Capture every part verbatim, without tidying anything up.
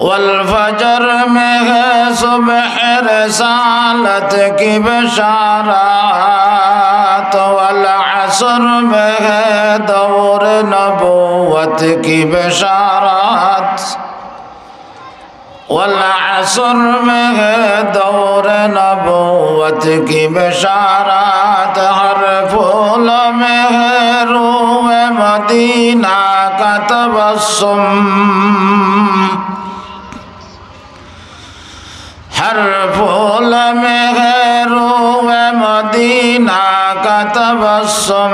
والفجر میں ہے صبح رسالت کی بشارت، والعصر میں ہے دور نبوت کی بشارت، والعصر میں ہے دور نبوت کی بشارت، ہر پھول میں ہے روح مدینہ کا تبسم، ہر پھول میں ہے روح مدینہ کا تبسم،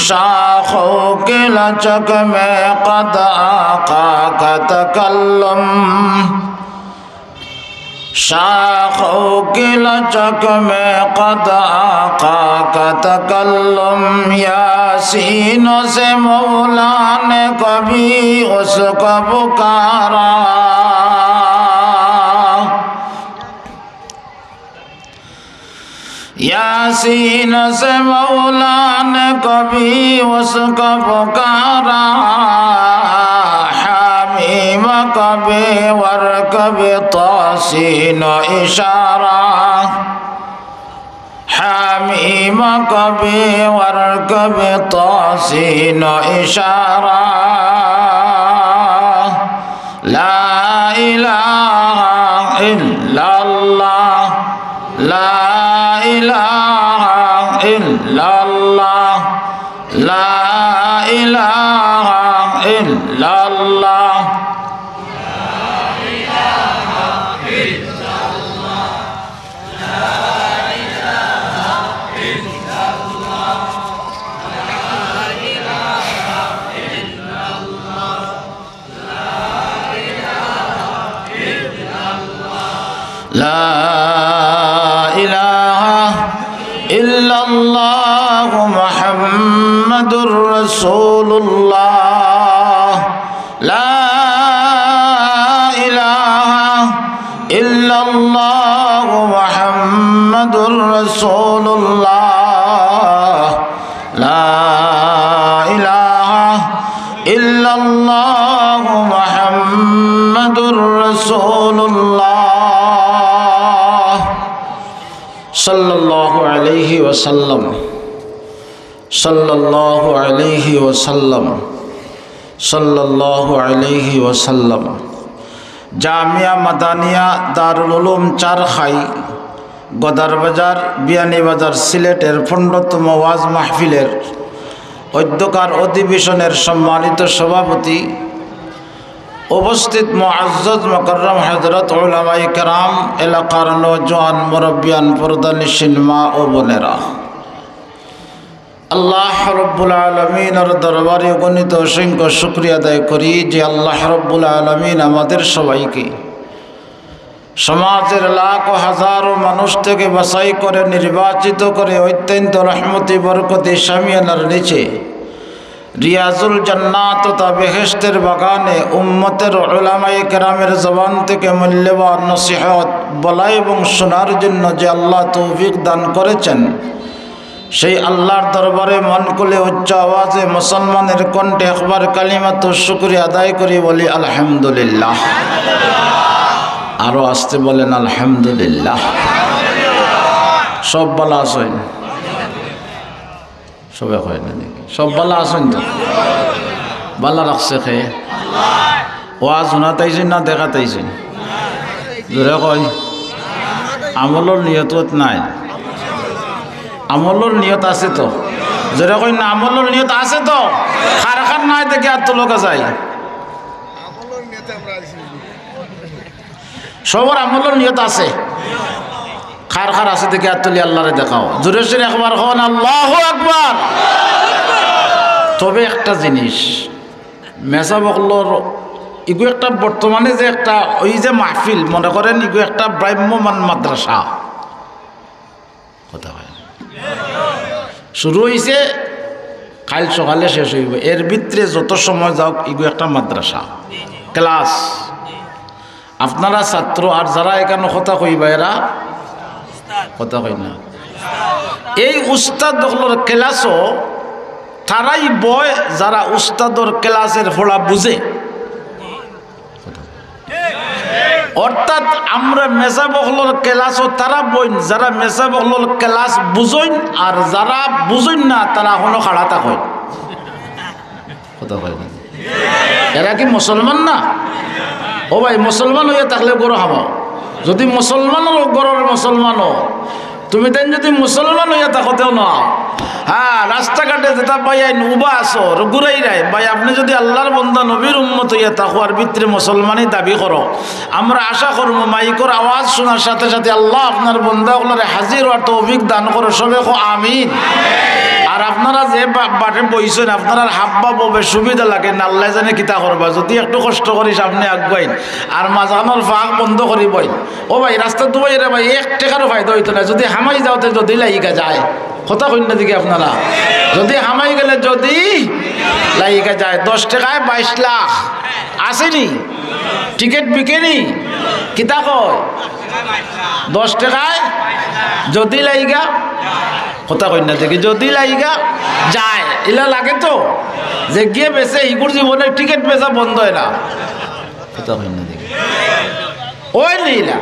شاخوں کی لچک میں قد آقا کا تکلم، شاخوں کی لچک میں قد آقا کا تکلم، یا سینوں سے مولا نے کبھی اس کو پکارا۔ یا سینوں سے مولا نے کبھی اس کو پکارا، حمیم کبھی ور کبھی طاسین اشارہ، حمیم کبھی ور کبھی طاسین اشارہ۔ لا الہ الا اللہ، لا الہ الا اللہ، لا الہ الا اللہ۔ لا الہ الا اللہ محمد رسول اللہ۔ لا الہ الا اللہ محمد رسول اللہ۔ لا الہ الا اللہ محمد رسول اللہ۔ صلی اللہ علیہ وسلم، صلی اللہ علیہ وسلم، صلی اللہ علیہ وسلم۔ জামিয়া মাদানিয়া দারুল উলুম চারখাই, গদার বাজার, বিয়ানীবাজার, সিলেটের পনেরোতম ওয়াজ মাহফিলের অধ্যকার অধিবেশনের সম্মানিত সভাপতি, উপস্থিত মুআজ্জাজ মুকাররম হযরত উলামায়ে কেরাম, এলাকার নওজোয়ান মুরব্বিয়ান, পর্দানিশীন মা ও বোনেরা, আল্লাহ রাব্বুল আলামিনের দরবারে অগণিত অসংখ্য শুকরিয়া আদায় করি যে আল্লাহ রাব্বুল আলামিন আমাদের সবাইকে সমাজের লাখো হাজারো মানুষ থেকে বাছাই করে নির্বাচিত করে অত্যন্ত রহমতি বরকতি শামিয়ানার নিচে রিয়াজুল জান্নাত তথা বেহেশতের বাগানে উম্মতের উলামায়ে কেরামের জবান থেকে মূল্যবান নসিহত বলা এবং শোনার জন্য যে আল্লাহ তৌফিক দান করেছেন, সেই আল্লাহর দরবারে মন খুলে উচ্চ আওয়াজে মুসলমানের কণ্ঠে একবার কালিমাতুশ শুকরিয়া আদায় করি, বলি আলহামদুলিল্লাহ। আরো আস্তে বলেন আলহামদুলিল্লাহ। সব ভালা আছইন? সবে কয় না দেখি। সব ভালা আছইন তো? ভালা রাখছে কে? ওয়াজ হুনাত আইছইন না দেখাত আইছইন? জোরে কই। আমলর নিয়ত নাই। আমলর নিয়ত আছে তো? জোরে কই না, আমলর নিয়ত আছে তো? কার কার নাই দেখি আত তুলউক্কা চাই। সবর আমলর নিয়ত আছে। কার কার আছে দেখি আত তুলি আল্লারে দেখাও। জোরে সোরে একবার কইন আল্লাহু আকবার। তবে একটা জিনিস, মেসাব অকলর ইগু একটা বর্তমানে যে একটা ওই যে মাহফিল, মনে করেন ইগু একটা ভ্রাম্যমান মাদ্রাসা। কথা কয় না। শুরু অইছে, কাইল সকালে শেষ অইবো। এর ভিতরে যত সময় যাউক, ইগু একটা মাদ্রাসা, ক্লাস। আপনারা ছাত্র, আর যারা এখানো কথা কইবা, এরা কথা কয় না। এই উস্তাদ অকলর ক্লাসও তারাই বয়, যারা উস্তাদর ক্লাসের পড়া বুঝে। অর্থাৎ আমরা মেসাব অকলর ক্লাসও তারা বইন, যারা মেসাব অকলর ক্লাস বুঝইন, আর যারা বুঝইন না, তারা এখনো খাড়া থাকইন। কথা কয় না। এরা কি মুসলমান না? ও ভাই, মুসলমান অইয়া থাকলে ঘরো হামাও। যদি মুসলমানর ঘরর মুসলমান অও, তুমি তাইন যদি মুসলমান অইয়া থাকো, তেও না। হ্যাঁ, রাস্তাঘাটে যেতা ভাইয়াইন উবা আছো, ঘুরাইরায়, ভাই, আপনে যদি আল্লার বন্দা, নবীর উম্মত অইয়া থাকো আর ভিতরে মুসলমানি দাবি করো, আমরা আশা করমু মাইকর আওয়াজ শোনার সাথে সাথে আল্লাহ আপনার বন্দা অকলরে হাজির অওয়ার তৌফিক দান করো। সবে কও আমিন। আর আপনারা যে বা-, বাটে বইছইন, আপনারার হাবভাব অবে সুবিধা লাগে না, আল্লায় জানে কিতা করবা। যদি একটু কষ্ট করি সামনে আগুয়াইন, আর মাঝখানর ফাঁক বন্ধ করি বইন। ও ভাই, রাস্তাত উবাইরে ভাই, এক টেকারও ফায়দা অইতো না। যদি হামাই যাও, তে যদি লাইগা যায়, কথা কইন না দেখি আপনারা, যদি হামাই গেলে যদি লাইগা যায়, দশ টেকায় বাইশ লাখ আছে নি? টিকিট বিকে নি? কিতা কয়? দশ টেকায় যদি লাইগা, কথা কইন না দেখি, যদি লাইগা যায়, ইলা লাগে তো, যেগিয়ে বেচে, হিগুর জীবনে টিকিট বেচা বন্ধ অয় না। কথা কইন না দেখি। অয় নি ইলা।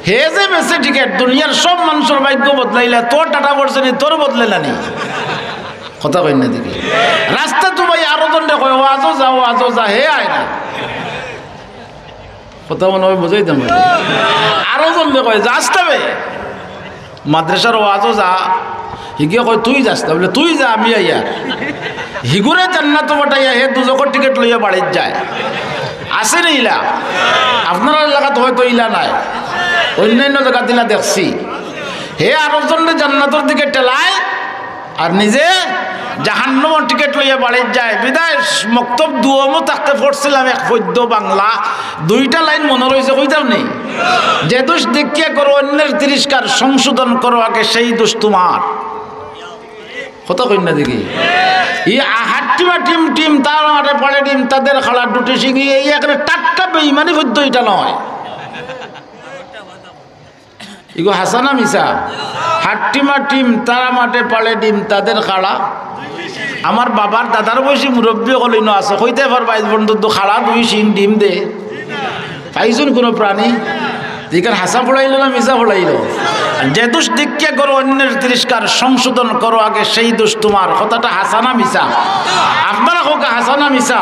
হে যে বেচে টিকিট, দুনিয়ার সব মানষর ভাগ্য বদলাইলা, তোর টাটা পড়ছে নি, তোর বদলে না নি। কথা কইন না দেখি। রাস্তাত উবাই আরো জনরে কয়, "ওয়াজো যা, ওয়াজো যা", হে আয় না। কথা মনে অয় বুঝাইতাম পারি। আরো জনরে কয়, "যাস তবে।" মাদ্রাসার ওয়াজো যা, হিগিয়ে কয়, "তুই যাস না?" বলে, "তুই যা, আমি আইয়ার।" হিগুরে জান্নাতো পাঠাইয়া হে দুজখর টিকিট লইয়া বাড়িত যায়। আছে নি ইলা? আপনারার এলাকাত হয়তো ইলা নাই, অইন্যান্য জাগাত ইলা দেখছি। হে আরো জনরে জান্নাতর দিকে ঠেলায়, আর নিজে জাহান্নামর টিকিট লইয়া বাড়িত যায়। বিদায় মক্তব দুয়মো থাকতে পড়ছিলাম এক পদ্য বাংলা, দুইটা লাইন মনো রইছে, কইতাম নি? "যে দোষ দেখিয়া করো অন্যের তিরস্কার, সংশোধন করো আগে সেই দোষ তোমার।" কথা কইন না দেখি। ই আ-, হাট্টিমা টিম টিম, তার মাঠে পাড়ে ডিম, তাদের খাড়া দুটি শিং, এই একেবারে টাটকা বেইমানি পদ্য ইটা নায়। ইগু হাছা না মিছা? হাট্টিমা টিম, তারা মাঠে পাড়ে ডিম, তাদের খাড়া। আমার বাবার দাদার বয়সী মুরব্বি অকল ইনো আছে, কইতায় পারবা, আইজ পর্যন্ত খাড়া দুই শিং ডিম দে। পাইছইন কোনো প্রাণী? ইখান হাছা পড়াইলো না মিছা পড়াইলো? যে দোষ দেখিয়া করো অন্যের তিরস্কার, সংশোধন করো আগে সেই দোষ তোমার। কথাটা হাছা না মিছা? আপনারা কউক্কা, হাছা না মিছা?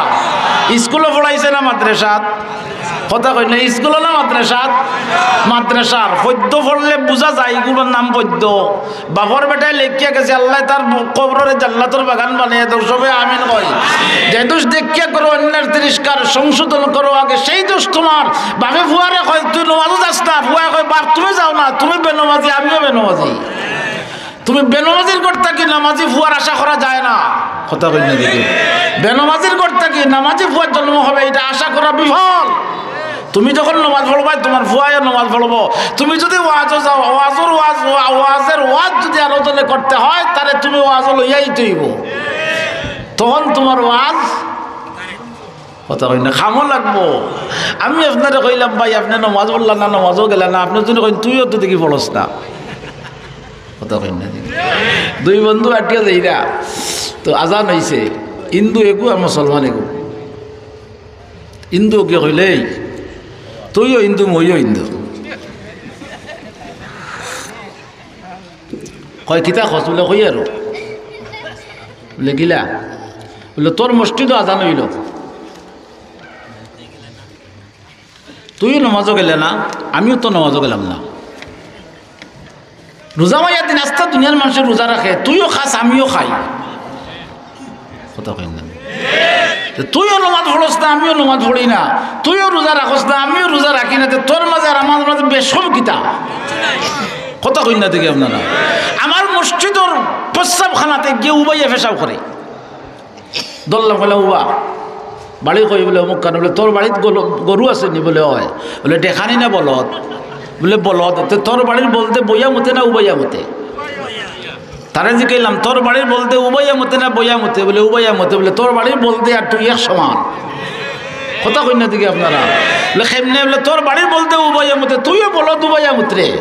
স্কুলো পড়াইছে না মাদ্রাসাত? কথা কইন না, স্কুলো না মাদ্রাসাত? মাদ্রাসার। পদ্য পড়লে বুঝা যায়, ইগুর নাম পদ্য। বাপর বেটায় লেখিয়া গেছে, "আল্লায় তার কবররে জান্নাতর বাগান বানাইয়া দেও", সবে আমিন কই। যে দোষ দেখিয়া করো অন্যের তিরস্কার, সংশোধন করো আগে সেই দোষ তোমার। বাপে ফুয়ারে কয়, "তুই নমাজো যাস না", ফুয়ায় কয়, "বাপ, তুমি যাও না, তুমি বেনমাজি, আমিও বেনমাজি।" তুমি বেনমাজির ঘর থাকি নমাজি ফুয়ার আশা করা যায় না। কথা কইন না দেখি। বেনমাজির ঘর থাকি নমাজি ফুয়ার জন্ম হবে, ইটা আশা করা বিফল। তুমি যখন নমাজ পড়বায়, তুমার ফুয়ায়ও নমাজ পড়বো। তুমি যদি ওয়াজো যাও, ওয়াজর ওয়াজ, ওয়া-, ওয়াজের ওয়াজ যদি আরো জনে করতে হয়, তারে তুমি ওয়াজো লইয়া আইতে অইবো। তখন তুমার ওয়াজ, কথা কইন না, কামো লাগবো। আমি আপনারে কইলাম, "ভাই, আপনে নমাজ পড়লা না, নমাজো গেলা না", আপনে যদি কইন, "তুইও তো দেখি পড়স না।" কথা কইন না। দুই বন্ধু আটিয়া যাইরা, তো আজান অইছে, হিন্দু এগু আর মুসলমান এগু। হিন্দু অগুয়ে কইলে, "এই, তুইও হিন্দু, মইও হিন্দু।" কয়, "কিতা কস?" বুলে, "কই আরো।" বুলে, "কিলা?" বুলে, "তোর মসজিদো আজান অইলো, তুইও নমাজো গেলে না, আমিও তো নমাজো গেলাম না। রোজা মাইয়া দিন আস্তা দুনিয়ার মানষে রোজা রাখে, তুইও খাস, আমিও খাই।" কথা কইন না। তো তুইও নমাজ পড়স না, আমিও নমাজ পড়ি না, তুইও রোজা রাখস না, আমিও রোজা রাখি না, তো তোর মাঝে আর আমার মাঝে বেশকম কিতা? কথা কইন না দেখি আপনারা। আমার মসজিদর প্রস্রাবখানাত গিয়া উবাইয়া পেশাব করে। ধরলাম, কইলাম, "উবা, বাড়ি কই?" বুলে, "অমুক খানো।" বুলে, "তোর বাড়িত গরু আছে নি?" বুলে, "অয়।" বুলে, "দেখানি না বলদ?" বুলে, "বলদ।" "তে তোর বাড়ির বলদে বইয়া মুতে না উবাইয়া মুতে?" তারে জিকাইলাম, "তোর বাড়ির বলদে উবাইয়া মুতে না বইয়া মুতে?" বুলে, "উবাইয়া মুতে।" বুলে, "তোর বাড়ির বলদে আর তুই এক সমান।" কথা কইন না দেখি আপনারা। বুলে, "কেমনে?" বুলে, "তোর বাড়ির বলদে উবাইয়া মুতে, তুইও বলদ উবাইয়া মুতরে।"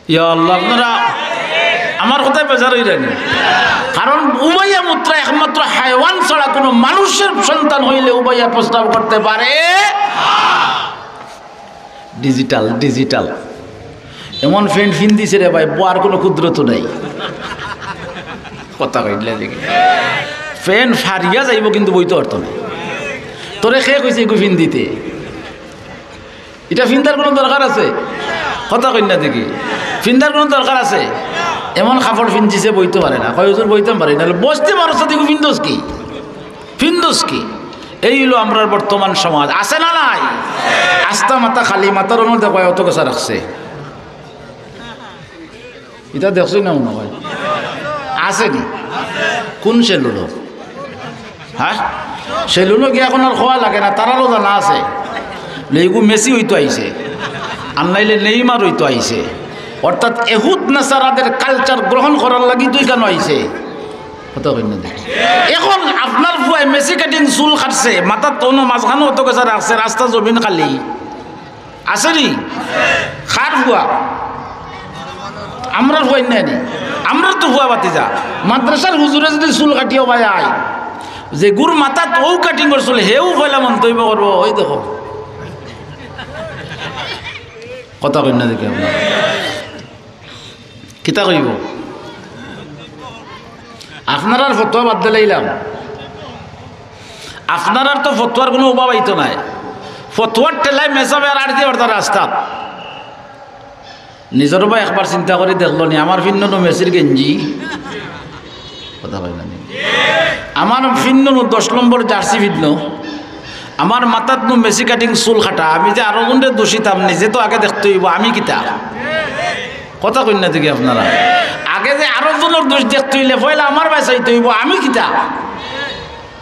ইয়া আল্লাহ, আপনারা আমার কথায় বেজার অইরা নি? কারণ উবাইয়া মুতরা একমাত্র হায়ওয়ান ছাড়া কোনো মানুষের সন্তান হইলে উবাইয়া প্রস্রাব করতে পারে। Digital, digital. এমন প্যান্ট ফিন্দিছে রে ভাই, বওয়ার কুনু কুদরত নাই। কথা কইলা দেখি, প্যান্ট ফারিয়া যাইবো কিন্তু বইতো পারতো নায়। তোরে কে কইছে এগু ফিন্দিতে? ইটা ফিন্দার কুনু দরকার আছে? কথা কইলা দেখি, ফিন্দার কুনু দরকার আছে? এমন কাপড় ফিন্দিছে বইতো পারে না, কয় হুজুর বইতাম পারি না, বসতে পারছ না, এগু ফিন্দোস কি? ফিন্দোস কি? এই অইলো আমরার বর্তমান সমাজ, আছে না নাই? আস্তা মাথা খালি, মাথার অনো দেখো অত গেছা রাখছে। ইটা দেখছইন না মনে অয়? আছে নি? কুন সেলুনো? হ্যাঁ, সেলুনো গিয়া অখন আর কওয়া লাগে না, তারারও জানা আছে। লেগু মেসি অইতো আইছে, আর নাইলে নেইমার অইতো আইছে। অর্থাৎ এহুদ নাসারাদের কালচার গ্রহণ করার লাগি তো ইখানো আইছে। কথা কইন না দেখি। অখন আপনার ফুয়ায় মেসি কাটিং চুল কাটছে, মাথাত অনো মাঝখানো অত গেছা রাখছে, রাস্তা জমিন খালি। আছে নি? কার ফুয়া? আমরার ফুয়া নায় নি? আমরার তো ফুয়া ভাতিজা। মাদ্রাসার হুজুরে যুদি চুল কাটিয়া বায় আয়, যেগুর মাথাত অউ কাটিংর চুল, হেউ পয়লা মন্তব্য করবো, "ওই দেখো।" কথা কইন না দেখি আপনারা। কিতা কইবো? আপনারার ফতোয়া বাদ দিলাইলাম, আপনারার তো ফতোয়ার কুনু অভাব অইতো নায়। ফতোয়ার ঠেলায় মেসাবে আর আটকে পারতা রাস্তাত। নিজর বা একবার চিন্তা করি দেখলো নি, আমার ফিন্দনু মেসির গেঞ্জি, কথা কইন না নি? আমার ফিন্দনু দশ নম্বর জার্সি ফিন্দনু, আমার মাথাত নু মেসি কাটিং চুল কাটা, আমি যে আরো জনরে দুষিতাম, নিজে তো আগে দেখতে অইবো, আমি কিতা? কথা কইন না দেখি আপনারা। আগে যে আরো জনর দুষ দেখতে অইলে পয়লা আমার বায় চাইতে অইবো, আমি কিতা?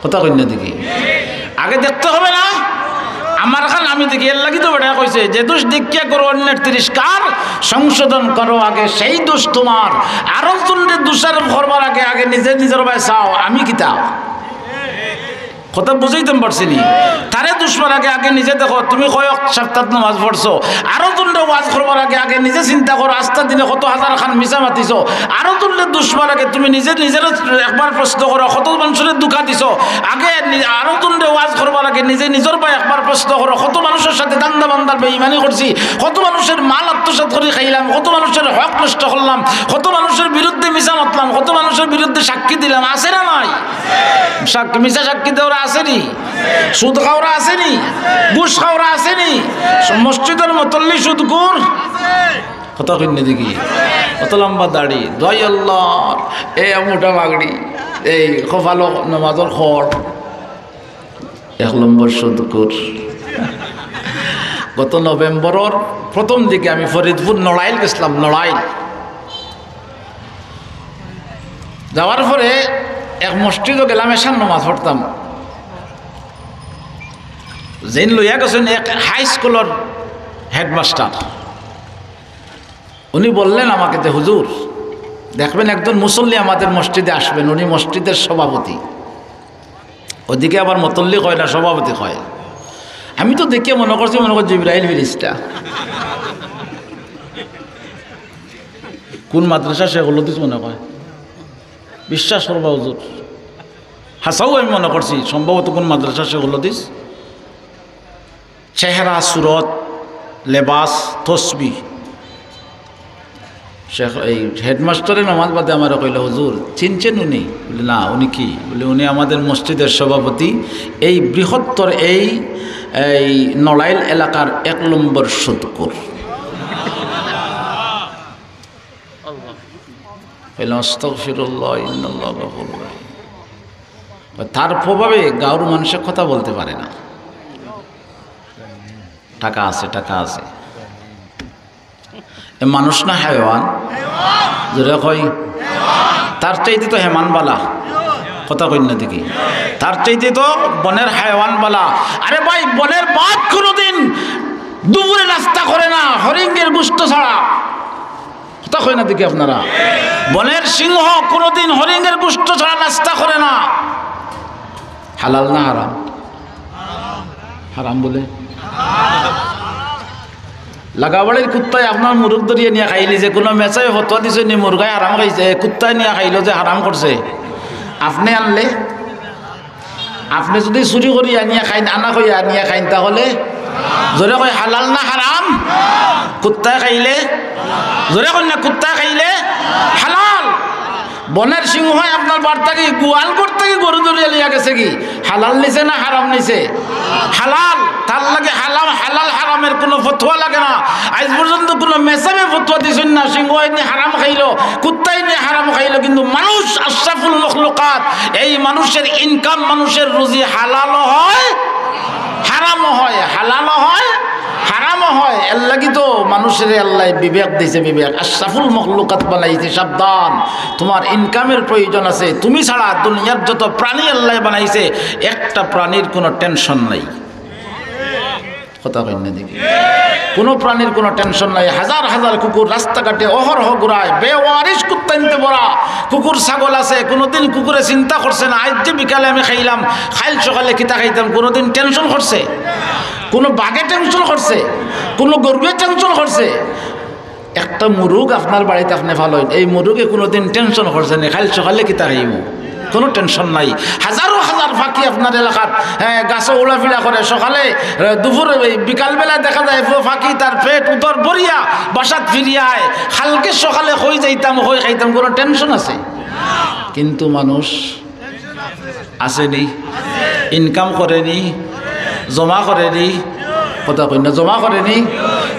কথা কইন না দেখি। আগে দেখতে হবে না? আমার খান আমি দেখি, এর লাগি তো বেটায় কইছে, "যে দোষ দেখিয়া করো অন্যের তিরস্কার, সংশোধন করো আগে সেই দোষ তোমার।" আরো জনরে দোষারোপ করবার আগে, আগে নিজে নিজর বায় চাও, আমি কিতা? কথা বুঝাইতাম পারছি নি? তারে দুষবার আগে, আগে নিজে দেখো, তুমি কয়ক সপ্তাহ নামাজ পড়ছো, আরো জনরে ওয়াজ করবার আগে, আগে নিজে চিন্তা করো, আস্তা দিনে কত হাজার খান মিছা মাতিছো, আরো জনরে দুষবার আগে তুমি নিজে নিজের একবার প্রশ্ন করো, কত মানুষরে ধোঁকা দিছো, আগে নি-, আরো জনরে ওয়াজ করবার আগে নিজে নিজর বায় একবার প্রশ্ন করো, কত মানুষর সাথে ধান্দা বান্দার বেইমানি করছি, কত মানুষর মাল আত্মসাৎ করি খাইলাম, কত মানুষর হক নষ্ট করলাম, কত মানুষর বিরুদ্ধে মিছা মাতলাম, কত মানুষর বিরুদ্ধে সাক্ষী দিলাম, আছে না নাই? সাক্ষী, মিছা সাক্ষী দেওরা আছে নি? সুদ খাওরা আছে নি? ঘুষ খাওরা আছে নি? মসজিদর মতল্লি সুদখুর? কথা কইন না দেখি। অত লম্বা দাড়ি, দোয়াই আল্লাহ, এ মোটা পাগড়ি, এই কপালো নামাজর খড়, এক নম্বর সুদখুর। গত নভেম্বরর প্রথম দিকে আমি ফরিদপুর নড়াইল গেছিলাম, নড়াইল। যাওয়ার পরে এক মসজিদো গেলাম, এশার নামাজ পড়তাম। যেইন লইয়া গেছইন এক হাই স্কুলর হেডমাস্টার, উনি বললেন আমাকে যে, "হুজুর, দেখবেন একজন মুসল্লি আমাদের মসজিদে আসবেন, উনি মসজিদের সভাপতি।" ওদিকে আবার মতল্লি কয় না, সভাপতি কয়। আমি তো দেখিয়া মনে করছি, মনে করি জিব্রাইল ফিরিস্তা। কোন মাদ্রাসা শেখুল হাদিস মনে কয়? বিশ্বাস করবা হুজুর, হাছাউ আমি মনে করছি সম্ভবত কোন মাদ্রাসা শেখুল হাদিস। চেহারা, সুরত, লেবাস, তসবি। শেখ, এই হেডমাস্টারে নামাজ বাদে আমারে কইলা, "হুজুর, চিনছেন উনি?" বলি, "না, উনি কি?" বলি, "উনি আমাদের মসজিদের সভাপতি, এই বৃহত্তর এই, এই নড়াইল এলাকার এক নম্বর সুদখুর।" কইলাম, "আস্তাগফিরুল্লাহ, ইন্নাল্লাহ গাফুরুর রাহিম।" তার প্রভাবে গাঁওর মানুষে কথা বলতে পারে না। টাকা আছে, টাকা আছে। এ মানুষ না হায়ওয়ান? জোরে কই। তার চাইতে তো হেমান বালা। কথা কইন না দেখি। তার চাইতে তো বনের হায়ওয়ান বালা। আরে ভাই, বনের বাঘ কোনোদিন দুপুরে নাস্তা করে না, হরিণের গোস্ত ছাড়া। কথা কয় না দেখি আপনারা। বনের সিংহ কোনোদিন হরিণের গোস্ত ছাড়া নাস্তা করে না। হালাল না হারাম? হারাম বলে। লাগাবাড়ির কুত্তায় আপনার মুরগ ধরিয়া নিয়া খাইলিছে, কোনো মেসাবে ফতোয়া দিছে নি মুরগায় হারাম খাইছে, কুত্তায় নিয়া খাইলো যে হারাম করছে। আপনে আনলে, আপনে যুদি চুরি করি আনিয়া খাইন, আনা কইয়া আনিয়া খাইন, তাহলে জোরে কই, হালাল না হারাম? কুত্তায় খাইলে? জোরে কই না, কুত্তায় খাইলে হালাল। বনের সিংহ আপনার বাড়ি থাকি, গোয়াল ঘর থাকি গরু ধরিয়া লইয়া গেছে গি, হালাল নিছে না হারাম নিছে? হালাল। তার লাগি হালাল, হালাল হারামের কোনো ফতোয়া লাগে না। আইজ পর্যন্ত কোনো মেসাবে ফতোয়া দিছইন না সিংহ এনে হারাম খাইলো, কুত্তা এনে হারাম খাইলো, কিন্তু মানুষ আশরাফুল মখলুকাত, এই মানুষের ইনকাম, মানুষের রুজি হালালও হয়, হারামও হয়, হালালও হয়, হারামও হয়। এর লাগি তো মানুষের আল্লাহ বিবেক দিছে, বিবেক। আশরাফুল মখলুকাত বানাইছে, সাবধান, তোমার ইনকামের প্রয়োজন আছে। তুমি ছাড়া দুনিয়ার যত প্রাণী আল্লাহ বানাইছে, একটা প্রাণীর কোনো টেনশন নাই। কথা কইন না দেখি, কোনো প্রাণীর কোনো টেনশন নাই। হাজার হাজার কুকুর রাস্তাঘাটে অহরহ ঘুরায়, বেওয়ারিশ কুত্তাইন্তে ভরা। কুকুর ছাগল আছে, কোনোদিন কুকুরে চিন্তা করছে না, আইজ যে বিকালে আমি খাইলাম, কাইল সকালে কিতা খাইতাম, কোনোদিন টেনশন করছে? কোনো বাঘে টেনশন করছে? কোনো গরুয়ে টেনশন করছে? একটা মুরুগ আপনার বাড়িত আপনে ফালইন, এই মুরুগে কোনোদিন টেনশন করছে নি, কাইল সকালে কিতা খাইমু? কোনো টেনশন নাই। হাজারো হাজার পাখি আপনার এলাকাত, হ্যাঁ, গাছো উড়াফিরা করে, সকালে, এ, দুপুরে, এই বিকালবেলা দেখা যায়, ফ-, পাখি তার পেট উদর ভরিয়া বাসাত ফিরিয়া আয়, কালকে সকালে কই যাইতাম, কই খাইতাম, কোনো টেনশন আছে? কিন্তু মানুষ আছে নি? ইনকাম করে নি? জমা করে নি? কথা কইন না, জমা করে নি?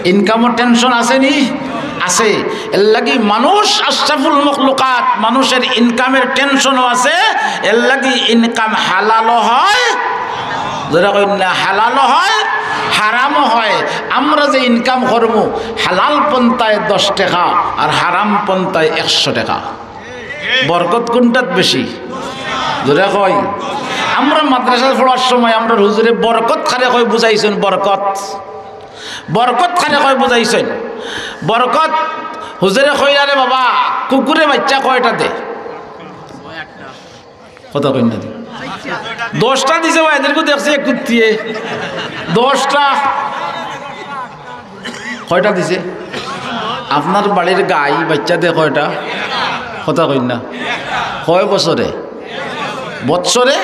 ইনকামর টেনশন আছে নি? আছে। এর লাগি মানুষ আশরাফুল মখলুকাত, মানুষের ইনকামের টেনশনও আছে। এর লাগি ইনকাম হালালও হয়, জোরে কইন না, হালালও হয়, হারামও হয়। আমরা যে ইনকাম করমু, হালাল পন্থায় দশ টেকা আর হারাম পন্থায় একশো টেকা। বরকত কোনটাত বেশি? জোরে কই। আমরা মাদ্রাসাত পড়ার সময় আমরার হুজুরে বরকত কারে কয় বুঝাইছইন, বরকত। বরকত কারে কয় বুঝাইছইন। বরকত হুজুরে কইলা, "রে বাবা, কুকুরে বাইচ্চা কয়টা দে?" কথা কইন না। দশটা দিছে বা, এদেরকে দেখছি এক কুত্তিয়ে। দশটা। কয়টা দিছে? আপনার বাড়ির গাই বাইচ্চা দে কয়টা? কথা কইন না। কয় বছরে? বৎসরে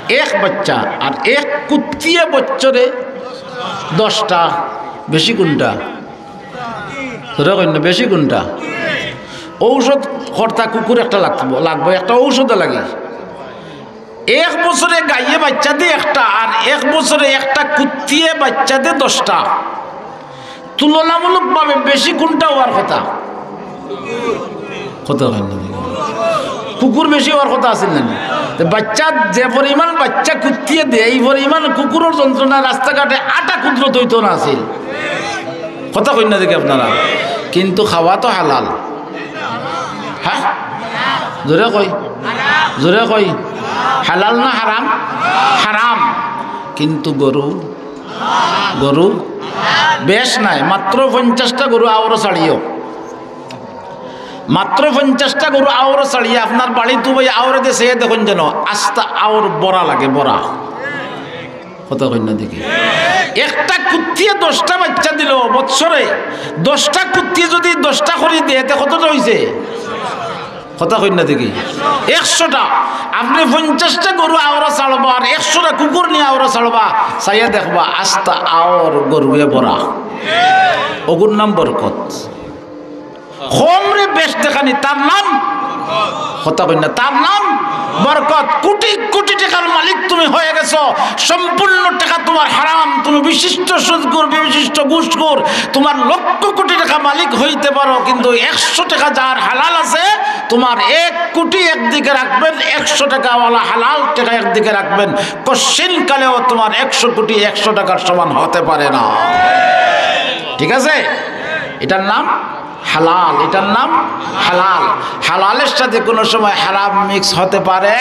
এক বাইচ্চা, আর এক কুত্তিয়ে বৎসরে দশটা। বেশি কোনটা? জোরে কইন না, বেশি কোনটা? ঔষধ কর্তা কুকুর একটা লাগবো, লাগবো, একটা ঔষধ লাগে। এক বছরে গাইয়ে বাইচ্চা দে একটা, আর এক বছরে একটা কুত্তিয়ে বাইচ্চা দে দশটা। তুলনামূলকভাবে বেশি কোনটা অওয়ার কথা? কথা কইন না। কুকুর বেশি অওয়ার কথা আছিল না নি? তে বাইচ্চা, যে পরিমাণ বাইচ্চা কুত্তিয়ে দে, এই পরিমাণ কুকুরর যন্ত্রণায় রাস্তাঘাটে আটা কুদরত অইতো না আছিল। কথা কইন না দেখি আপনারা। কিন্তু খাওয়া তো হালাল। হ্যাঁ? জোরে কই, জোরে কই। হালাল না হারাম? হারাম। কিন্তু গরু, গরু বেশ নাই, মাত্র পঞ্চাশটা গরু আওরো ছাড়িও, মাত্র পঞ্চাশটা গরু আওরো ছাড়িয়া আপনার বাড়িত ভাই আওরে দে চেয়ে দেখইন যেন আস্তা আওর বরা লাগে, বরা। কথা কইন না দেখি। একটা কুত্তিয়ে দশটা বাইচ্চা দিল বৎসরে, দশটা কুত্তিয়ে যদি দশটা করি দেয়, তে কতটা অইছে? কথা কইন না দেখি। একশোটা। আপনে পঞ্চাশটা গরু আওরা ছাড়বা আর একশোটা কুকুর নিয়া আওরা ছাড়বা, চাইয়া দেখবা আস্তা আওর গরুয়ে বরা। অগুর নাম বরকত। কমরে বেশ দেখানি, তার নাম, কথা কইন না, তার নাম বরকত। কোটি কোটি টেকার মালিক তুমি হয়ে গেছো, সম্পূর্ণ টেকা তোমার হারাম, তুমি বিশিষ্ট সুদখোর, বিশিষ্ট ঘুষখোর, তোমার লক্ষ কোটি টেকা মালিক হইতে পারো, কিন্তু একশো টেকা যার হালাল আছে, তোমার এক কোটি একদিকে রাখবেন, একশো টেকাওয়ালা হালাল টেকা একদিকে রাখবেন, কশ্চিন কালেও তোমার একশো কোটি একশো টেকার সমান হতে পারে না। ঠিক আছে? এটার নাম হালাল, এটার নাম হালাল। হালালের সাথে কোনো সময় হারাম মিক্স হতে পারে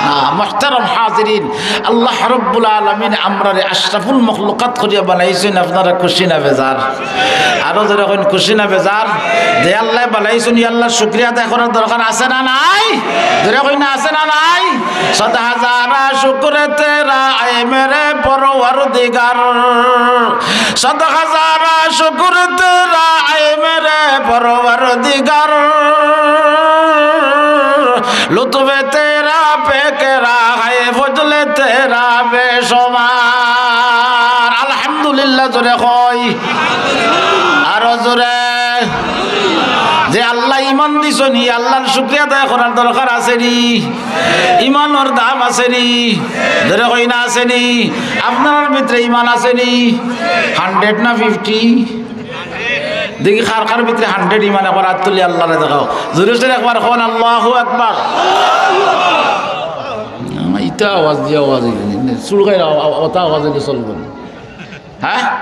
না। মুহতারাম হাজিরিন, আল্লাহ রাব্বুল আলামিন আমরারে আশরাফুল মখলুকাত করিয়া বানাইছইন, আপনারা খুশি না বেজার? আরো জোরে কইন, খুশি না বেজার? যে আল্লায় বানাইছইন, ই আল্লাহর শুকরিয়া আদায় করার দরকার আছে না নাই? জোরে কইন না, আছে না নাই? صد ہزارہ شکر تیرا اے میرے پروردگار، صد ہزارہ شکر تیرا اے میرے پروردگار، لطف تیرا بے کرا ہے، فضل تیرا بے شمار۔ الحمد আল্লাহ জোরে কই, আরো জোরে। যে আল্লায় ইমান দিছইন, ই আল্লার শুকরিয়া আদায় করার দরকার আছে নি? ইমানর দাম আছে নি? জোরে কই না, আছে নি? আপনারার ভিতরে ইমান আছে নি? হান্ড্রেড না ফিফটি? দেখি কার কার ভিতরে হান্ড্রেড ইমান, একবার আত তুলি আল্লারে দেখাও। জোরে জোরে একবার কন, আল্লাহু আকবার। ইতা আওয়াজ দিয়া আওয়াজ অইল নি, চুলকাইর আওয়া-, অতা আওয়াজ অইলে চলবো নি? হ্যাঁ,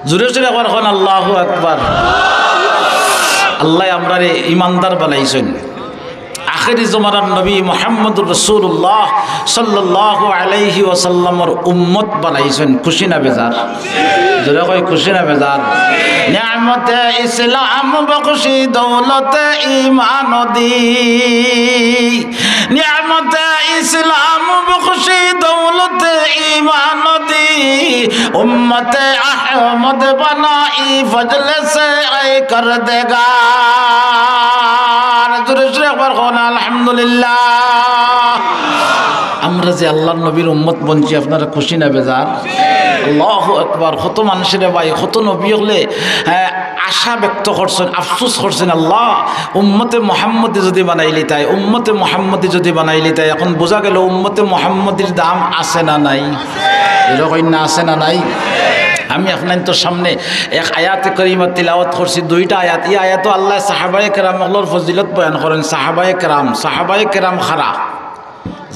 জোরে জোরে একবার কন, আল্লাহু আকবার। আল্লায় আমরারে ইমানদার বানাইছইন। আখেরি জমানার নবী মুহাম্মদুর রাসূলুল্লাহ সাল্লাল্লাহু আলাইহি ওয়াসাল্লামর উম্মত বানাইছইন। খুশি না বেজার? জোরে কই, খুশি না বেজার? নিয়ামতে ইসলাম বখশি দৌলতে ইমান দি, নিয়ামতে ইসলাম বখশি দৌলতে ইমান দি, উম্মতে আহমদ বানাই ফজলে সে আয় কর দেগার। জোরে জোরে একবার কন আলহামদুলিল্লাহ। আমরা যে আল্লার নবীর উম্মত বনছি, আপনারা খুশি না বেজার? আল্লাহু আকবার। কত মানুষরে ভাই, কত নবী অকলে, হ্যাঁ, আশা ব্যক্ত করছইন, আফসোস করছইন, আল্লাহ, উম্মতে মুহাম্মদী যদি বানাইলিতায়, উম্মতে মুহাম্মদী যদি বানাইলিতায়। এখন বুঝা গেল উম্মতে মুহাম্মদীর দাম আছে না নাই? এরকম না আছে না নাই? আমি আপনাইনতর সামনে এক আয়াতে করিমা তিলাওয়াত করছি, দুইটা আয়াত। ই আয়াতো আল্লায় সাহাবায়ে কেরাম অকলর ফজিলত বয়ান করইন। সাহাবায়ে কেরাম, সাহাবায়ে কেরাম কারা?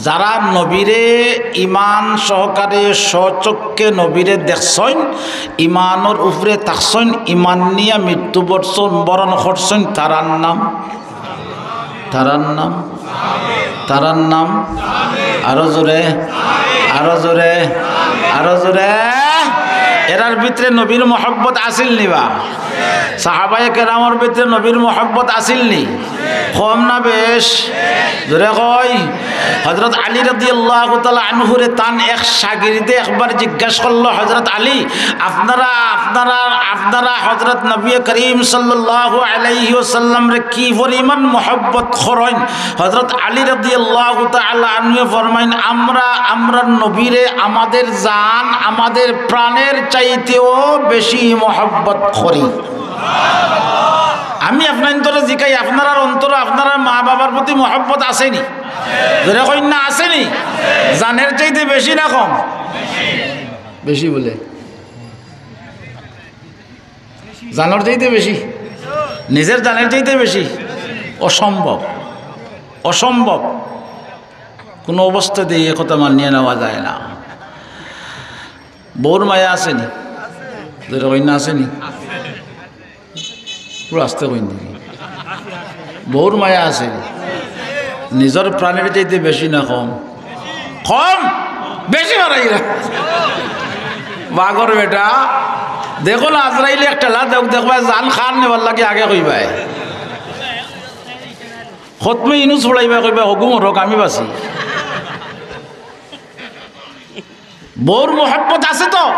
যারা নবীরে ইমান সহকারে স্বচক্ষে নবীরে দেখছইন, ইমানর উপরে থাকছইন, ইমান নিয়া মৃত্যু বরছইন, বরণ করছইন, তারার নাম, তারার নাম, তারার নাম, আরো জোরে, আরো জোরে, আরো জোরে। এরার ভিতরে নবীর মহব্বত আছিল নি বা? সাহাবায়ে কেরামর ভিতরে নবীর মহব্বত আছিল নি? কম না বেশ? জোরে কই। হযরত আলী রাদিয়াল্লাহু তাআলা আনহুরে তান এক শাগির্দে একবার জিজ্ঞাসা করলো, "হযরত আলী, আপনারা, আপনারা, আপনারা হযরত নবী করিম সাল্লাল্লাহু আলাইহি ওয়াসাল্লামরে কি পরিমাণ মহব্বত করইন?" হযরত আলী রাদিয়াল্লাহু তাআলা আনহু ফরমাইন, "আমরা, আমরা নবীরে আমাদের জান, আমাদের প্রাণের চাইতেও বেশি মহব্বত করি।" আমি আপনাইনতরে জিকাই, আপনারার অন্তরো আপনারার মা বাবার প্রতি মহব্বত আছে নি? জোরে কইন না, আছে নি? জানের চাইতে বেশি না কম? বেশি বলে। জানর চাইতে বেশি? নিজের জানের চাইতে বেশি? অসম্ভব, অসম্ভব। কোনো অবস্থাতেই এ কথা মানিয়া নেওয়া যায় না। বউর মায়া আছে নি? জোরে কইন না, আছে নি? পুরো আস্তে কইন দেখি। বউর মায়া আছে নি? নিজর প্রাণের চাইতে বেশি না কম? কম? বেশি বাড়াইরা। বাঘর বেটা, দেখো না, আজরাইলে একটা লাত দেখ, দেখবায় জান কার নেবার লাগি আগে কইবায়। খতমে ইউনুস পড়াইবায়, কইবায়, "হগু মরক, আমি বাঁচি।" বউর মহব্বত আছে তো?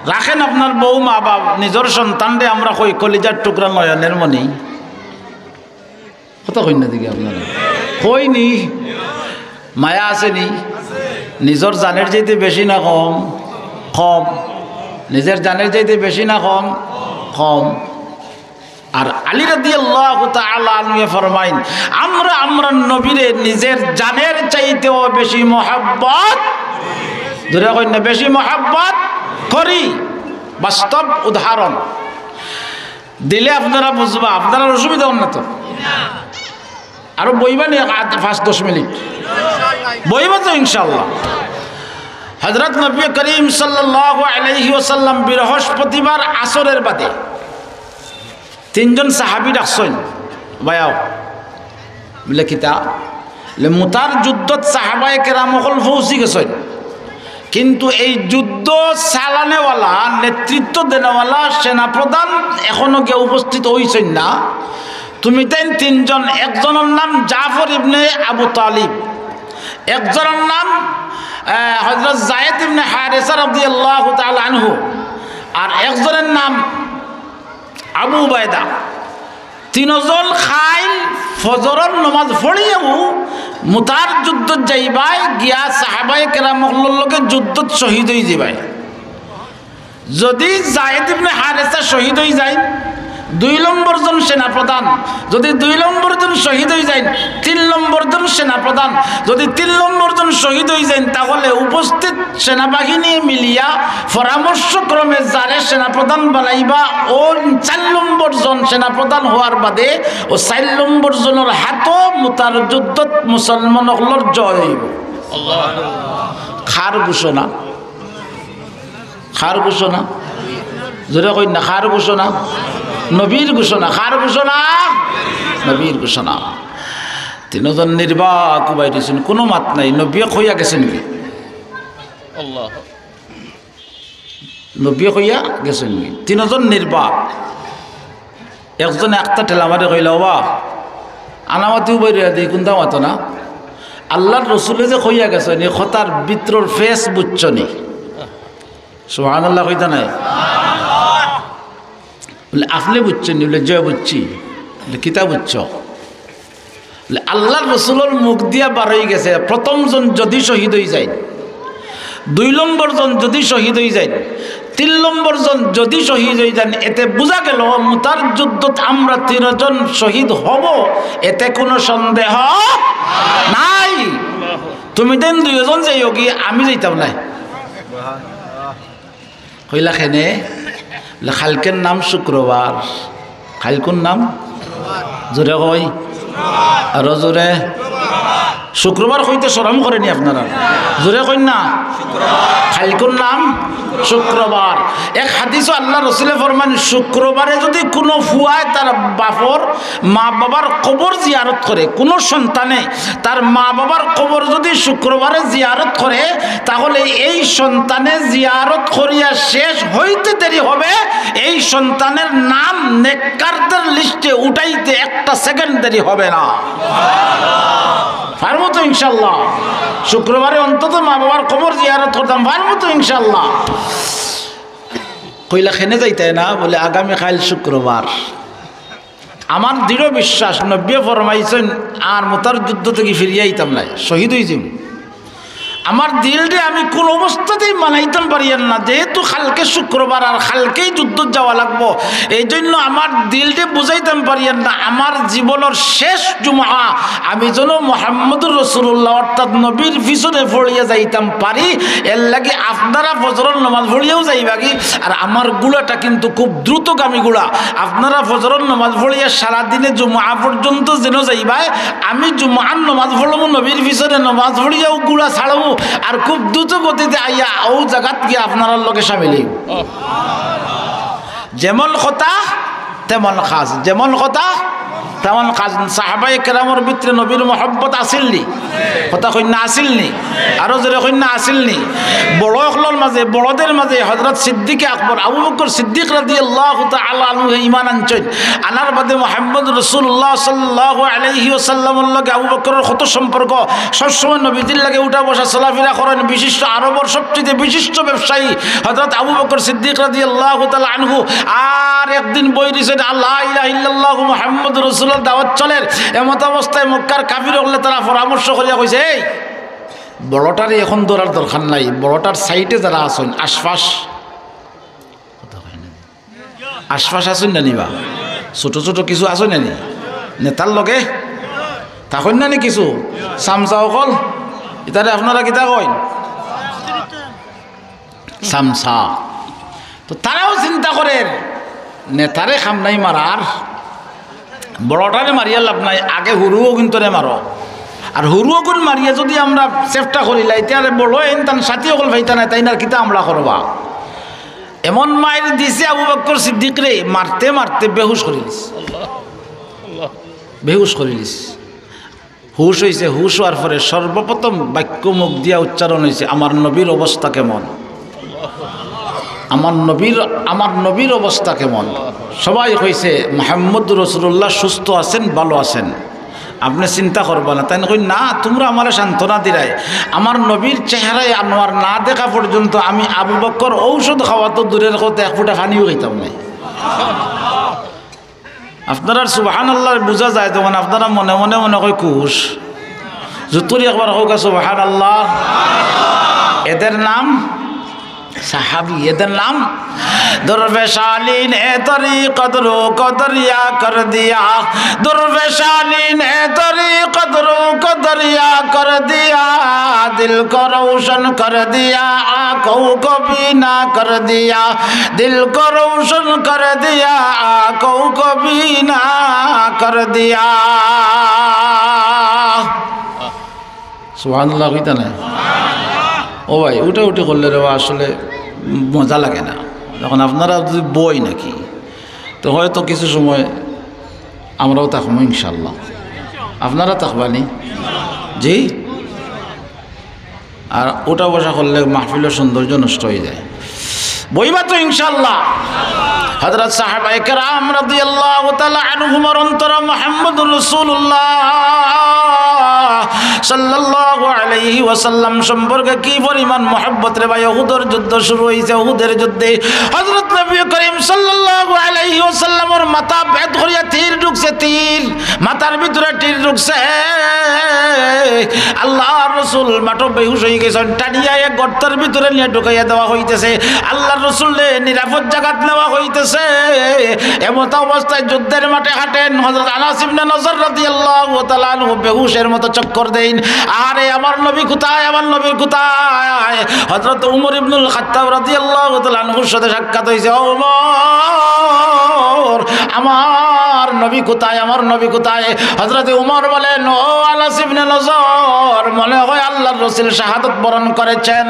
রাখেন আপনার বউ, মা বাপ, নিজর সন্তানরে আমরা কই কলিজার টুকরা নয়নের মণি। কথা কইন না দেখি আপনারা। কই নি? মায়া আছে নি? নিজর জানের চাইতে বেশি না কম? কম। নিজের জানের চাইতে বেশি না কম? কম। আর আলী রাদিয়াল্লাহু তাআলা আনহু ফরমাইন, "আমরা আমরার নবীরে নিজের জানের চাইতেও বেশি মহব্বত," জোরে কইন না, "বেশি মহব্বত করি।" বাস্তব উদাহরণ দিলে আপনারা বুঝবা, আপনারার অসুবিধা অর না তো? আরো বইবা নি এক আধ, পাঁচ দশ মিনিট? বইবা তো ইনশাআল্লাহ। হযরত নবী করিম সাল্লাল্লাহু আলাইহি ওয়াসাল্লাম বৃহস্পতিবার আসরের বাদে তিনজন সাহাবী ডাকছইন, "বায়াও।" বলে, "কিতা?" বলে, "মুতার যুদ্ধত সাহাবায়ে কেরাম অকল পৌঁছি গেছইন, কিন্তু এই যুদ্ধ চালানেওয়ালা, নেতৃত্ব দেনেওয়ালা সেনাপ্রধান এখনো গিয়া উপস্থিত অইছইন না। তুমি তাইন তিনজন, একজনর নাম জাফর ইবনে আবু তালিব, একজনর নাম, আহ, হযরত যায়েদ ইবনে হারেসা রাদিয়াল্লাহু তাআলা আনহু, আর একজনর নাম আবু উবায়দা। তিনজন কাইল ফজরর নমাজ পড়িয়াউ মুতার যুদ্ধত যাইবায়, গিয়া সাহাবায়ে কেরাম অকলর লগে যুদ্ধত শহীদ অইযিবায়।" যদি যায়েদ ইবনে হারেসা শহীদ অইযাইন, দুই নম্বর জন সেনাপ্রধান, যদি দুই নম্বর জন শহীদ অইযাইন, তিন নম্বর জন সেনাপ্রধান, যদি তিন নম্বর জন শহীদ অইযাইন, তাহলে উপস্থিত সেনাবাহিনী মিলিয়া পরামর্শক্রমে যারে সেনাপ্রধান বানাইবা, অউ চাইর নম্বর জন সেনাপ্রধান অওয়ার বাদে অউ চাইর নম্বর জনর হাতো মুতার যুদ্ধত মুসলমান অকলর জয় অইবো। কার ঘোষণা? কার ঘোষণা? জোরে কইন না, কার ঘোষণা? নবীর ঘোষণা। কার ঘোষণা? নবীর ঘোষণা। তিনজন নির্বাক উবাই রইছইন, কুনু মাত নাই। নবীয়ে কইয়া গেছইন নি? নবীয়ে কইয়া গেছইন নি? তিনজন নির্বাক। একজনে একটা ঠেলা মারি কইলা, "ওবা, আনামাতি উবাই রইয়া দি, কুনতা মাতো না? আল্লার রসুলে যে কইয়া গেছইন নি, ই কথার ভিতরর ফেস বুঝছো নি?" সুবহানাল্লাহ কইতা নায়? বলে, "আপনে বুঝছইন নি?" বলে, "জি বুঝছি।" বলে, "কিতা বুঝছো?" বলে, "আল্লার রসুলর মুখ দিয়া বারই গেছে, প্রথম জন যদি শহীদ অইযাইন, দুই নম্বর জন যদি শহীদ অইযাইন, তিন নম্বর জন যদি শহীদ অইযাইন, এতে বুঝা গেল মুতার যুদ্ধত আমরা তিনজন শহীদ হব, এতে কুনু সন্দেহ নাই। তুমি দেন দুইজন যাইওগি, আমি যাইতাম নায়।" কইলা, "কেনে?" বলে, "কাইলকের নাম শুক্রবার।" কাইলকুর নাম? জোরে কই, আরো জোরে। শুক্রবার কইতে শরম করে নি আপনারা? জোরে কইন না। কাইলকুর নাম শুক্রবার। এক হাদিসো আল্লার রসুলে ফরমাইন, শুক্রবারে যদি কুনু ফুয়ায় তার বাপর, মা বাবার কবর জিয়ারত করে, কুনু সন্তানে তার মা বাবার কবর যদি শুক্রবারে জিয়ারত করে, তাহলে এই সন্তানে জিয়ারত করিয়া শেষ হইতে দেরি হবে, এই সন্তানের নাম নেককারদের লিস্টে উঠাইতে একটা সেকেন্ড দেরি হবে না। পারমু তো ইনশাল্লাহ? শুক্রবারে অন্তত মা বাবার কবর জিয়ারত করতাম, পারমু তো ইনশাল্লাহ? কইলা, "কেনে যাইতায় না?" বলে, "আগামী কাইল শুক্রবার।" আমার দৃঢ় বিশ্বাস, নবীয়ে ফরমাইছইন, "আর মুতার যুদ্ধ থাকি ফিরিয়া আইতাম নায়, শহীদ অইযিমু।" আমার দিলরে আমি কুনু অবস্থাতেই মানাইতাম পারিয়ার না, যেহেতু কাইলকে শুক্রবার আর কাইলকেই যুদ্ধত যাওয়া লাগবো, এই জন্য আমার দিলরে বুঝাইতাম পারিয়ার না, আমার জীবনর শেষ জুমা আমি যেন মোহাম্মদুর রাসূলুল্লাহ অর্থাৎ নবীর পিছনে পড়িয়া যাইতাম পারি। এর লাগি আপনারা ফজরর নামাজ পড়িয়াও যাইবাগি, আর আমার ঘোড়াটা কিন্তু খুব দ্রুতগামী ঘোড়া। আপনারা ফজরর নামাজ পড়িয়া সারাদিনে জুমা পর্যন্ত যেন যাইবায়, আমি জুমার নামাজ পড়মু, নবীর পিছনে নামাজ পড়িয়াও ঘোড়া ছাড়মু, আর খুব দ্রুত গতিতে আইয়া অউ জাগাত গিয়া আপনারার লগে সামিল অইমু। যেমন কথা তেমন কাজ, যেমন কথা তেমন কাজ। সাহাবায়ে কেরামর ভিতরে নবীর মহব্বত আছিল নি? কথা কইন না, আছিল নি? আরো জোরে কইন না, আছিল নি? বড় অকলর মাঝে, বড়দের মাঝে হযরত সিদ্দিকে আকবর, আবু বকর সিদ্দিক রাদিয়াল্লাহু তাআলা আনহু ঈমান আনছইন। আনার বাদে মুহাম্মদ রাসূলুল্লাহ সাল্লাল্লাহু আলাইহি ওয়াসাল্লামর লগে আবু বকরর কত সম্পর্ক, সবসময় নবীজির লগে উঠা বসা চলাফেরা করইন। বিশিষ্ট আরবর সবচেয়ে বিশিষ্ট ব্যবসায়ী হযরত আবু বকর সিদ্দিক রাদিয়াল্লাহু তাআলা আনহু। আর একদিন বই রইছইন, লা ইলাহা ইল্লাল্লাহু মুহাম্মাদুর রাসূলুল্লাহ দাওয়াত চলের। এমত অবস্থায় মক্কার কাফির অকলে তারা পরামর্শ করিয়া কইছে, "এই বড়টারে এখন ধরার দরকার নাই, বড়টার সাইডে যারা আছইন আশপাশ।" আশপাশ আছইন না নি বা? ছোট ছোট কিছু আছইন না নি? নেতার লগে থাকইন না নি কিছু? চামচা অকল? ইতারে আপনারা কিতা কইন? চামচা। তো তারাও চিন্তা করের, নেতারে কাম নাই মারার, বড়টারে মারিয়া লাভ নাই, আগে হুরু অগুইন্তরে মারো। আর হুরু অগুইন মারিয়া যদি আমরা চেষ্টা করিলাই, তে আর বড় এইন তান সাথী অকল পাইতা নায়, তাইন আর কিতা আমলা করবা? এমন মাইর দিছে আবু বকর সিদ্দিকরে, মারতে মারতে বেহুশ করি দিছে। বেহুশ করি দিছে। হুশ অইছে, হুশ অওয়ার পরে সর্বপ্রথম বাক্য মুখ দিয়া উচ্চারণ অইছে, "আমার নবীর অবস্থা কেমন? আমার নবীর, আমার নবীর অবস্থা কেমন?" সবাই কইছে, "মুহাম্মদুর রাসূলুল্লাহ সুস্থ আছেন, ভালো আছেন, আপনে চিন্তা করবা না।" তাইন কইন, "না, তুমরা আমারে সান্ত্বনা দিরায়, আমার নবীর চেহারায় আনোয়ার না দেখা পর্যন্ত আমি আবু বকর ঔষধ খাওয়া তো দূরের কথা, এক ফুটা পানিও খাইতাম নায়।" আপনারার সুবহানাল্লাহ বুঝা যায়, তখন আপনারা মনে মনে মনে কয় খুশ। জুতুরি একবার কউক্কা সুবহানাল্লাহ। এদের নাম সাহাবী, এদের নাম। درفشانی نے طریقت رو کو دریا کر دیا، درفشانی نے طریقت رو کو دریا کر دیا، دل کو روشن کر دیا، آنکھوں کو بینا کر دیا، دل کو روشن کر دیا، آنکھوں کو بینا کر دیا۔ সুবহানাল্লাহ কইতা না? ও ভাই, উঠাউঠি করলে রে বা আসলে মজা লাগে না। এখন আপনারা যদি বই নাকি, তো হয়তো কিছু সময় আমরাও থাকমু ইনশাআল্লাহ। আপনারা থাকবানি? জি? আর উঠা বসা করলে মাহফিলের সৌন্দর্য নষ্ট হয়ে যায়। বইবা তো ইনশাআল্লাহ। হযরত সাহাবায়ে কেরাম রাদিয়াল্লাহু তাআলা আনহুমর অন্তরে মুহাম্মদুর রাসূলুল্লাহ সাল্লাল্লাহু আলাইহি ওয়াসাল্লাম সম্পর্কে কি পরিমাণ মহব্বত রে ভাই। উহুদর যুদ্ধ শুরু হইছে, উহুদের যুদ্ধে হযরত নবী করিম সাল্লাল্লাহু আলাইহি ওয়াসাল্লামর মাথা ভেদ করিয়া তীর ঢুকছে, তীর মাথার ভিতরে তীর ঢুকছে। আল্লাহর রাসূল মাঠো বেহুশ হয়ে গেছেন, টানিয়া এক গর্তের ভিতরে নিয়ে ঢুকাইয়া দেওয়া হইতেছে। আল্লাহর রাসূলরে নিরাপদ জাগাত নেওয়া হইতেছে। এমত অবস্থায় যুদ্ধের মাঠে হাঁটেন হযরত আনাস ইবনে নজর রাদিয়াল্লাহু তাআলা আনহু, বেহুশের মতো চক্কর দেইন। আরে আমার নবী কোথায়, আমার নবী কোথায়? হযরত উমর ইবনুল খাত্তাব রাদিয়াল্লাহু তাআলা আনহুর সাথে সাক্ষাৎ হইছে। ও উমর, আমার নবী কোথায়, আমার নবী কোথায়? হযরত উমর বলেন, ও আনাস ইবনে নজর, মনে হয় আল্লাহর রাসূল শাহাদত বরণ করেছেন,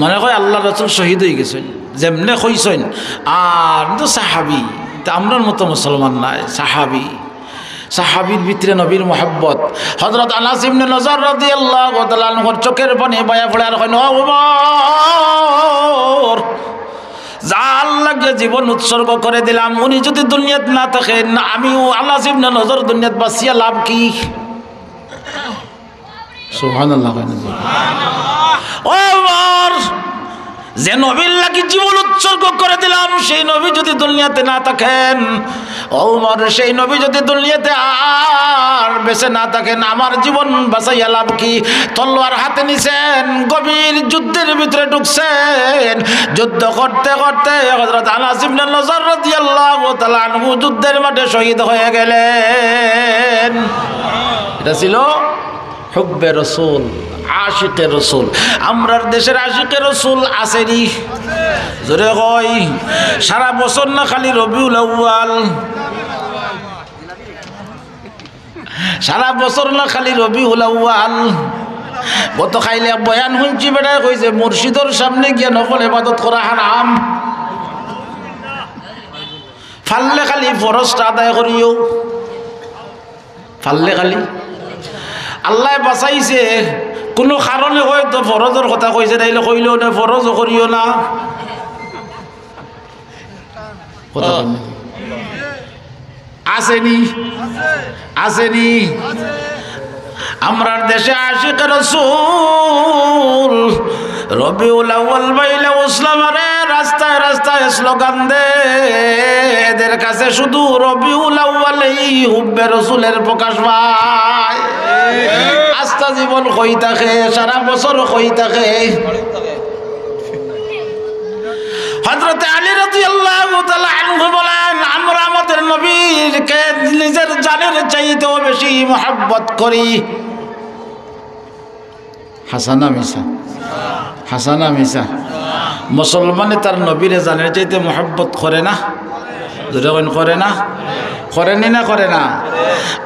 মনে হয় আল্লাহর রাসূল শহীদ হয়ে গেছেন, যেমনে কইছেন। আর তো সাহাবী, তা আমরার মতো মুসলমান নায়, সাহাবী। সাহাবীর ভিতরে নবীর মহব্বত। হযরত আনাস ইবনে নজর রাদিয়াল্লাহু তাআলা আনহুর চোখের পানি বয়া পড়ে আর কইন, ও উমর, যার লাগি জীবন উৎসর্গ করে দিলাম, উনি যদি দুনিয়াত না থাকেন, আমিও আনাস ইবনে নজর দুনিয়াত বাঁচিয়া লাভ কি? সুবহানাল্লাহ। ও উমর, যে নবীর লাগি জীবন উৎসর্গ করে দিলাম, সেই নবী যদি দুনিয়াতে না থাকেন, ও উমর, সেই নবী যদি দুনিয়াতে আর বেঁচে না থাকেন, আমার জীবন বাঁচাইয়া লাভ কি? তলোয়ার হাতে নিছেন, গভীর যুদ্ধের ভিতরে ঢুকছেন। যুদ্ধ করতে করতে হযরত আনাস ইবনে নজর রাদিয়াল্লাহু তাআলা আনহু যুদ্ধের মাঠে শহীদ হয়ে গেলেন। এটা ছিল হুব্বে রসুল, আশিকে রসুল। আমরার দেশের আশিকে রসুল আছে নি? জোরে কই, সারা বছর না খালি রবিউল আউয়াল, সারা বছর না খালি রবিউল আউয়াল। গত কাইলে এক বয়ান হুনছি, বেটায় কইছে মুর্শিদর সামনে গিয়া নফল ইবাদত করা হারাম। পারলে খালি ফরজটা আদায় করিও। পারলে খালি আল্লায় বাঁচাইছে, কুনু কারণে হয়তো ফরজর কথা কইছে, নাইলে কইলেও না, ফরজও করিও না। কথা কইন না। আছে নি? আছে নি? আমরার দেশে আশিকে রসুল রবিউল আউয়াল মাইলা ইসলামরে রাস্তায় রাস্তায় স্লোগান দে, এদের কাছে শুধু রবিউল আউয়ালেই হুব্বে রসুলের প্রকাশ পায়। আস্তা জীবন কই থাকে, সারা বছর কই থাকে। হযরতে আলী রাদিয়াল্লাহু তাআলা আনহু বলেন, আমরা আমাদের নবীকে নিজের জানের চাইতেও বেশি মহব্বত করি। হাছা না মিছা? হাছা না মিছা? মুসলমানে তার নবীরে জানের চাইতে মহব্বত করে না? জোরে কইন, করে না? করেনি না করে না?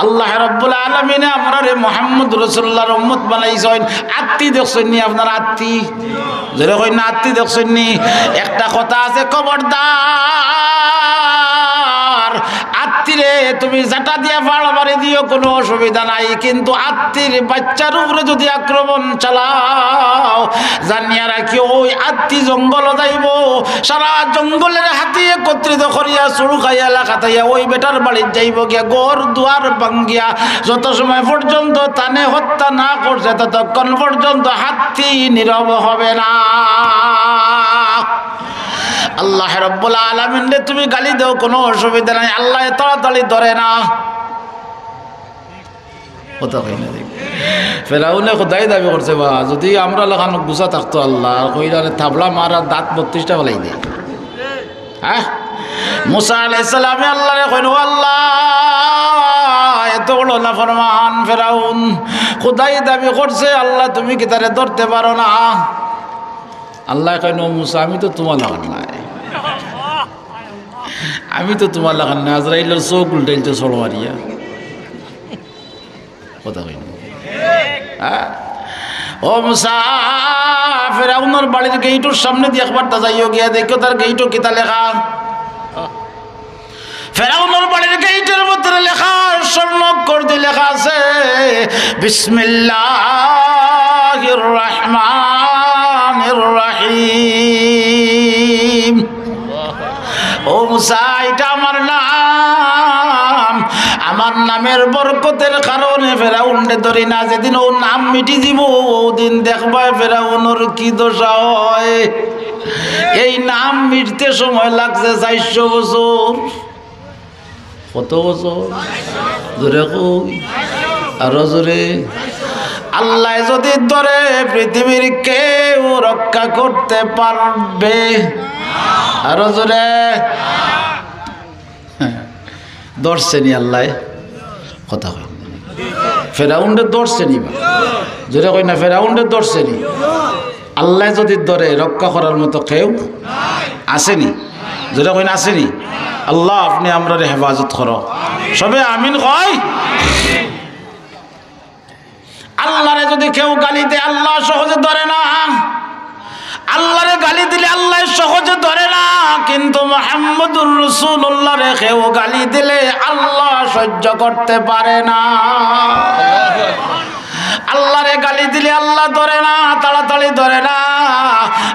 আল্লাহ রাব্বুল আলামিনে আমরারে মুহাম্মদ রাসূলুল্লাহর উম্মত বানাইছইন। আত্তি দেখছইন নি আপনারা? আত্তি? জোরে কইন না, আত্তি দেখছইন নি? একটা কথা আছে, খবরদার, আত্তিরে তুমি যেটা দিয়া ফাড় মারি দিও, কুনু অসুবিধা নাই, কিন্তু আত্তির বাচ্চার উপরে যদি আক্রমণ চালাও, জানিয়া রাখিও, ওই আত্তি জঙ্গলো যাইবো, সারা জঙ্গলের হাতি একত্রিত করিয়া চুরকাইয়া লাখাতাইয়া ওই বেটার বাড়িত যাইবো গিয়া, ঘর দুয়ার ভাঙ্গিয়া যত সময় পর্যন্ত তানে হত্যা না করছে, ততক্ষণ পর্যন্ত হাতি নীরব হবে না। আল্লাহ রাব্বুল আলামিনরে তুমি গালি দেও, কুনু অসুবিধা নাই, আল্লায় তাড়াতাড়ি ধরে না। কথা কই না দেখি। ফেরাউনে খুদাই দাবি করছে, বা যদি আমরা লাখান গুছা থাকতো আল্লাহ, কইরা রে থাবড়া মারা দাঁত বত্রিশটা ফালাই দে। হ্যাঁ? মুসা আলাইহিস সালামে আল্লাহরে কইন, "ও আল্লাহ, এত বড় নাফরমান ফেরাউন, খুদাই দাবি করছে, আল্লাহ তুমি কি তারে ধরতে পারো না?" আল্লাহ কইন, "ও মুসা, আমি তো তুমার লাখান নায়, আমি তো তুমার লাখান নায়।" আজরাইলর চোখ উল্টাইল তো সড় মারিয়া। কথা কইন। হ্যাঁ? ও মুসা, ফেরাউনর বাড়ির গেইটর সামনেদি একবারটা যাইও, গিয়া দেখিও তার গেইটো কিতা লেখা। ফেরাউনর বাড়ির গেইটর ভিতরে লেখা, স্বর্ণ অক্ষর দি লেখা আছে, "বিসমিল্লাহির রহমানির রহিম।" ও মুসা, ইটা আমার নাম, আমার নামের বরকতের কারণে ফেরাউনরে ধরি না। যেদিন অউ নাম মিটি যিবো, অউ দিন দেখবায় ফেরাউনর কি দশা অয়। এই নাম মিটতে সময় লাগছে চাইরশো বছর। কত বছর? জোরে কই, আরো জোরে। আল্লায় যদি ধরে, পৃথিবীর কেউ রক্ষা করতে পারবে? আরো জোরে। ধরছে নি আল্লায়? কথা কই। ফেরাউনরে ধরছে নি বা? জোরে কই না, ফেরাউনরে ধরছে নি? আল্লায় যদি ধরে, রক্ষা করার মতো কেউ আছে নি? জোরে কই না, আছে নি? আল্লাহ, আপনি আমরারে হেফাজত করো। সবে আমিন কই। আল্লাহরে যদি কেউ গালি দেয়, আল্লাহ সহজে ধরে না। আল্লাহরে গালি দিলে আল্লাহ সহজে ধরে না, কিন্তু মুহাম্মদুর রাসূলুল্লাহরে কেউ গালি দিলে আল্লাহ সহ্য করতে পারে না। আল্লাহরে গালি দিলে আল্লাহ ধরে না, তাড়াতাড়ি ধরে না।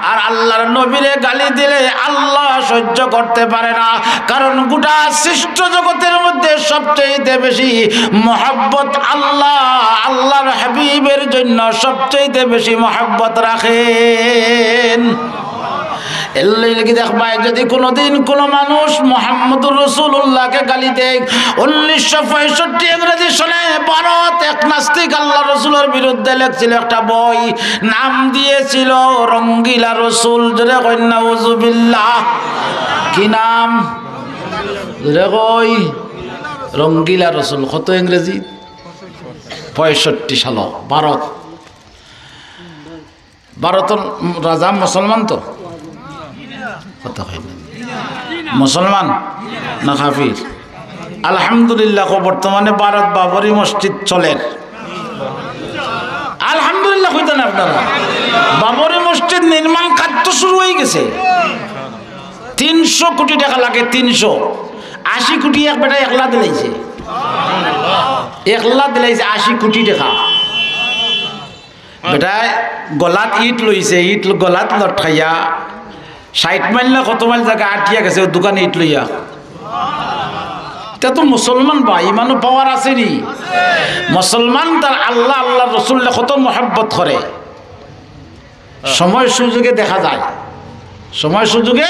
আর আল্লাহর নবীরে গালি দিলে আল্লাহ সহ্য করতে পারে না। কারণ গোটা সৃষ্ট জগতের মধ্যে সবচেয়ে বেশি মহব্বত আল্লাহ, আল্লাহর হাবিবের জন্য সবচেয়ে বেশি মহব্বত রাখেন। এর লাগি দেখবায়, যদি কোনোদিন কোনো মানুষ মুহাম্মদুর রাসূলুল্লাহকে গালি দেয়, উনিশশো পঁয়ষট্টি ইংরেজি সনে ভারত এক নাস্তিক আল্লাহ রসুলের বিরুদ্ধে লেখছিল একটা বই, নাম দিয়েছিল রঙ্গিলা রসুল। জোরে কই নাউজুবিল্লাহ। কি নাম? জোরে কই। রঙ্গিলা রসুল। কত ইংরেজি? পঁয়ষট্টি সাল, ভারত। ভারতর রাজা মুসলমান তো? কথা কই না। মুসলমান না কাফির? আলহামদুলিল্লাহ, কও, বর্তমানে ভারত বাবরি মসজিদ চলের। আলহামদুলিল্লাহ কইতা না আপনারা? বাবরি মসজিদ নির্মাণ কাজ তো শুরু অই গেছে। তিনশো কোটি টেকা লাগে, তিনশো। আশি কোটি এক বেটায় একলা দিলাইছে, একলা দিলাইছে আশি কোটি টেকা। বেটায় গলাত ইট লইছে, ইট ল-, গলাত লটকাইয়া ষাইট মাইল না কত মাইল জাগা আটিয়া গেছে অউ দোকানে ইট লইয়া। ইটা তো মুসলমান বা, ইমানো power আছে নি? মুসলমান তার আল্লাহ, আল্লাহর রসুলরে কত মহব্বত করে। সময় সুযোগে দেখা যায়, সময় সুযোগে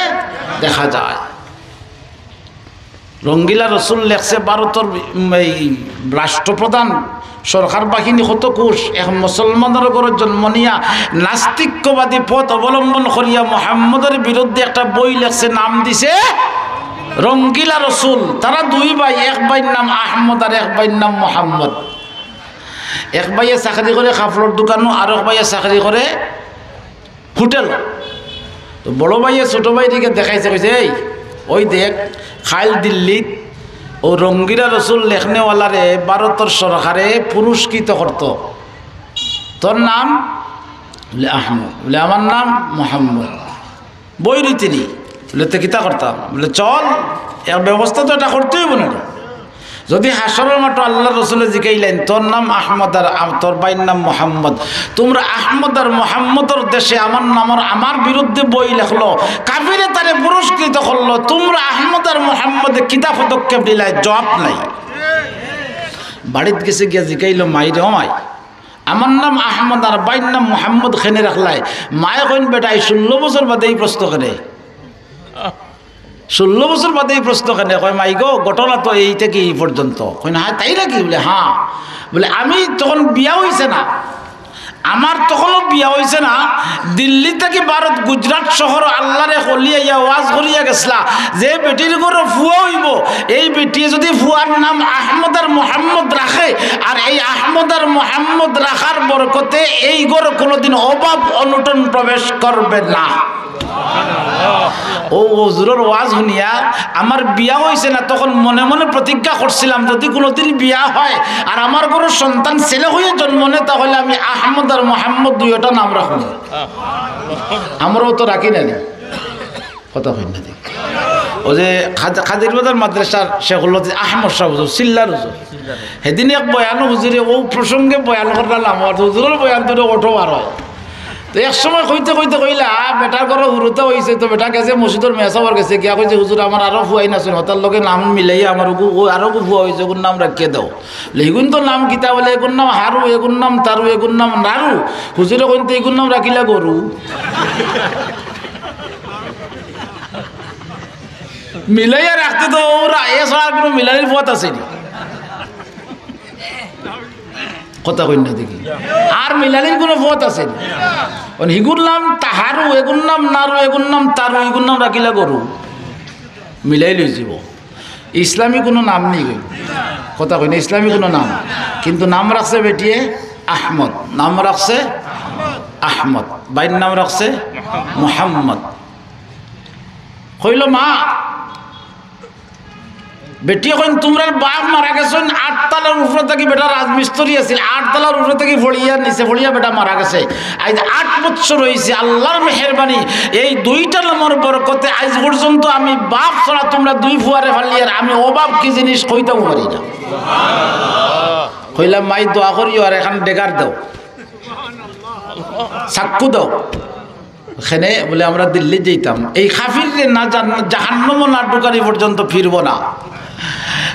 দেখা যায়। রঙ্গিলা রসুল লেখছে, ভারতর, উম, এই রাষ্ট্রপ্রধান, সরকার বাহিনী কত খুশ, এক মুসলমানর ঘরো জন্ম নিয়া নাস্তিক্যবাদী পথ অবলম্বন করিয়া মুহাম্মদর বিরুদ্ধে একটা বই লেখছে, নাম দিছে রঙ্গিলা রসুল। তারা দুই ভাই, এক ভাইর নাম আহমদ আর এক ভাইর নাম মোহাম্মদ। এক ভাইয়ে চাকরি করে কাপড়র দোকানো, আর এক ভাইয়ে চাকরি করে হোটেল। তো বড় ভাইয়ে ছোট ভাইরে দেখাইছে, কইছে, "এই, ওই দেখ, কাইল দিল্লিত অউ রঙ্গিলা রসুল লেখনেওয়ালারে ভারতর সরকারে পুরস্কৃত করতো। তোর নাম?" বলে, "আহমদ।" বলে, "আমার নাম মোহাম্মদ।" বই রীতি নি। বলে, "তে কিতা করতাম?" বলে, "চল, এর ব্যবস্থা তো এটা করতে অইবো না রে। যদি হাশরর মাঠো আল্লাহর রসুলে জিকাইলাইন, 'তোর নাম আহমদ আর আম-, তোর ভাইর নাম মোহাম্মদ, তোমরা আহমদ আর মোহাম্মদর দেশে আমার নামর, আমার বিরুদ্ধে বই লেখলো, কাফিরে তারে পুরস্কৃত করলো, তোমরা আহমদ আর মোহাম্মদে কিতা পদক্ষেপ নিলায়?" জবাব নাই। বাড়িত গেছে গিয়া জিকাইলো, "মাইরে, ও মাই, আমার নাম আহমদ আর ভাইর নাম মোহাম্মদ কেনে রাখলায়?" মায়ে কইন, "বেটায়, ষোলো বছর বাদে ই প্রশ্ন কেনে?" ষোলো বছর বাদে ই প্রশ্ন কেনে? কয়, "মাই গো, ঘটনা তো এই থাকি এই পর্যন্ত।" কইন, "হ্যাঁ, তাই নাকি?" বলে, "হ্যাঁ।" বলে, "আমি তখন বিয়া অইছে না, আমার তখনও বিয়া অইছে না।" দিল্লি থাকি ভারত, গুজরাট শহর আল্লারে কলিয়া ইয়া ওয়াজ করিয়া গেছলা, যে বেটির ঘরো ফুয়া অইবো, এই বেটিয়ে যুদি ফুয়ার নাম আহমদ আর মোহাম্মদ রাখে, আর এই আহমদ আর মোহাম্মদ রাখার বরকতে এই ঘরো কুনুদিন অভাব অনটন প্রবেশ করবে না। অউ হুজুরর ওয়াজ হুনিয়া আমার বিয়া অইছে না, তখন মনে মনে প্রতিজ্ঞা করছিলাম, যুদি কুনুদিন বিয়া হয় আর আমার ঘরো সন্তান ছেলে অইয়া জন্ম নেয়, তাহলে আমি আহমদ আর মোহাম্মদ দুইওটা নাম রাখমু। আমরাও তো রাখি না নি? কথা কইন না দেখি। অউ যে কাদ-, কাদিরবাজার মাদ্রাসার শেখুল হাদিস আহমদ সাব হুজুর, চিল্লার হুজুর, হেদিন এক বয়ানো হুজুরে অউ প্রসঙ্গে বয়ান করলা, আমার হুজুরর বয়ান তো অটো বার অয়। তো এক সময় কইতে কইতে কইলা, বেটার ঘরো হুরুতা অইছে, তো বেটা গেছে মসজিদর মেসাবর গেছে, গিয়া কইছে, "হুজুর, আমার আরো ফুয়াইন আছইন, হতার লগে নাম মিলাইয়া আমার অগু, অউ আরো অগু ফুয়া অইছে, অগুর নাম রাখিয়া দেও।" বলে, "ইগুন তো নাম কিতা?" বলে, "এগুর নাম হারু, এগুর নাম তারু, এগুর নাম নারু।" হুজুরে কইন, "তো ইগুর নাম রাখিলা গরু।" মিলাইয়া রাখতে তো অউ রা-, এ ছাড়া আর কুনু মিলানির পথ আছে নি? কথা কইন না দেখি। আর মিলানির কুনু পথ আছে নি? অখন হিগুর নাম তাহারু, এগুর নাম নারু, এগুর নাম তারু, ইগুর নাম রাখিলা গরু। মিলাই লইযিবো। ইসলামী কুনু নাম নি? কথা কইন না, ইসলামী কুনু নাম। কিন্তু নাম রাখছে বেটিয়ে আহমদ, নাম রাখছে আহমদ, ভাইর নাম রাখছে মোহাম্মদ। কইল, "মা," বেটিয়ে কইন, "তুমরার বাপ মারা গেছইন, আটতলার উপরে থাকি বেটা রাজমিস্ত্রি আছিল, আটতলার উপরে থাকি পড়িয়া নিচে পড়িয়া বেটা মারা গেছে। আইজ আট বছর অইছে, আল্লার মেহেরবানি, এই দুইটা নামর বরকতে আইজ পর্যন্ত আমি বাপ ছাড়া তুমরা দুই ফুয়ারে ফালিয়ার আমি অভাব কি জিনিস কইতাম পারি না।" কইলা, "মাই দোয়া করিও আর এখান ডেগার দাও, চাক্কু দাও।" কেনে? বলে, "আমরা দিল্লিত যাইতাম, এই কাফিররে না জান-, জাহান্নামো না ঢুকানি পর্যন্ত ফিরবো না,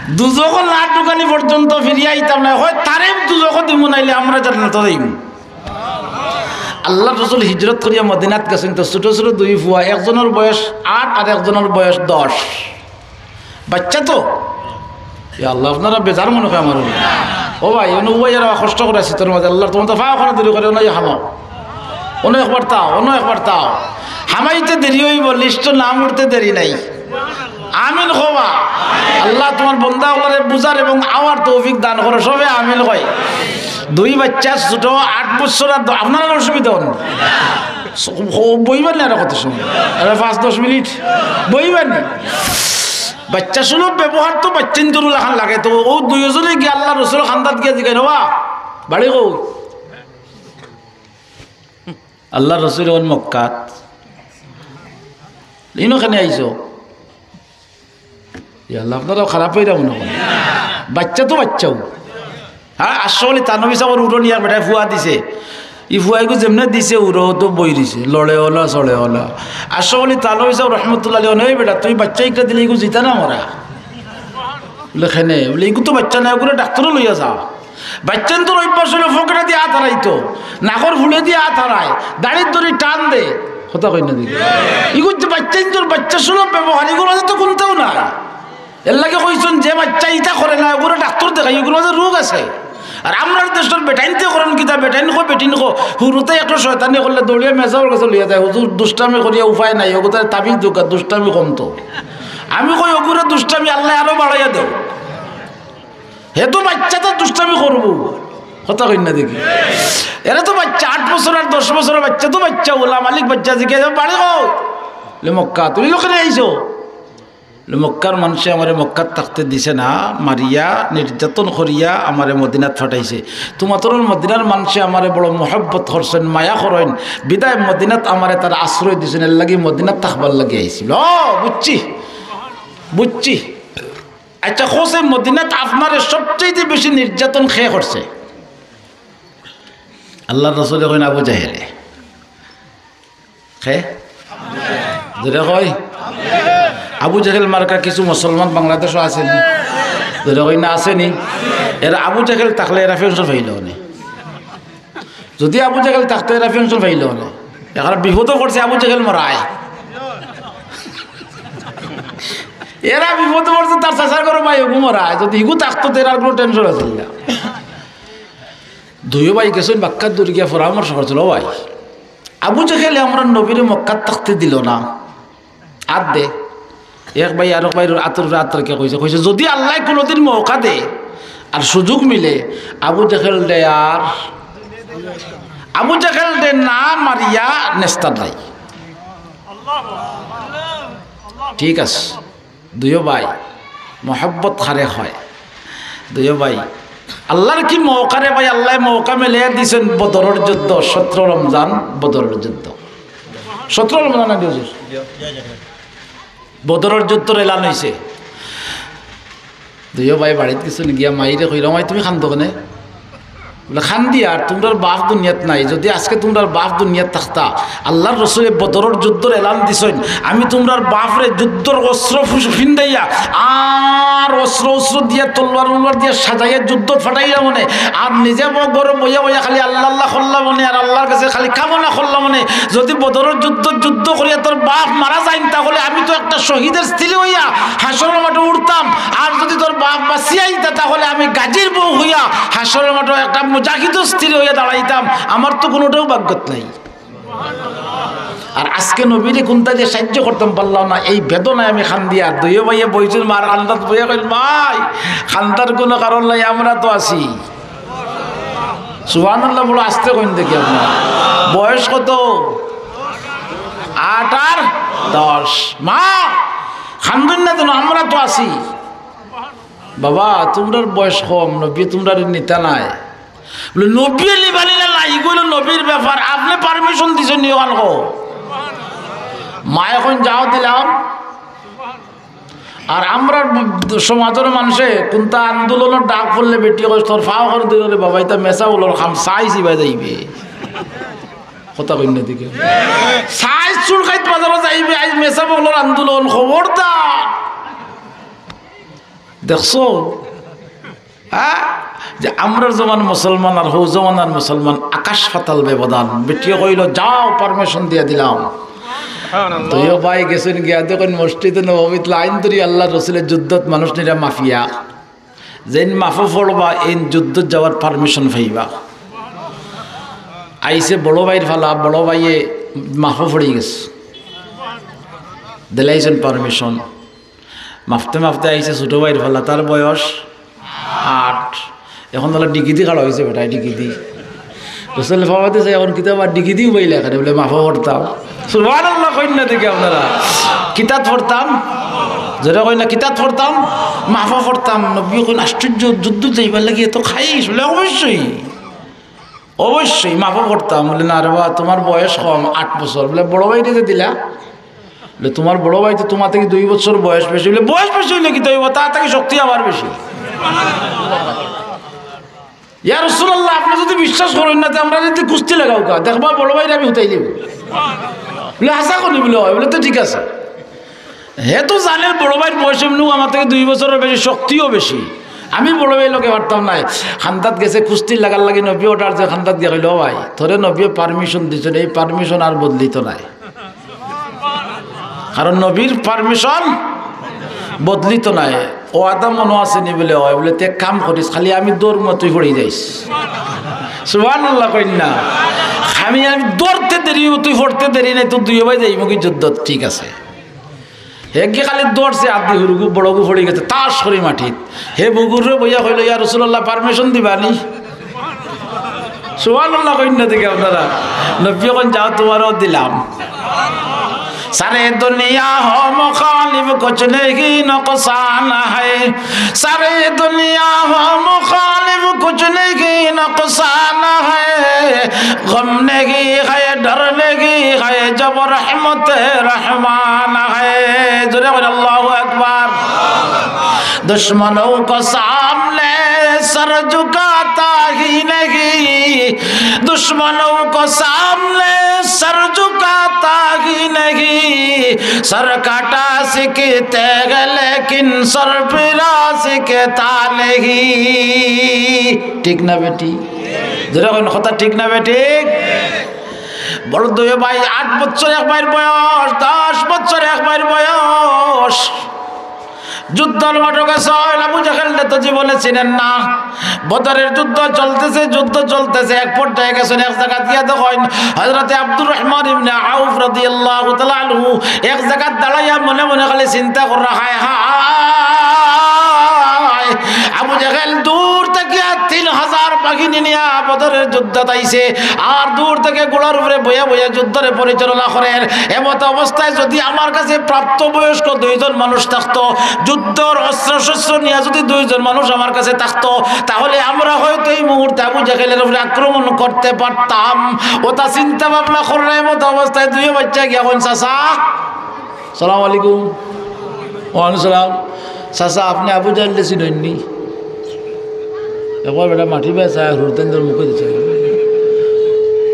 দুজখো না ঢুকানি পর্যন্ত ফিরিয়া আইতাম না, হয় তারে দুজখো দিমু, নাইলে আমরা জান্নাতো যাইমু।" আল্লার রসুল হিজরত করিয়া মদিনাত গেছইন, তো ছোট ছোট দুই ফুয়া, একজনর বয়স আট আর একজনর বয়স দশ। বাইচ্চা তো। ইয়া আল্লাহ, আপনারা বেজার মনে অয় আমার। ও ভাই, অনো উবাই যারা কষ্ট করি আছি তোর মাঝে, আল্লাহ তোমার তো ফাও খানা দেরি করে, অনো হামাও। অনো একবার তাও, অনো একবার তাও। হামাইতে দেরি অইবো, লিস্টো নাম উঠতে দেরি নাই। আমিন কওবা। আল্লাহ তোমার বন্দা অকলরে বুঝার এবং আওয়ার তৌফিক দান করো, সবে আমিন কই। দুই বাইচ্চা ছোট, আট বছর আর দ-, আপনারার অসুবিধা অয় না। স-, ও বইবা নি আরো কত সময়? আরে পাঁচ দশ মিনিট বইবা নি? বাইচ্চা সুলভ ব্যবহার তো বাইচ্চাইন্তর লাখান লাগে। তো অউ দুইওজনে গিয়া আল্লার রসুলর কান্দাত গিয়া জিগাইন, "ওবা, বাড়ি কই?" আল্লার রসুল অখন মক্কাত। "ইনো কেনে আইছো?" ইয়া আল্লাহ, আপনারাও খারাপ অইরা মনে করেন। বাইচ্চা তো বাইচ্চাউ। হ্যাঁ, আশরাফ আলী থানভী সাবর উরো নিয়া বেটায় ফুয়া দিছে। ই ফুয়াইগু যেমনে দিছে উরো তো বই দিছে, লড়েও না, চড়েও না। আশরাফ আলী থানভী সাব রহমতুল্লাহ আলাইহি অনে, "ওই বেটা, তুই বাইচ্চা ইকটা দিলে ইগু জিতা না মরা?" বলে, "কেনে?" বলে, "ইগু তো বাইচ্চা নায়, ইগুরে ডাক্তরো লইয়া যাও।" বাইচ্চাইন্তর অভ্যাস অইলো পকেটেদি আত হারাইতো, নাকর ফুড়েদি আত হারায়, দাড়ির দড়ি টান দে। কথা কইন না দেখি। ইগু যে বাইচ্চাইন্তর বাইচ্চা সুলভ ব্যবহার, ইগুর মাঝে তো কুন্তাউ নাই। এরলাগি কইছইন, যে বাইচ্চায় ইতা করে না, ইগুরে ডাক্তর দেখাইও, ইগুর মাঝে রোগ আছে। আর আমরার দেশর বেটাইন্তে করইন কিতা, বেটাইন কো, বেটিন কো, হুরুতায় একটু শয়তানি করলে দৌড়িয়া মেসাবর গেছে লইয়া যায়, "হুজুর, দুষ্টামি করিয়া উপায় নাই, অগুতারে তাবিজ দেউক্কা, দুষ্টামি কমতো।" আমি কই, "অগুরে দুষ্টামি আল্লায় আরো বাড়াইয়া দেও।" হে তো বাইচ্চা, তো দুষ্টামি করবো। কথা কইন না দেখি। এরা তো বাইচ্চা, আট বছর আর দশ বছরর বাইচ্চা তো বাইচ্চা, অলা মালিক বাইচ্চা জিগাইন, "বাড়ি কই?" বলে, "মক্কা।" "তুমি কেনে আইছো?" বলে, "মক্কার মানষে আমারে মক্কাত থাকতে দিছে না, মারিয়া নির্যাতন করিয়া আমারে মদিনাত ফাটাইছে। তোমাতর মদিনার মানষে আমারে বড় মহব্বত করছইন, মায়া করইন, বিদায় মদিনাত আমারে তারা আশ্রয় দিছইন, এরলাগি মদিনাত থাকবার লাগি আইছি।" "ও, বুঝছি, বুঝছি।" আচ্ছা, কওছে মদিনাত আপনারে সবচাইতে বেশি নির্যাতন কে করছে? আল্লার রসুলে কইন, "আবু জাহেলে।" কে? জোরে কই। আবু জাহেল মার্কা কিছু মুসলমান বাংলাদেশো আছে নি? জোরে কই না, আছে নি? এরা আবু জাহেল থাকলে এরা পেনশন পাইলো নি। যদি আবু জাহেল থাকতো, এরা পেনশন পাইলো অনে। এখন বিপদো পড়ছে আবু জাহেল মরায়। এরা বিপদো পড়ছে, তার চাচার ঘরর ভাই অগু মরায়। যদি ইগু থাকতো, তে এরার কুনু টেনশন আছিল না। দুইও ভাই গেছইন বাক্কা দূর গিয়া পরামর্শ করছিল, "ও ভাই, আবু জেহেলে আমরার নবীরে মক্কাত থাকতে দিল না, আত দে।" এক ভাই আরক ভাইর আতর উপরে আত রাখিয়া কইছে, কইছে, "যদি আল্লায় কুনুদিন মৌকা দে আর সুযোগ মিলে, আবু জেহেলরে আর, আবু জেহেলরে না মারিয়া নেস্তার নাই।" ঠিক আছে। দুইও ভাই, মহব্বত কারে কয়? দুইও ভাই, আল্লার কি মৌকা রে ভাই, আল্লায় মৌকা মিলাইয়া দিছইন বদরর যুদ্ধ, সতরো রমজান বদরর যুদ্ধ। সতরো রমজান না দিয়েছে? বদরর যুদ্ধর এলান অইছে। দুইও ভাই বাড়িত গেছইন গিয়া মাইরে কইলা, "মাই, তুমি কান্দো কেনে?" বলে, "কান্দিয়ার, তুমরার বাফ দুনিয়াত নাই। যদি আজকে তুমরার বাফ দুনিয়াত থাকতা, আল্লার রসুলে বদরর যুদ্ধর এলান দিছইন, আমি তুমরার বাফরে যুদ্ধর অস্ত্র ফুস-, ফিন্দাইয়া আর অস্ত্র অস্ত্র দিয়া তলোয়ার উলোয়ার দিয়া সাজাইয়া যুদ্ধত ফাটাইলাম অনে, আর নিজে ব-, ঘরো বইয়া বইয়া খালি আল্লাহ আল্লাহ করলাম অনে, আর আল্লার কাছে খালি কামনা করলাম অনে, যদি বদরর যুদ্ধ যুদ্ধ করিয়া তোর বাফ মারা যাইন, তাহলে আমি তো একটা শহীদের স্ত্রী অইয়া হাশরর মাঠো উঠতাম, আর যদি তোর বাফ বাঁচিয়া আইতা, তাহলে আমি গাজীর বউ অইয়া হাশরর মাঠো একটা মুজাহিদর স্ত্রী অইয়া দাঁড়াইতাম। আমার তো কুনুটাও ভাগ্যত নাই।" আর আজকে নবীরে কুন্তা দিয়া সাইয্য করতাম পারলাম না, এই বেদনায় আমি কান্দিয়ার। দুইও ভাইয়ে বইছইন মার কান্দাত বইয়া কইল, "মাই, কান্দার কুনু কারণ নাই, আমরা তো আছি।" সুবহানাল্লাহ বড় আস্তে কইন দেখি আপনারা। বয়স কত? আট আর দশ। "মা, কান্দইন না যেন, আমরা তো আছি।" "বাবা, তুমরার বয়স কম, নবী তুমরারে নিতা নায়।" বলে, "নবীয়ে নিবা নি না নাই, ইগু অইলো নবীর ব্যাপার, আপনে permission দিছইন নি অখান কও?" মায়ে কইন, "যাও দিলাম।" আর আমরার সমাজর মানষে কুন্তা আন্দোলনর ডাক পড়লে বেটি কয়, "তোর ফাও করি ধরি রে বাবা, ইতা মেসাব অকলর কাম, ছাই ছিবায় যাইবে।" কথা কইন না দেখি। ছাই চুলকাইত বাজারো যাইবে, আইজ মেসাব অকলর আন্দোলন, খবরদার। দেখছো? হ্যাঁ? যে আমরার জমান মুসলমান আর হউ জমানার মুসলমান, আকাশ পাতাল ব্যবধান। বেটিয়ে কইলো, "যাও, permission দিয়া দিলাম।" দুইও ভাই গেছইন গিয়া দেখইন মসজিদে নববীত লাইন ধরি আল্লার রসুলে যুদ্ধত মানুষ নিরা মাফিয়া। যেইন মাফো পড়বা, এইন যুদ্ধত যাওয়ার permission পাইবা। আইছে বড় ভাইর ফালা, বড় ভাইয়ে মাফো পড়ি গেছে। দিলাইছইন permission। মাফতে মাফতে আইছে ছোট ভাইর ফালা, তার বয়স আট। অখন অলা ডিগিদি খাড়া অইছে বেটায়, ডিগিদি। রসুল ফাওয়াতে চাই, অখন কিতা বা ডিগিদি উবাইলা কেনে, বলে, "মাফো পড়তাম।" সুবহানাল্লাহ কইন না দেখি আপনারা। কিতাত পড়তাম? জোরে কইন না, কিতাত পড়তাম? মাফো পড়তাম। নবীয়ে কইন, "আশ্চর্য, যুদ্ধত যাইবার লাগি এত খাইশ?" বলে, "অবশ্যই।" অবশ্যই মাফো পড়তাম। বলে, "না রে বা, তুমার বয়স কম, আট বছর।" বলে, "বড় ভাইরে যে দিলা?" বলে, "তুমার বড় ভাই তো তুমার থাকি দুই বছর বয়স বেশি।" বলে, "বয়স বেশি অইলে কিতা অইবো? তার থাকি শক্তি আমার বেশি।" "ইয়া রাসুলুল্লাহ, আপনে যুদি বিশ্বাস করইন না, তে আমরারে কুস্তি লাগাউক্কা, দেখবা বড় ভাইরে আমি হুতাইলিমু।" বলে, "হাছা করি?" বলে, "অয়।" বলে, "তে ঠিক আছে।" হে তো জানে বড় ভাইর বয়স এমনেউ আমার থাকি দুই বছরর বেশি, শক্তিও বেশি। আমি বড় ভাইর লগে পারতাম নায়। কান্দাত গেছে কুস্তি লাগার লাগি, নবী অর্ডার যে কান্দাত গিয়া কইলো, "ও ভাই, তোরে নবীয়ে permission দিছইন, এই permission আর বদলিতো নায়।" কারণ নবীর permission বদলিতো নায়। ওয়াদা মনো আছে নি? বলে, "অয়।" বলে, "তে এক কাম করিস, খালি আমি দৌড়মু, তুই পড়ি যাইস।" সুবহানাল্লাহ কইন না। আমি, আমি দৌড়তে দেরি অইবো, তুই পড়তে দেরি নাই, তো দুইও ভাই যাইমুগি যুদ্ধত, ঠিক আছে। হে গিয়া খালি দৌড়ছে, আদি হুরুগু বড়গু পড়ি গেছে, তাস করি মাটিত। হে বুগুরে বইয়া কইলো, "ইয়া রাসুলুল্লাহ, permission দিবা নি?" সুবহানাল্লাহ কইন না দেখি আপনারা। নবীয়ে কইন, "যাও, তুমারেও দিলাম।" سارے دنیا ہو مخالف، کچھ نہیں نقصان ہے۔ سارے دنیا ہو مخالف، کچھ نہیں نقصان ہے۔ غم نہیں ہے، ڈر نہیں ہے، جب رحمت رحمان ہے۔ জোরে কইন, আল্লাহু আকবার। دشمنوں کو سامنے سر جھکاتا ہی نہیں، دشمنوں کو سامنے سر جھکاتا ہی نہیں، سر کٹا سکتے ہیں لیکن سرفراز سکتا نہیں۔ ঠিক না বেঠিক? জোরে কইন, কথা ঠিক না বেঠিক? বড় দুইও ভাই, আট বছর এক ভাইর বয়স, দশ বছর এক ভাইর বয়স। যুদ্ধর মাঠো গেছইন, আবু জেহেলরে তো জীবনে চিনইন না। বদরের যুদ্ধ চলতেছে, যুদ্ধ চলতেছে, এক পর্যায়ে গেছইন, এক জাগাত গিয়া দেখইন হযরতে আব্দুর রহমান ইবনে আউফ রাদিয়াল্লাহু তাআলা আনহু এক জাগাত দাঁড়াইয়া মনে মনে খালি চিন্তা কররা, হায় হায়, আবু জেহেল দূর থাকিয়া তিন হাজার বাহিনী নিয়া বদরের যুদ্ধত আইছে, আর দূর থাকি ঘোড়ার উপরে বইয়া বইয়া যুদ্ধরে পরিচালনা করের। এমত অবস্থায় যদি আমার কাছে প্রাপ্তবয়স্ক দুইজন মানুষ থাকতো, যুদ্ধর অস্ত্রশস্ত্র নিয়া যদি দুইজন মানুষ আমার কাছে থাকতো, তাহলে আমরা হয়তো এই মুহূর্তে আবু জেহেলের উপরে আক্রমণ করতে পারতাম। অতা চিন্তা ভাবনা কররা এমত অবস্থায় দুইও বাইচ্চা গিয়া কইন, চাচা, সালাম আলাইকুম। ওয়ালাইকুম সালাম। চাচা, আপনে আবু জেহেলরে চিনইন নি? একবার বেটা মাটি বেচা হুরতেন্দর মুখে দিছে।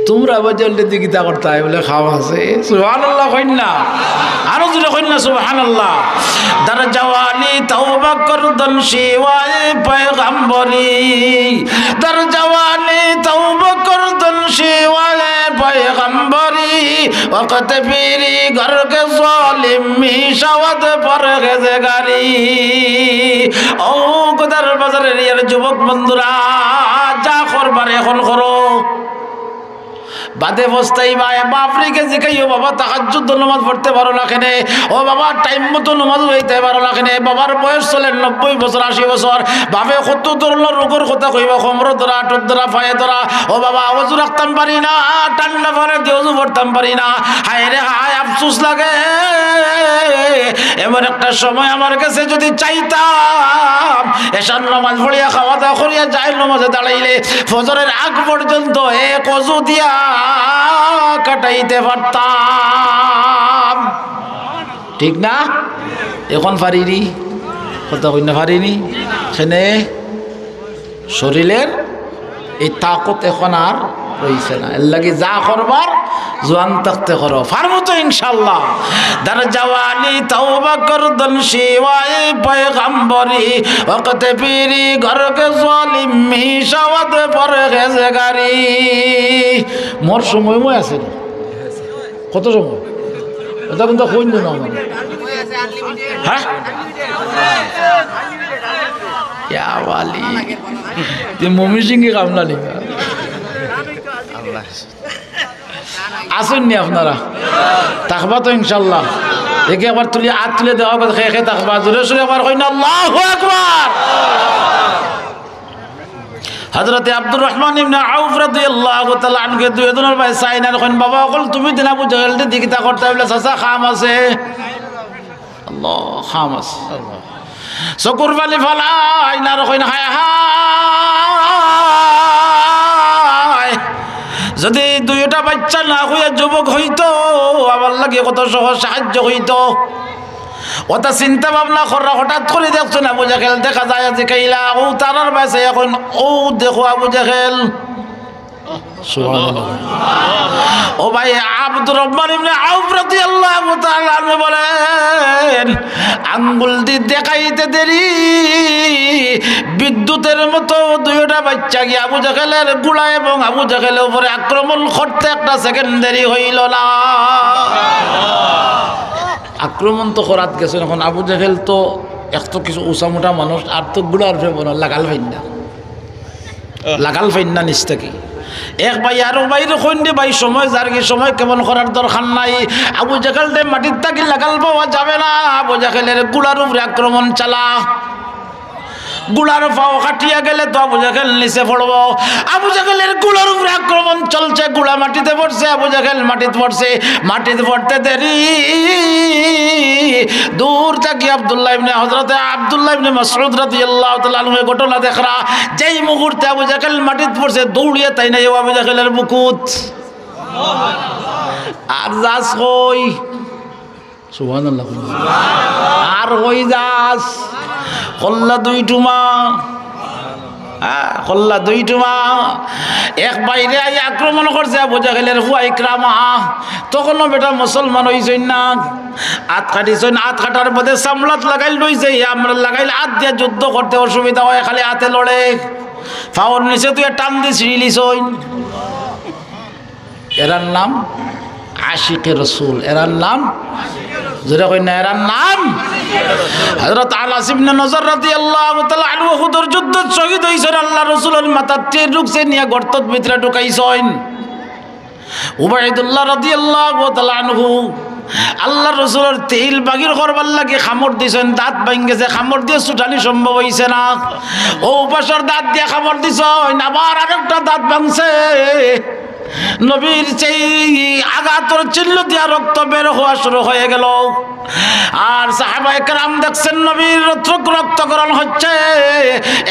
তুমরা আবু জেহেলরে দি কিতা করতায়? বলে, খাম আছে। সুবহানাল্লাহ কইন না। আরো জোরে কইন না, সুবহানাল্লাহ। در جوانی توبه کردن شیوهٔ پیغمبری، در جوانی توبه کردن شیوهٔ پیغمبری، وقت پیری گر که ظالم می‌شود پرهیزگاری। ও গোদার বাজারের ইয়ার যুবক বন্ধুরা, যা করবার এখন করো, বাদে পস্তাইবায়। বাপরে গিয়া জিকাইও, বাবা, তাহাজ্জুদ নমাজ পড়তে পারো না কেনে? ও বাবা, টাইম মতো নমাজ পড়তে পারো না কেনে? বাবার বয়স চলের নব্বই বছর, আশি বছর। বাপে কত ধরনর রোগর কথা কইবা, কোমরো ধরা, আঁটুত ধরা, পায়ে ধরা। ও বাবা, অজু রাখতাম পারি না, ঠান্ডা পানি দি অজু করতাম পারি না। হায় রে হায়, আফসোস লাগে। এমন একটা সময় আমার কাছে যদি চাইতাম, এশার নামাজ পড়িয়া খাওয়া দাওয়া করিয়া যায় নামাজে দাঁড়াইলে ফজরের আগ পর্যন্ত এক অজু দিয়া কাটাইতে পারতাম। ঠিক না? এখন পারিনি? কথা কই না, পারিনি? কেনে শরীরের এই তাকত এখন আর রইছে না। এর লাগি যা করবার জোয়ান থাকতে করো, পারমু তো ইনশাআল্লাহ। در جوانی توبه کردن شیوهٔ پیغمبری، وقت پیری گر که ظالم می‌شود پرهیزگاری। মোর সময় মই আছে না। কত সময়? এটা কিন্তু কইন না আমার। হ্যাঁ? ইয়া ওয়ালি। তে মমি সিংহে কামলা নিবা। আছইন নি আপনারা? থাকবা তো ইনশাআল্লাহ। দেখি একবার তুলি, আত তুলে দেওয়া, খে খে থাকবা। জোরে সোরে একবার কইন, আল্লাহু আকবার। হযরতে আব্দুর রহমান ইবনে আউফ রাদিয়াল্লাহু তাআলা আনহুয়ে দুইওজনর বায় চাইন আর কইন, বাবা অকল তুমি দিন আবু জেহেলরে দি কিতা করতায়? বলে, চাচা, কাম আছে। আল্লাহ, কাম আছে। চকুর পানি ফালাইন আর কইন, হায় হায়, যদি দুইটা বাইচ্চা না অইয়া যুবক অইতো, আমার লাগি কত সহজ সাহায্য অইতো। অতা চিন্তা ভাবনা কররা, হঠাৎ করি দেখছইন আবু জেহেল দেখা যায়, জিকাইলা, ও তারার বায় চাইয়া কইন, ও দেখো আবু জেহেল। সুবহানাল্লাহ। ও ভাই, আব্দুর রহমান ইবনে আউফ রাদিয়াল্লাহু তাআলা আনহু বলেন, আঙ্গুল দি দেখাইতে দেরি, বিদ্যুতের মতো দুইটা বাইচ্চা গিয়া আবু জেহেলের ঘোড়া এবং আবু জেহেলের উপরে আক্রমণ করতে একটা সেকেন্ড দেরি অইল না। আক্রমণ তো করাত গেছে, এখন আবু জেহেল তো এক তো কিছু উঁচা মোটা মানুষ, আর তো ঘোড়ার উপরে বড় লাগাল পাইন না, লাগাল পাইন না নিচ থাকি। এক ভাই আরো ভাইরে কইন দে, ভাই, সময় যারগি, সময় ক্ষেপণ করার দরকার নাই। আবু জেহেলরে মাটির থাকি লাগাল পাওয়া যাবে না। আবু জেহেলের ঘোড়ার উপরে আক্রমণ চালা। ঘোড়ার পাও কাটিয়া গেলে তো আবু জেহেল নিচে পড়বো। আবু জেহেলের ঘোড়ার উপরে আক্রমণ চলছে, ঘোড়া মাটিতে পড়ছে, আবু জেহেল মাটিত পড়ছে, মাটিত পড়তে দেরি। দূর থাকি আব্দুল্লাহ ইবনে, হযরতে আব্দুল্লাহ ইবনে মাসউদ রাদিয়াল্লাহু তাআলা আনহু এ ঘটনা দেখরা, যেই মুহূর্তে আবু জেহেল মাটিত পড়ছে, দৌড়িয়া তাইন আইয়া আবু জেহেলের বুকুত। আর যাস কই? সুবহানাল্লাহ। আর কই যাস? কল্লা দুই টুমা। হ্যাঁ, কল্লা দুই টুমা। এক ভাইরে আইয়া আক্রমণ করছে আবু জেহেলের ফুয়া ইকরামা। তখনও বেটা মুসলমান অইছইন না। আত কাটিছইন, আত কাটার বাদে চামড়াত লাগাইল রইছে, ইয়া আমরা লাগাইল আত দিয়া যুদ্ধ করতে অসুবিধা অয়, খালি আতে লড়ে। পাওর নিচে তুই টান দি ছিঁড়িলিছইন। এরার নাম আশিকে রসুল, এরার নাম, জোরে কইন না, এরার নাম। হযরত আনাস ইবনে নজর রাদিয়াল্লাহু তাআলা আনহু উহুদর যুদ্ধত শহীদ অইছইন, আল্লার রসুলর মাথাত তীর ঢুকছে, নিয়া গর্তর ভিতরে ঢুকাইছইন। উবাইদুল্লাহ রাদিয়াল্লাহু তাআলা আনহু আল্লার রসুলর তিল বাহির করবার লাগি কামড় দিছইন, দাঁত ভাঙ্গি গেছে, কামড় দিয়া ছুটানি সম্ভব অইছে না। অউ পাশর দাঁত দিয়া কামড় দিছইন, আবার আরেকটা দাঁত ভাঙছে। নবীর সেই আঘাতর চিহ্ন দিয়া রক্ত বের হওয়া শুরু হয়ে গেল। আর সাহাবায়ে কেরাম দেখছেন নবীর রক্ত-, রক্তক্ষরণ হচ্ছে।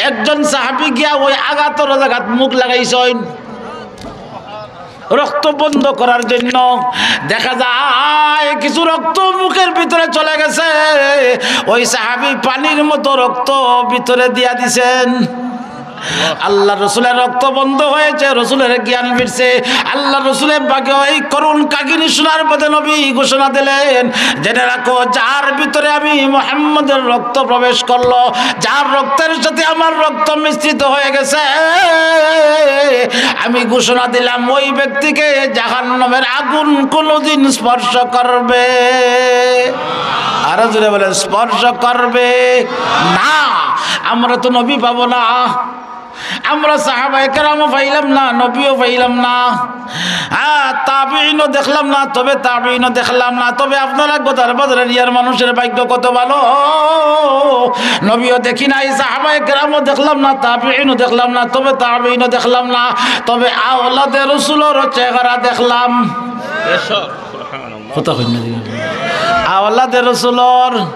একজন সাহাবী গিয়া ওই আঘাতর জাগাত মুখ লাগাইছইন রক্ত বন্ধ করার জন্য। দেখা যায় কিছু রক্ত মুখের ভিতরে চলে গেছে, ওই সাহাবী পানির মতো রক্ত ভিতরে দিয়া দিছেন। আল্লার রসুলর রক্ত বন্ধ হয়েছে, রসুলর জ্ঞান ফিরছে। আল্লার রসুলে পাকে এই করুণ কাহিনী শোনার পরে নবী ঘোষণা দিলেন, "জেনে রাখো, যার ভিতরে আমি মুহাম্মদের রক্ত প্রবেশ করলো, যার রক্তের সাথে আমার রক্ত মিশ্রিত হয়ে গেছে, আমি ঘোষণা দিলাম, ওই ব্যক্তিকে জাহান্নামের আগুন কোনোদিন স্পর্শ করবে।" আরো জোরে বলেন, "স্পর্শ করবে না।" আমরা তো নবী পাবো না, আমরা সাহাবায়ে কেরামও পাইলাম না, নবীও পাইলাম না, হ্যাঁ, তাবেঈনও দেখলাম না, তবে তাবেঈনও দেখলাম না। তবে আপনারা গোদার বাজারের ইয়ার মানুষের ভাগ্য কত ভালো, নবীও দেখি নাই, সাহাবায়ে কেরামও দেখলাম না, তাবেঈনও দেখলাম না, তবে তাবেঈনও দেখলাম না, তবে আওলাদে রসুলর চেহারা দেখলাম। কথা কইন না, আওলাদে রসুলর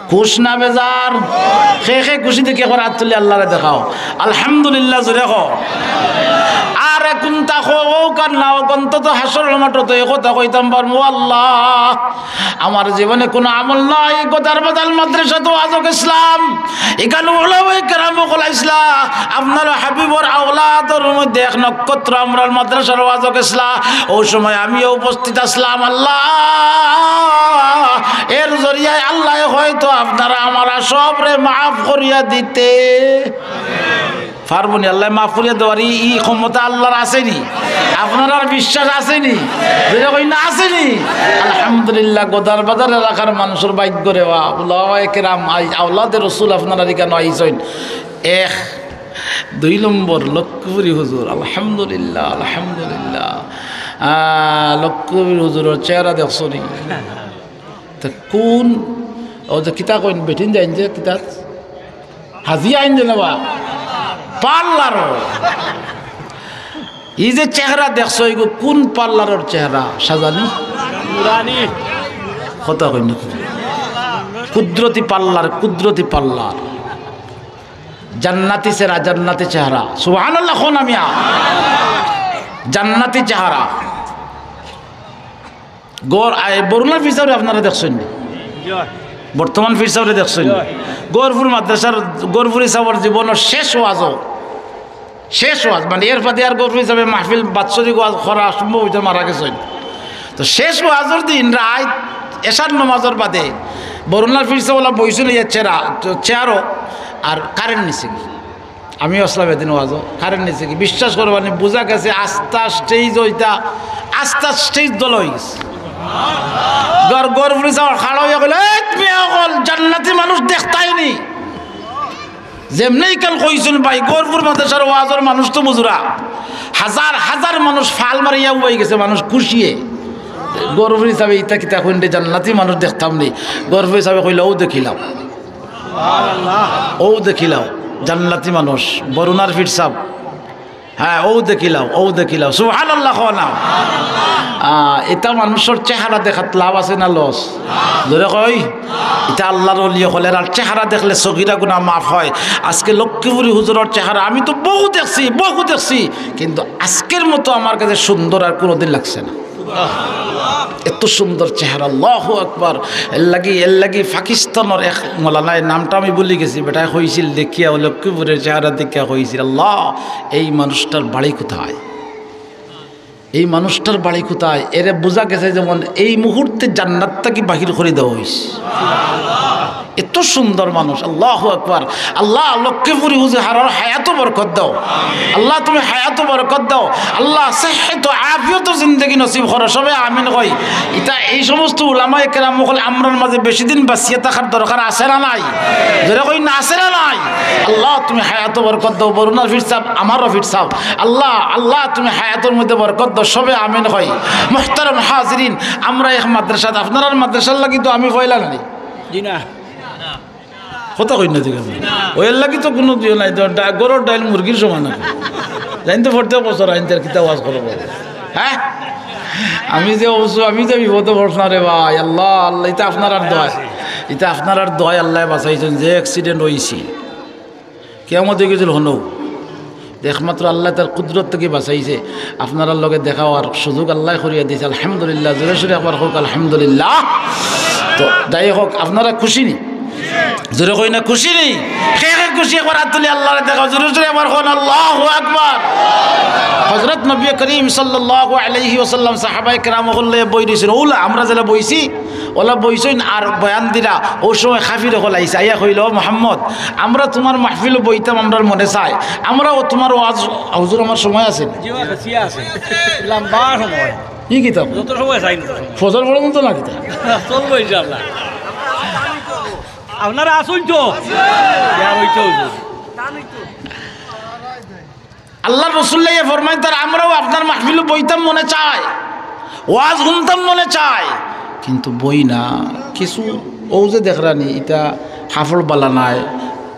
খুশ না বেজার? কে কে খুশি দেখি একবার আত তুলি আল্লারে দেখাও, আলহামদুলিল্লাহ জোরে কও। আর এখন তা কও, ও কার না, ও অন্তত হাশরর মাঠো তো এই কথা কইতাম পারমু, "আল্লাহ, আমার জীবনে কোনো আমল নাই, গোদার বাজার মাদ্রাসাত ওয়াজো গেছলাম, ইখান উলামায়ে কেরাম অকল আইছলা, আপনার হাবিবর আওলাদর মধ্যে এক নক্ষত্র আমরার মাদ্রাসার ওয়াজো গেছলা।" ও সময় আমিও উপস্থিত আছলাম। আল্লাহ, এর জরিয়ায় আল্লায় হয়তো আপনারা আমারে সবরে মাফ করিয়া দিতে পারবো নি। আল্লায় মাফ করিয়া দেওয়ার ই, ই ক্ষমতা আল্লার আছে নি? আপনারার বিশ্বাস আছে নি? জোরে কইন না, আছে নি? আলহামদুলিল্লাহ, গোদার বাজার এলাকার মানুষর ভাগ্য রে বা, উলামায়ে কেরাম, আই-, আওলাদে রসুল আপনারার ইখানো আইছইন। এক, দুই নম্বর লক্ষ্মীপুরী হুজুর, আলহামদুলিল্লাহ, আলহামদুলিল্লাহ। আহ, লক্ষ্মীপুরী হুজুরর চেহারা দেখছো নি? তে কোন, ও যে কিতা কইন, বেটিন যাইন যে কিতা? হাজি আইন যে নেবা? পার্লারো। ই যে চেহারা দেখছো, ইগু কোন পার্লারর চেহারা? সাজানি? কথা কইন না। কুদরতি পার্লার, কুদরতি পার্লার। জান্নাতি চেহারা, জান্নাতি চেহারা। সুবহানাল্লাহ কও না মিয়া। জান্নাতি চেহারা। গৌর-, আই, বরুণার পীর সাবরে আপনারা দেখছইন নি? বর্তমান পীর সাবরে দেখছইন নি? গৌরপুর মাদ্রাসার, গৌরপুরী সাবর জীবনর শেষ ওয়াজও, শেষ ওয়াজ, মানে এর বাদে আর গৌরপুরী সাবে মাহফিল বাৎসরিক ওয়াজ করা সম্ভব অইতো, মারা গেছইন। তো শেষ ওয়াজর দিন রাইত এশার নমাজর বাদে বরুণার পীর সাব ওলা বইছইন ইয়া চেরা-, চেয়ারো, আর কারেন্ট নিছে গি। আমিও আছলাম এদিন ওয়াজো, কারেন্ট নিছে গি, বিশ্বাস করবা নি, বুঝা গেছে আস্তা স্টেজ ওইটা, আস্তা স্টেজ দলা অই গেছে। গর-, গৌরপুরী সাব খাড়া অইয়া কইলা, "এই মিয়া অকল, জান্নাতি মানুষ দেখতায় নি।" যেমনেই কাল কইছইন ভাই, গৌরপুর মাদ্রাসার ওয়াজর মানুষ তো বুঝরা, হাজার হাজার মানুষ ফাল মারিয়া উবাই গেছে, মানুষ খুশিয়ে। গৌরপুরী সাবে ইতা কিতা কইন রে, জান্নাতি মানুষ দেখতাম নি। গৌরপুরী সাবে কইলা, "অউ দেখিলাও।" অউ দেখিলাও, জান্নাতি মানুষ, বরুণার পীর সাব। হ্যাঁ, অউ দেখিলাও, অউ দেখিলাও। সুবহানাল্লাহ কও না। আহ, ইতা মানুষর চেহারা দেখাত লাভ আছে না লস? জোরে কই? ইতা আল্লার ওলি অকলের আর চেহারা দেখলে সগিরা গুনাহ মাফ হয়। আজকে লক্ষ্মীপুরী হুজুরর চেহারা আমি তো বহু দেখছি, বহু দেখছি, কিন্তু আজকের মতো আমার কাছে সুন্দর আর কোনোদিন লাগছে না। এত সুন্দর চেহারা, আল্লাহু আকবার। এর লাগি, এর লাগি পাকিস্তানর এক মৌলানা, এর নামটা আমি ভুলি গেছি, বেটায় কইছিল দেখিয়া, ও লক্ষ্মীপুরের চেহারা দেখিয়া কইছিল, "আল্লাহ, এই মানুষটার বাড়ি কোথায়? এই মানুষটার বাড়ি কোথায়?" এরে বুঝা গেছে যেমন এই মুহূর্তে জান্নাত থাকি বাহির করি দেওয়া অইছে। এত সুন্দর মানুষ। আল্লাহু আকবার। আল্লাহ, লক্ষ্মীপুরি হুজুর হারার হায়াতো বরকত দাও। আল্লাহ, তুমি হায়াতো বরকত দাও। আল্লাহ, সেহত আফিয়ত জিন্দেগি নসিব করো। সবে আমিন কই। ইতা এই সমস্ত উলামায়ে কেরাম অকল আমরার মাঝে বেশি দিন বাঁচিয়া থাকার দরকার আছে না নাই? জোরে কই না, আছে না নাই? আল্লাহ, তুমি হায়াতো বরকত দাও। বরুণার ফির সাব, আমারও ফির সাব। আল্লাহ, আল্লাহ, তুমি হায়াতর মধ্যে বরকত দাও। সবে আমিন কই। মুহতারাম হাজিরিন, আমরা এক মাদ্রাসাত, আপনারার মাদ্রাসার লাগি তো আমি পয়লা নানি। জি না। কথা কই না দিকে আপনি। ওই এর লাগি তো কোনো দিও নাই, তো ডা-, গরুর ডাইল মুরগির সমান আর কি। জানি তো প্রত্যেক বছর আইন তার কিতা ওয়াজ করবো। হ্যাঁ? আমি যে অবশ্য, আমি যে বিপদে পড়ছি না রে ভাই, আল্লাহ, আল্লাহ, ইতা আপনারার দোয়ায়। ইতা আপনারার দোয়ায় আল্লাহ বাঁচাইছেন যে অ্যাক্সিডেন্ট হইছে। কিয়ামত অই গেছিল হনো। একমাত্র আল্লাহ তার কুদরত থাকি বাঁচাইছে। আপনারার লগে দেখা হওয়ার সুযোগ আল্লাহ করিয়া দিছে। আলহামদুলিল্লাহ। জোরে সোরে একবার কউক আলহামদুলিল্লাহ। তো যাই হোক, আপনারা খুশি নি? জোরে কই না, খুশি নি? কে কে খুশি একবার আত তুলি আল্লাহরে দেখাও। জোরে সোরে একবার কউন আল্লাহু আকবার। হযরত নবী করিম সাল্লাল্লাহু আলাইহি ওয়াসাল্লাম সাহাবায়ে কেরাম অকল লইয়া বই রইছইন। অউলা আমরা যেলা বইছি, অলা বইছইন আর বয়ান দিরা, অউ সময় কাফির অকল আইছে, আইয়া কইল, "ও মোহাম্মদ, আমরা তুমার মাহফিলো বইতাম, আমরার মনে চায়, আমরাও তুমার ওয়াজ।" হুজুর, আমার সময় আছে নি? জি, আছে, জি আছে। লম্বা সময়। ই কিতা? যত সময় চাই না, তত সময়। ফজর পর্যন্ত না কিতা? চলবো ইনশাআল্লাহ। আপনারা আছইন তো? ইয়া, ওই তো, ওই তো। আল্লাহর রসুল আইয়া ফরমাইন, "তার আমরাও আপনার মাহফিলো বইতাম মনে চায়, ওয়াজ হুনতাম মনে চায়, কিন্তু বই না।" কিছু অউ যে দেখরানি, ইতা কাপড় বালা নায়,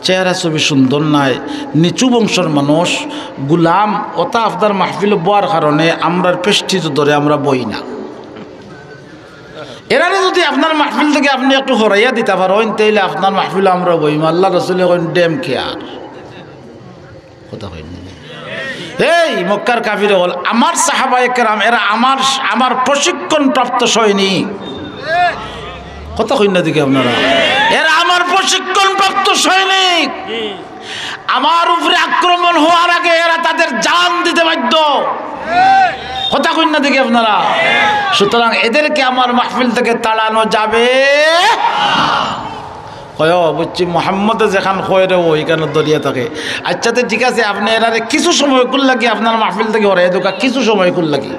চেহারা ছবি সুন্দর নায়, নিচু বংশর মানুষ, গুলাম, অতা আপনার মাহফিলো বওয়ার কারণে আমরার প্রেস্টিজ ধরে আমরা বই না। এরারে যুদি আপনার মাহফিল থাকি আপনে একটু হরাইয়া দিতা পারইন, তাইলে আপনার মাহফিলো আমরা বইমু। আল্লাহর রসুলে কইন, "ডেম কেয়ার।" কথা কইন না। এই মক্কার কাফির অকল, আমার সাহাবায়ে কেরাম, এরা আমার, আমার প্রশিক্ষণপ্রাপ্ত সৈনিক। কথা কইন না দিকে আপনারা, এরা আমার প্রশিক্ষণপ্রাপ্ত সৈনিক। আমার উপরে আক্রমণ হওয়ার আগে এরা তাদের জান দিতে বাধ্য। কথা কইন না দিকে আপনারা। সুতরাং এদেরকে আমার মাহফিল থেকে তাড়ানো যাবে। কয়, "ও, বুঝছি, মোহাম্মদে যেখান কয় রে, ও ইখান ধরিয়া থাকে।" আচ্ছা, তে ঠিক আছে, আপনে এরারে কিছু সময়কুর লাগি আপনার মাহফিল থাকি হরাইয়া দেউক্কা, কিছু সময়কুর লাগি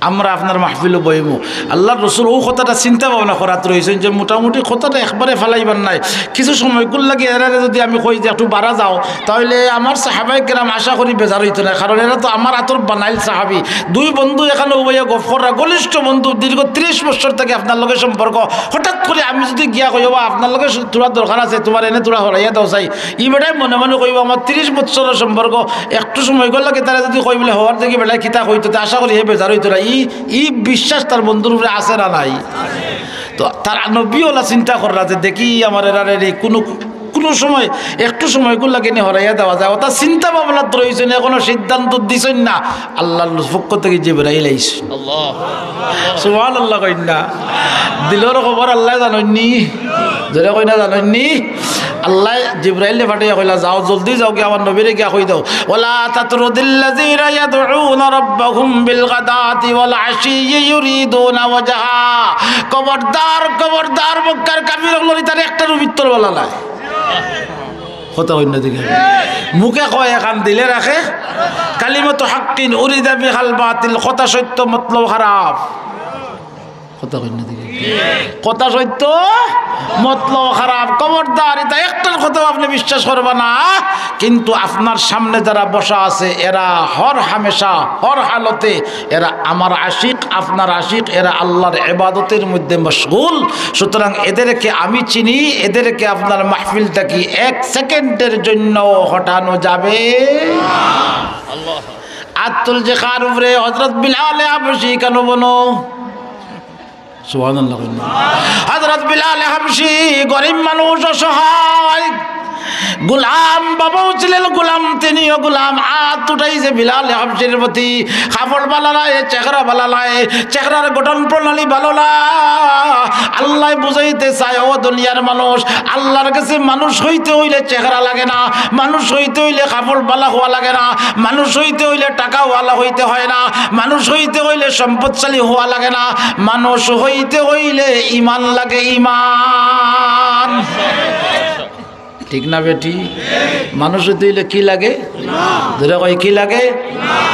আমরা আপনার মাহফিলো বইমু। আল্লাহর রসুল অউ কথাটা চিন্তা ভাবনা করাত রইছইন যে মোটামুটি কথাটা একবারে ফালাইবার নায়, কিছু সময়কুর লাগি এরারে যুদি আমি কই যে একটু বারা যাও, তাইলে আমার সাহাবায়ে কেরাম আশা করি বেজার অইতো নায়, কারণ এরা তো আমার আতর বানাইল সাহাবি। দুই বন্ধু এখানো বইয়া গফ কররা, ঘনিষ্ঠ বন্ধু, দীর্ঘ ত্রিশ বছর থাকি আপনার লগে সম্পর্ক। হঠাৎ করি আমি যুদি গিয়া কই, "ও বা, আপনার লগে থুড়া দরকার আছে, তুমার এনে থুড়া হরাইয়া দেও চাই।" ই বেটায় মনে মনে কইবো, "আমার ত্রিশ বছরর সম্পর্ক, একটু সময়কুর লাগি তারে যুদি কই বলে হওয়ার দেখি বেটায় কিতা কইতো, তে আশা করি হে বেজার অইতো না।" ই, ই বিশ্বাস তার বন্ধুর উপরে আছে না নাই? তো তার নবী অলা চিন্তা কররা যে দেখি আমার এরারে রে কুনু কুনু সময় একটু সময়কুর লাগি নি হরাইয়া দেওয়া যায়, অতা চিন্তা ভাবনাত রইছইন, এখনো সিদ্ধান্ত দিছইন না। আল্লাহর পক্ষ থাকি জিবরাইল আইছইন। আল্লাহ। সুবহানাল্লাহ কইন না। দিলর খবর আল্লায় জানইন নি? জোরে কই না জানইন নি? আল্লায় জিবরাইলরে পাঠাইয়া কইলা, "যাও, জলদি যাও, গিয়া আমার নবীরে গিয়া কই দেও, ওয়ালা তাতরুদিল্লাযীনা ইয়াদউনা রাব্বাহুম বিল গাদাতি ওয়াল আশিয়্যি ইউরিদুনা ওয়াজহা।" খবরদার, খবরদার, মক্কার কাফির অকলর ইতার একটারও ভিতর বালা নায়। কথা কইন না দিকে। মুখে কয় এখান, দিলে রাখে। কালিমাতু হাক্কিন উরিদা বিহাল বাতিল, কথা সত্য, মতলব খারাপ। কথা কইন না দিকে। কথা সত্য, মতলব খারাপ। খবরদার, ইতা একটার কথাও আপনে বিশ্বাস করবা না। কিন্তু আপনার সামনে যারা বসা আছে, এরা হর হামেশা, হর হালতে এরা আমার আশিক, আপনার আশিক, এরা আল্লাহর ইবাদতের মধ্যে মশগুল। সুতরাং এদেরকে আমি চিনি, এদেরকে আপনার মাহফিল থাকি এক সেকেন্ডের জন্য হটানো যাবে। আত তুলছে কার উপরে? হযরত বিলালে হাবশি, কেন বলো? সুবহানাল্লাহ। হযরত বিলালে হাবশি গরিব মানুষ, অসহায়, গুলাম, বাবাও ছিলেন গুলাম, তিনিও গুলাম। আত উঠাইছে বিলালে হাবশির প্রতি। কাপড় বালা নাই, চেহারা বালা নাই, চেহারার গঠন প্রণালী ভালো না। আল্লায় বুঝাইতে চায়, ও দুনিয়ার মানুষ, আল্লাহর কাছে মানুষ হইতে হইলে চেহারা লাগে না, মানুষ হইতে হইলে কাপড় বালা হওয়া লাগে না, মানুষ হইতে হইলে টাকাওয়ালা হইতে হয় না, মানুষ হইতে হইলে সম্পদশালী হওয়া লাগে না, মানুষ হইতে হইলে ইমান লাগে, ইমান। ঠিক না বেটি? মানুষ অইতে অইলে কি লাগে? জোরে কই, কি লাগে?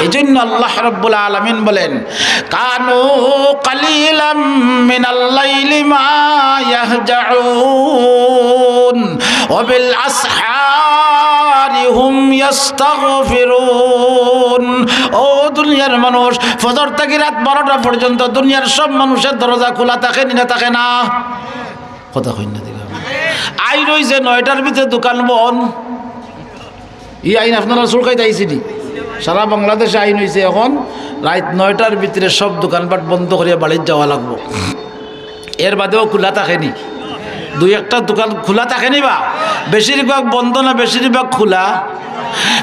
এই জন্য আল্লাহ রাব্বুল আলামিন বলেন, "কানু কালিলাম মিনাল লাইলি মা ইয়াহজাউন, ওয়া বিল আসহারি হুম ইয়াস্তাগফিরুন।" ও দুনিয়ার মানুষ, ফজর থাকি রাইত বারোটা পর্যন্ত দুনিয়ার সব মানুষের দরজা খোলা থাকে নি না থাকে না? কথা কইন না দিবা। আইন অইছে নয়টার ভিতরে দোকান বন্ধ। ই আইন আপনারা চুলকাইতে আইছে নি? সারা বাংলাদেশে আইন অইছে এখন রাইত নয়টার ভিতরে সব দোকানপাট বন্ধ করিয়া বাড়িত যাওয়া লাগবো। এর বাদেও খোলা থাকে নি? দুই একটা দোকান খোলা থাকে নি বা? বেশিরভাগ বন্ধ না বেশিরভাগ খোলা?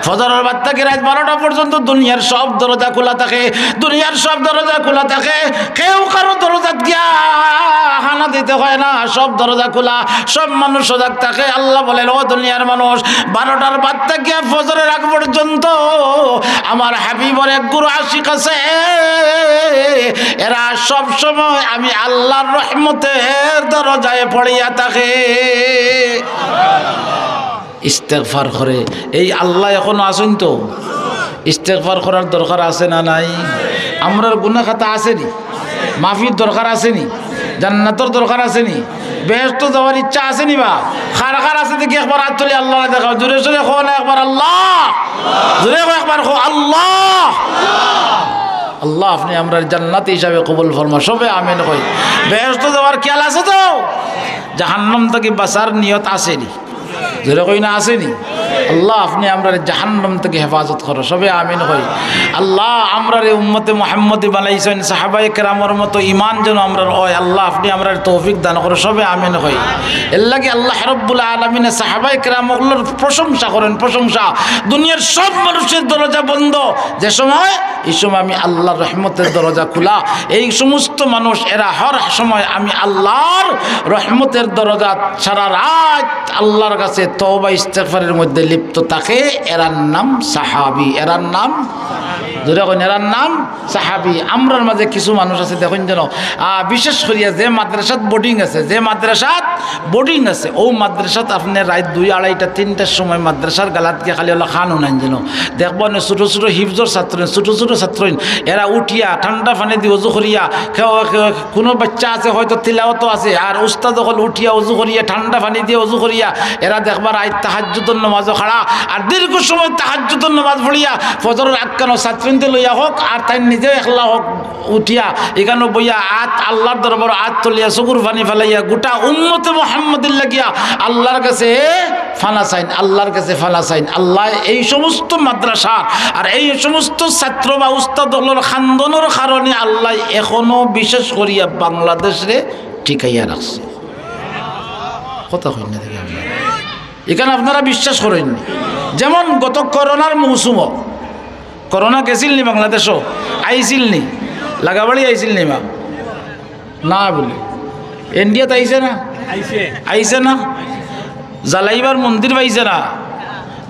ফজরের বাদ থাকি রাইত বারোটা পর্যন্ত দুনিয়ার সব দরজা খোলা থাকে, দুনিয়ার সব দরজা খোলা থাকে। কেউ কারো দরজাত গিয়া হানা দিতে হয় না, সব দরজা খোলা, সব মানুষ সজাগ থাকে। আল্লাহ বলেন, "ও দুনিয়ার মানুষ, বারোটার বাদ থাকি ফজরের আগ পর্যন্ত আমার হাবিবর এক গুরু আশিক আছে, এরা সব সময় আমি আল্লাহর রহমতের দরজায় পড়িয়া থাকে।" ইস্তেগফার করে। এই আল্লাহ এখনো আছইন তো? ইস্তেগফার করার দরকার আছে না নাই? আমরার গুনাহ খাতা আছে নি? মাফির দরকার আছে নি? জান্নাতর দরকার আছে নি? বেহেশতো যাওয়ার ইচ্ছা আছে নি বা? কার কার আছে দেখি একবার আত তুলি আল্লাহরে দেখাও। জোরে সোরে কও না একবার আল্লাহ। জোরে কও একবার কও আল্লাহ। আল্লাহ, আপনে আমরারে জান্নাতি হিসাবে কবুল ফরমাও। সবে আমিন কই। বেহেশতো যাওয়ার খেয়াল আছে তো? জাহান্নাম থাকি বাঁচার নিয়ত আছে নি? জোরে কই না, আছে নি? আল্লাহ, আপনে আমরারে জাহান্নাম থাকি হেফাজত করো। সবে আমিন কই। আল্লাহ, আমরারে উম্মতে মুহাম্মদী বানাইছইন, সাহাবায়ে কেরামর মতো ইমান যেন আমরার অয়। আল্লাহ, আপনে আমরারে তৌফিক দান করো। সবে আমিন কই। এর লাগি আল্লাহ রাব্বুল আলামিনে সাহাবায়ে কেরাম অকলর প্রশংসা করেন, প্রশংসা। দুনিয়ার সব মানুষের দরজা বন্ধ, যে সময়, এই সময় আমি আল্লাহর রহমতের দরজা খোলা। এই সমস্ত মানুষ, এরা হর সময় আমি আল্লাহর রহমতের দরজা সারা রাত আল্লাহর কাছে তওবা ইস্তেগফারের মধ্যে লিপ্ত থাকে। এরার নাম সাহাবী, এরার নাম, জোরে কইন, এরার নাম সাহাবী। আমরার মাঝে কিছু মানুষ আছে, দেখইন যেন, আহ, বিশেষ করিয়া যে মাদ্রাসাত বোর্ডিং আছে, যে মাদ্রাসাত বোর্ডিং আছে, অউ মাদ্রাসাত আপনে রাইত দুই, আড়াইটা, তিনটার সময় মাদ্রাসার গালাত গিয়া খালি অলা কান হুনাইন যেন। দেখবা অনে ছোট ছোট হিফজর ছাত্র, ছোট ছোট ছাত্রইন, এরা উঠিয়া ঠান্ডা পানি দি অজু করিয়া, কেউ, কেউ, কুনু বাচ্চা আছে হয়তো তিলাওয়াতো আছে, আর উস্তাদ অকল উঠিয়া অজু করিয়া, ঠান্ডা পানি দিয়া অজু করিয়া, এরা দেখবা রাইত তাহাজ্জুদর নামাজো খাড়া, আর দীর্ঘ সময় তাহাজ্জুদর নামাজ পড়িয়া ফজরর আক্কানো ছাত্রইনতে লইয়া হোক, আর তাইন নিজেও একলা হোক, উঠিয়া ইকানো বইয়া আত আল্লাহর দরবারো আত তুলিয়া চকুর পানি ফালাইয়া গোটা উম্মতে মুহাম্মদীর লাগিয়া আল্লাহর কাছে ফানা চাইন, আল্লাহর কাছে ফানা চাইন। আল্লায় এই সমস্ত মাদ্রাসার আর এই সমস্ত ছাত্র বা উস্তাদ অকলর খান্দনর কারণে আল্লায় এখনো বিশেষ করিয়া বাংলাদেশরে টিকাইয়া রাখছে। কথা কইন না দেখি আপনারা। ইখান আপনারা বিশ্বাস করইন নি। যেমন গত করোনার মৌসুমো, করোনা গেছিল নি বাংলাদেশো? আইছিল নি? লাগাবাড়ি আইছিল নি বা? না বুলে। ইন্ডিয়াত আইছে না? আইছে। আইছে না? জ্বালাইবার মন্দির পাইছে না?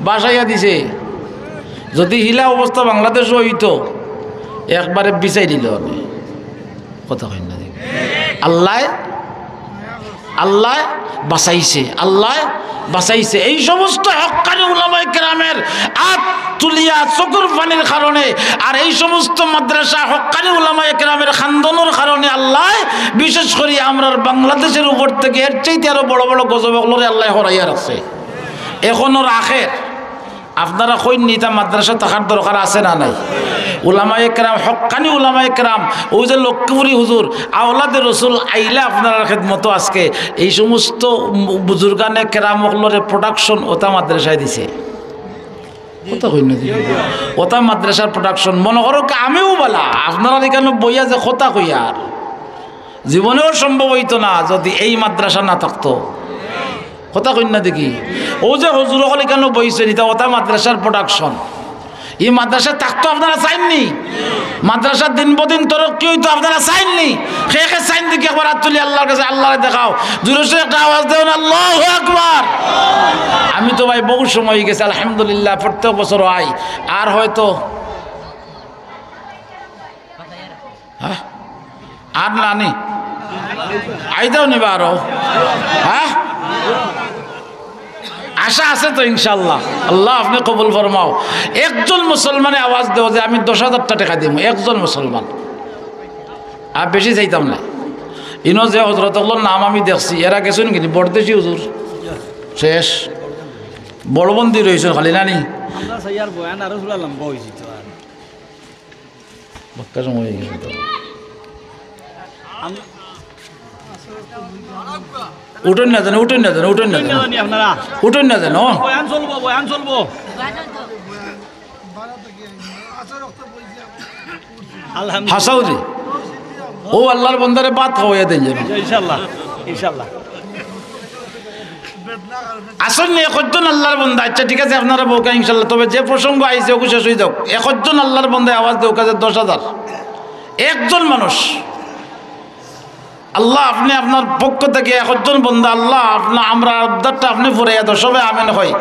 ভাসাইয়া দিছে। যদি হিলা অবস্থা বাংলাদেশো অইতো, একবারে বিছাই দিলো অনে। কথা কইন না দেখি। আল্লায়, আল্লায় বাঁচাইছে, আল্লায় বাঁচাইছে। এই সমস্ত হক্কানি উলামায়ে কেরামের আত তুলিয়া চকুর পানির কারণে, আর এই সমস্ত মাদ্রাসা হক্কানি উলামায়ে কেরামের খান্দনর কারণে আল্লায় বিশেষ করি আমরার বাংলাদেশের উপর থাকি এর চাইতে আরো বড় বড় গজব অকলরে আল্লায় হরাইয়া রাখছে। এখনো রাখের। আপনারা কইন নি, ইতা মাদ্রাসা থাকার দরকার আছে না নাই? উলামায়ে কেরাম, হক্কানি উলামায়ে কেরাম, অউ যে লক্ষ্মীপুরি হুজুর, আওলাদে রসুল আইলা আপনারার খেদমতো আজকে এই সমস্ত বুজুর্গানে কেরাম অকলরে protection অতা মাদ্রাসায় দিছে। কথা কইন না দেখি। অতা মাদ্রাসার protection। মনো করউক্কা আমিও বালা, আপনারার ইকানো বইয়া যে কথা কইয়ার, জীবনেও সম্ভব অইতো না যদি এই মাদ্রাসা না থাকতো। কথা কইন না দেখি। অউ যে হুজুর অকল ইকানো বইছইন, ইতা অতা মাদ্রাসার protection। ই মাদ্রাসা থাকতো আপনারা চাইন নি? মাদ্রাসা দিন বদিন তরক্কি অইতো আপনারা চাইন নি? কে কে চাইন দেখি একবার আত তুলি আল্লাহর কাছে, আল্লাহরে দেখাও। জোরে সোরে একটা আওয়াজ দেও না, আল্লাহু আকবার। আমি তো ভাই বহু সময় অইগেছে, আলহামদুলিল্লাহ, প্রত্যেক বছর আই। আর হয়তো, হ্যাঁ? আর নানি? আইতাও নিবা আরো? হ্যাঁ? আশা আছে তো ইনশাআল্লাহ? আল্লাহ, আপনে কবুল ফরমাও। একজন মুসলমানে আওয়াজ দেও যে আমি দশ হাজারটা টেকা দিমু, একজন মুসলমান। আর বেশি চাইতাম না। ইনো যে হজরত অকলর নাম আমি দেখছি, এরা গেছইন কিনি? বড়দেশি হুজুর শেষ, বড়বন্দি রইছইন খালি, নানি? আমরা সাইয়ার বয়ান আরো পুরা লম্বা অইছে তো আর। বাক্কা সময় অই গেছে তো। উঠইন না যেন, উঠইন না যেন, উঠইন না যেন। জানি আপনারা। উঠইন না যেন। বয়ান চলবো, বয়ান চলবো। আলহামদুলিল্লাহ। হাছাউ রে। অউ আল্লার বন্দারে ভাত খাওয়াইয়া দেইন যেন। ইনশাআল্লাহ, ইনশাআল্লাহ। আছইন নি একজন আল্লার বন্দা? আচ্ছা, ঠিক আছে, আপনারা বউক্কা ইনশাআল্লাহ। তবে যে প্রসঙ্গ আইছে, অগু শেষ অই যাউক। একজন আল্লার বন্দায় আওয়াজ দেউক্কা যে দশ হাজার। একজন মানুষ। আল্লাহ, আপনে আপনার পক্ষ থাকি একজন বন্দা, আল্লাহ, আপনা-, আমরার আবদারটা আপনে ফুরাইয়া দেও, সবে আমিন কই।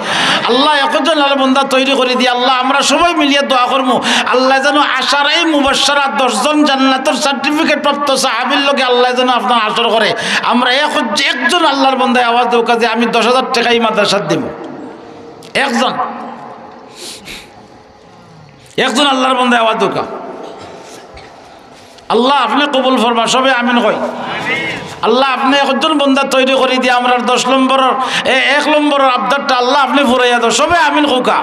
আল্লাহ, একজন আল্লার বন্দা তৈরি করি দিয়া, আল্লাহ, আমরা সবাই মিলিয়া দোয়া করমু, আল্লায় যেন আশারায়ে মুবাশশারা দশজন জান্নাতর certificate প্রাপ্ত সাহাবীর লগে আল্লায় যেন আপনার হাশর করে। আমরা এক-, একজন আল্লার বন্দায় আওয়াজ দেউক্কা যে আমি দশ হাজার টেকা ই মাদ্রাসাত দিমু। একজন, একজন আল্লার বন্দায় আওয়াজ দেউক্কা। আল্লাহ, আপনে কবুল ফরমা, সবে আমিন কই। আল্লাহ, আপনে একজন বন্দা তৈরি করি দিয়া আমরার দশ নম্বরর, এ, এক নম্বরর আবদারটা আল্লাহ আপনে ফুরাইয়া দেও, সবে আমিন কউক্কা।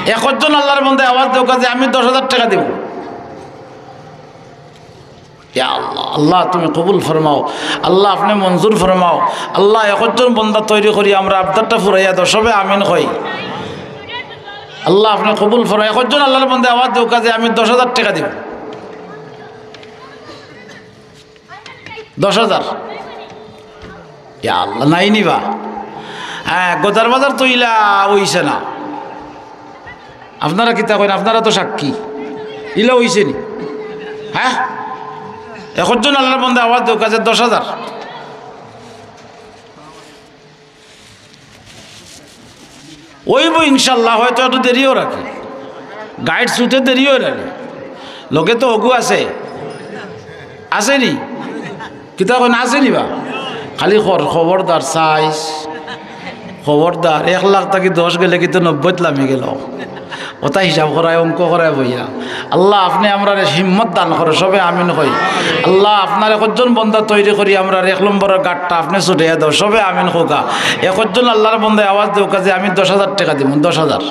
একজন আল্লার বন্দায় আওয়াজ দেউক্কা যে আমি দশ হাজার টেকা দিমু। ইয়া আল্লাহ, আল্লাহ তুমি কবুল ফরমাও, আল্লাহ আপনে মঞ্জুর ফরমাও। আল্লাহ, একজন বন্দা তৈরি করি আমরার আবদারটা ফুরাইয়া দেও, সবে আমিন কই। আল্লাহ, আপনে কবুল ফরমাও। একজন আল্লার বন্দায় আওয়াজ দেউক্কা যে আমি দশ হাজার টেকা দিমু। দশ হাজার। ইয়া আল্লাহ, নাই নি বা? হ্যাঁ, গজার বাজার তো ইলা অইছে না। আপনারা কিতা কইন? আপনারা তো সাক্ষী। ইলা অইছে নি? হ্যাঁ? একজন আল্লার বন্দায় আওয়াজ দেউক্কা যে দশ হাজার। অইবো ইনশাআল্লাহ, হয়তো একটু দেরিও রাখি, গাইড ছুটে দেরিও রাখি। লগে তো অগু আছে, আছে নি? কিতা কইন, আছে নি বা? খালি খর-, খবরদার সাইজ, খবরদার, এক লাখ থাকি দশ গেলে কিন্তু নব্বইত লামি গেল। অতা হিসাব করায়, অঙ্ক করায় বইয়া। আল্লাহ, আপনে আমরারে হিম্মত দান করো, সবে আমিন কই। আল্লাহ, আপনার একজন বন্দা তৈরি করি আমরার এক নম্বরর গাটটা আপনে ছুটাইয়া দেও, সবে আমিন কউক্কা। একজন আল্লার বন্দায় আওয়াজ দেউক্কা যে আমি দশ হাজার টেকা দিমু, দশ হাজার।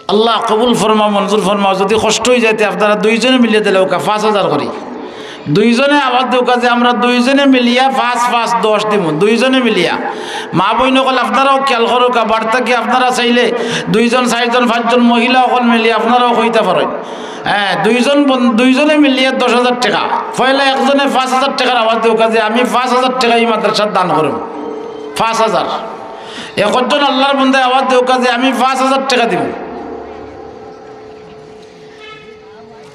আল্লাহ, কবুল ফরমাও, মঞ্জুর ফরমাও। যদি কষ্ট অই যায় তে আপনারা দুইজনে মিলিয়া দিলাউক্কা, পাঁচ হাজার করি। দুইজনে আওয়াজ দেউক্কা যে আমরা দুইজনে মিলিয়া পাঁচ পাঁচ দশ দিমু, দুইজনে মিলিয়া। মা-বইন অকল, আপনারাও খিয়াল করউক্কা, বাড়ি থাকি আপনারা চাইলে দুইজন, চাইরজন, পাঁচজন মহিলা অকল মিলিয়া আপনারাও কইতা পারইন। হ্যাঁ, দুইজন বন-, দুইজনে মিলিয়া দশ হাজার টেকা। পয়লা একজনে পাঁচ হাজার টেকার আওয়াজ দেউক্কা যে আমি পাঁচ হাজার টেকা ই মাদ্রাসাত দান করমু, পাঁচ হাজার। একজন আল্লার বন্দায় আওয়াজ দেউক্কা যে আমি পাঁচ হাজার টেকা দিমু।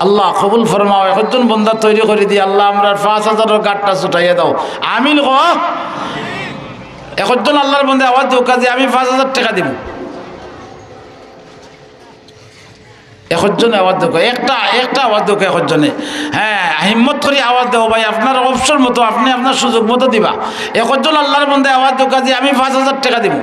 আল্লাহ কবুল ফরমাও, একজন বন্দা তৈরি করি দি, আল্লাহ আমরার পাঁচ হাজারর গাটটা ছুটাইয়া দেও, আমিন কও। একজন আল্লার বন্দায় আওয়াজ দেউক্কা যে আমি পাঁচ হাজার টেকা দিমু। একজনে আওয়াজ দেউক্কা, একটা, একটা আওয়াজ দেউক্কা একজনে। হ্যাঁ, হিম্মত করি আওয়াজ দেও ভাই, আপনার অবসর মতো, আপনে আপনার সুযোগ মতো দিবা। একজন আল্লার বন্দায় আওয়াজ দেউক্কা যে আমি পাঁচ হাজার টেকা দিমু।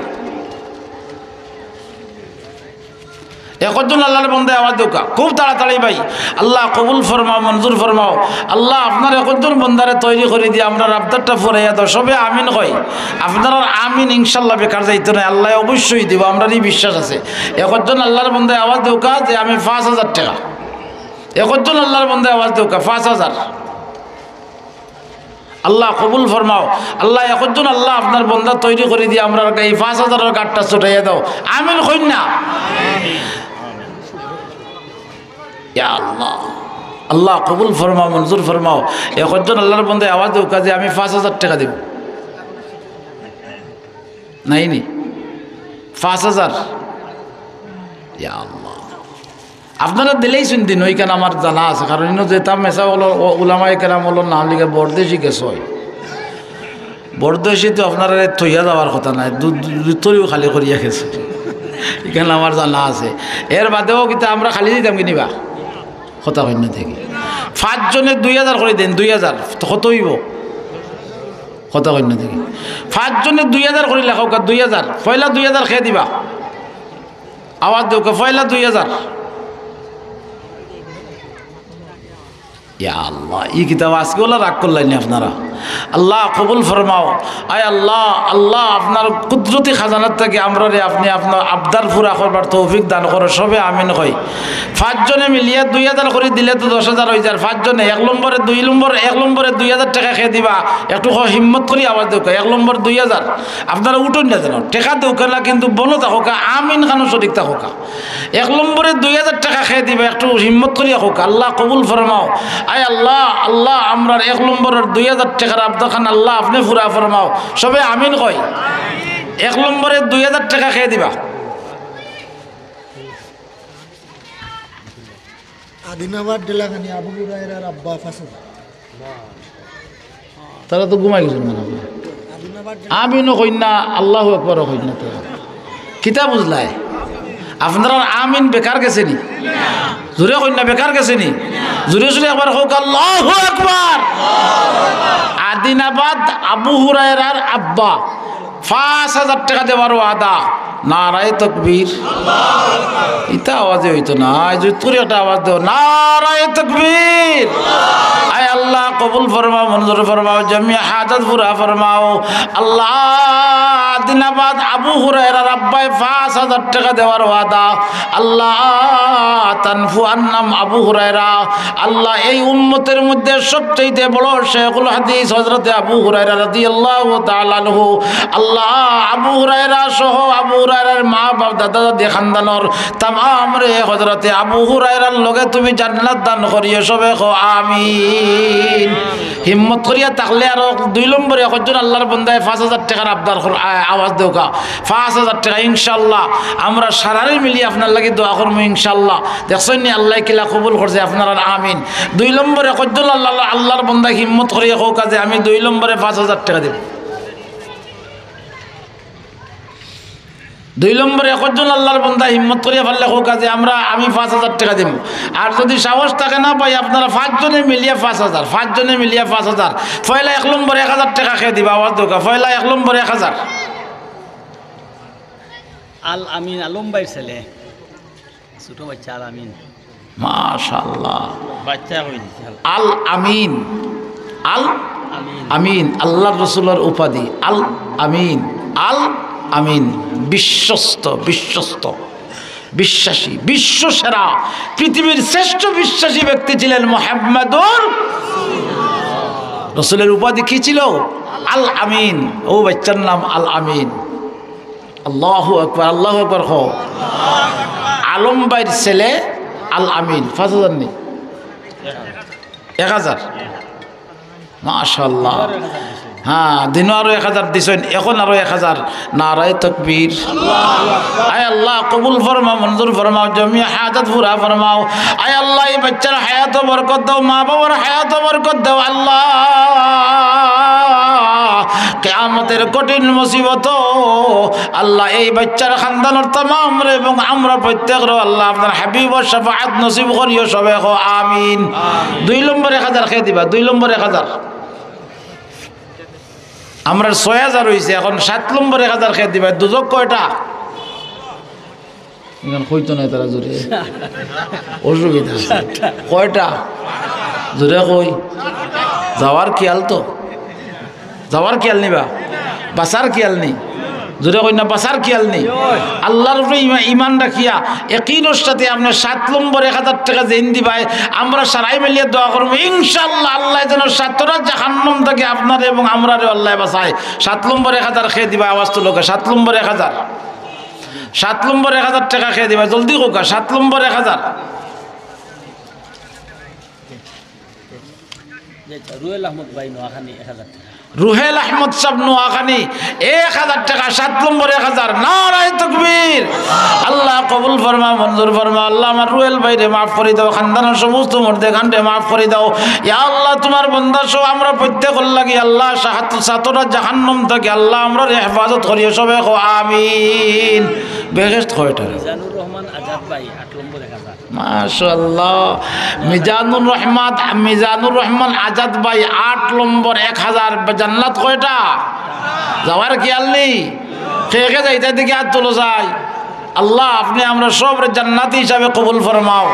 একজন আল্লার বন্দায় আওয়াজ দেউক্কা, খুব তাড়াতাড়ি ভাই। আল্লাহ কবুল ফরমাও, মঞ্জুর ফরমাও। আল্লাহ আপনার একজন বন্দারে তৈরি করি দি, আমরার আবদারটা ফুরাইয়া দেও। সবে আমিন কই। আপনারার আমিন ইনশাআল্লাহ বেকার যাইতো নায়, আল্লায় অবশ্যই দিবা, আমরার ই বিশ্বাস আছে। একজন আল্লার বন্দায় আওয়াজ দেউক্কা যে আমি পাঁচ হাজার টেকা। একজন আল্লার বন্দায় আওয়াজ দেউক্কা, পাঁচ হাজার। আল্লাহ কবুল ফরমাও। আল্লাহ একজন আল্লাহ আপনার বন্দা তৈরি করি দি, আমরার ই পাঁচ হাজারর গাটটা ছুটাইয়া দেও। আমিন কইন না। ইয়া আল্লাহ, আল্লাহ কবুল ফরমাও, মঞ্জুর ফরমাও। একজন আল্লার বন্দায় আওয়াজ দেউক্কা যে আমি পাঁচ হাজার টেকা দিমু। নাই নি? পাঁচ হাজার। ইয়া আল্লাহ। আপনারা দিলাইছইন দিন, অইখান আমার জানা আছে, কারণ ইনো যেতা মেসাব অকলর, ও উলামায়ে কেরাম অকলর নাম লিখা বড়দেশি গেছে অয়। বড়দেশি তো আপনারারে থইয়া যাওয়ার কথা নায়, দু-, দু-, দুতরিও খালি করিয়া গেছে। ইখান আমার জানা আছে। এর বাদেও কিতা আমরা খালি দিতাম কিনি বা? কথা কইন না দেখি। পাঁচজনে দুই হাজার করি দেইন, দুই হাজার। তো কত অইবো? কথা কইন না দেখি। পাঁচজনে দুই হাজার করি লেখাউক্কা, দুই হাজার। পয়লা দুই হাজার কে দিবা? আওয়াজ দেউক্কা, পয়লা দুই হাজার। ইয়া আল্লাহ, ই কিতাব আজকে ওলা রাগ করলাইনি আপনারা। আল্লাহ কবুল ফরমাও। আয় আল্লাহ, আল্লাহ আপনার কুদরতি খাজানার থাকি আমরারে আপনে আপনার আবদার পুরা করবার তৌফিক দান করো। সবে আমিন কই। পাঁচজনে মিলিয়া দুই হাজার করি দিলে তো দশ হাজার অইযার। পাঁচজনে, এক নম্বরে, দুই নম্বর, এক নম্বরে দুই হাজার টেকা কে দিবা? একটু ক-, হিম্মত করি আওয়াজ দেউক্কা। এক নম্বর দুই হাজার। আপনারা উঠইন না যেন, টেকা দেউক্কা না, কিন্তু বনো থাকউক্কা, আমিন খানো শরিক থাকউক্কা। এক নম্বরে দুই হাজার টেকা কে দিবা? একটু হিম্মত করিয়া কউক্কা, আল্লাহ কবুল ফরমাও। আয় আল্লাহ, আল্লাহ আমরার এক নম্বরর দুই হাজার টেকার আবদারখান আল্লাহ আপনে পুরা ফরমাও। সবে আমিন কই। এক নম্বরে দুই হাজার টেকা কে দিবা? আদিনাবাদ ডেলাখানি আবু হুরায়রার আব্বা পাঁচ হাজার। তারা তো ঘুমাই গেছইন মনে হয়। আদিনাবাদ ডেলা- আমিনও কইন না, আল্লাহু আকবারও কইন না। তো কিতা বুঝলায়? আপনারার আমিন বেকার গেছে নি? জোরে কইন না, বেকার গেছে নি? জোরে জোরে একবার কউক্কা, আল্লাহু আকবার। আদিনাবাদ আবু হুরায়রার আব্বা পাঁচ হাজার টেকা দেওয়ার ওয়াদা। নারায়ে তকবীর। ইতা আওয়াজে অইতো না, আয় জোরে একটা আওয়াজ দেও, নারায়ে তকবীর। আয় আল্লাহ কবুল ফরমাও, মঞ্জুর ফরমাও, জমিয়া হাজত পুরা ফরমাও। আল্লাহ, আদিনাবাদ আবু হুরায়রার আব্বায় পাঁচ হাজার টেকা দেওয়ার ওয়াদা। আল্লাহ, তানফু আন্নাম আবু হুরায়রা। আল্লাহ, এই উম্মতের মধ্যে সবচাইতে বড় শেখুল হাদিস হযরতে আবু হুরায়রা রাদিয়াল্লাহু তাআলা আনহু। আল্লাহ, আবু হুরায়রা সহ আবু হুরায়রার মা বাপ দাদা দাদি খানদানর তামামরে হযরতে আবু হুরায়রার লগে তুমি জান্নাত দান করিও, সবে কও আমিন। হিম্মত করিয়া থাকলে আরো দুই নম্বরে কয়জন আল্লাহর বন্দায় পাঁচ হাজার টেকার আবদার কর-, আ-, আওয়াজ দেউক্কা। পাঁচ হাজার টেকা ইনশাআল্লাহ আমরা সারারে মিলি আপনার লাগি দোয়া করমু ইনশাআল্লাহ। দেখছইন নি আল্লায় কিলা কবুল করছে আপনারার আমিন। দুই নম্বরে কয়জন আল্লাহ, আল্লাহর বন্দায় হিম্মত করিয়া কউক্কা যে আমি দুই নম্বরে পাঁচ হাজার টেকা দিমু। দুই নম্বরে কয়জন আল্লাহর বন্দায় হিম্মত করিয়া পারলে কউক্কা যে আমরা, আমি পাঁচ হাজার টেকা দিমু। আর যদি সাহস থাকে না ভাই, আপনারা পাঁচজনে মিলিয়া পাঁচ হাজার, পাঁচজনে মিলিয়া পাঁচ হাজার। পয়লা এক নম্বরে এক হাজার টেকা কে দিবা? আওয়াজ দেউক্কা, পয়লা এক নম্বরে এক হাজার। আল আমিন আলম ভাইর ছেলে, ছোট বাচ্চা আল আমিন। মাশাআল্লাহ। বাচ্চা হয়ে দিছে। আল আমিন, আল আমিন। আমিন, আল্লাহর রসুলের উপাধি, আল আমিন, আল আমিন, বিশ্বস্ত, বিশ্বস্ত, বিশ্বাসী, বিশ্বসেরা, পৃথিবীর শ্রেষ্ঠ বিশ্বাসী ব্যক্তি ছিলেন মুহাম্মাদুর। রসুলের উপাধি কি ছিল? আল আমিন। ও বাচ্চার নাম আল আমিন। আল্লাহু আকবার, আল্লাহু আকবার কও। আলম ভাইর ছেলে আল আমিন, পাঁচ হাজার নি? এক হাজার। মাশাআল্লাহ। হ্যাঁ, দিনও আরো এক হাজার দিছইন, এখন আরো এক হাজার। নারায়ে তকবীর। আয় আল্লাহ, কবুল ফরমাও, মঞ্জুর ফরমাও, জমিয়া হাজত পুরা ফরমাও। আয় আল্লাহ, এই বাচ্চার হায়াতো বরকত দাও, মা বাবার হায়াতো বরকত দাও। আল্লাহ, কিয়ামতের কঠিন মুসিবত, আল্লাহ, এই বাচ্চার খানদানর তামামরে এবং আমরা প্রত্যেকরে, আল্লাহ, আপনার হাবিবর শাফাআত নসিব করিও, সবে কও আমিন। দুই নম্বর এক হাজার কে দিবা, দুই নম্বর এক হাজার। আমরার ছয় হাজার অইছে, এখন সাত নম্বর এক হাজার কে দিবা। দুজক কয়টা? ইখান কইতো নায় তারা জোরে। অসুবিধা আছে। কয়টা? জোরে কই। যাওয়ার খিয়াল তো? যাওয়ার খিয়াল নি বা? বাঁচার খিয়াল নি? জোরে কইন না, বাঁচার খিয়াল নি? আল্লাহর উপরে ইমা-, ইমান রাখিয়া একিনর সাথে আপনে সাত নম্বর এক হাজার টেকা যেইন দিবায়, আমরা সারায় মিলিয়া দোয়া করমু, ইনশাআল্লাহ, আল্লায় যেন সাতটা জাহান্নাম থাকি আপনারে এবং আমরারে আল্লায় বাঁচায়। সাত নম্বর এক হাজার কে দিবা, আওয়াজ তুলউক্কা, সাত নম্বর এক হাজার। সাত নম্বর এক হাজার টেকা কে দিবা, জলদি কউক্কা, সাত নম্বর এক হাজার। আচ্ছা, রুহেল আহমদ ভাই নোয়াখালী এক হাজার টেকা। রুহেল আহমদ সাব নোয়াখালী এক হাজার টেকা, সাত নম্বর এক হাজার। নারায়ে তকবীর। আল্লাহ কবুল ফরমা, মঞ্জুর ফরমা। আল্লাহ আমার রুহেল ভাইরে মাফ করি দাও, খানদানর সমস্ত মুর্দেগানরে মাফ করি দাও। ইয়া আল্লাহ, তুমার বন্দা সহ আমরা প্রত্যেকর লাগি আল্লাহ সাত-, সাতটা জাহান্নাম থাকি আল্লাহ আমরারে হেফাজত করিও, সবে কও আমিন। বেহেশত কয়টা? মিজানুর রহমান আজাদ ভাই আট নম্বর এক হাজার। মাশাআল্লাহ। মিজানুর রহমান, মিজানুর রহমান আজাদ ভাই, আট নম্বর এক হাজার। জান্নাত কয়টা? যাওয়ার খেয়াল নেই। কে কে যাইতা দেখি আত তুলো চাই। আল্লাহ, আপনে আমরা সবরে জান্নাতি হিসাবে কবুল ফরমাও।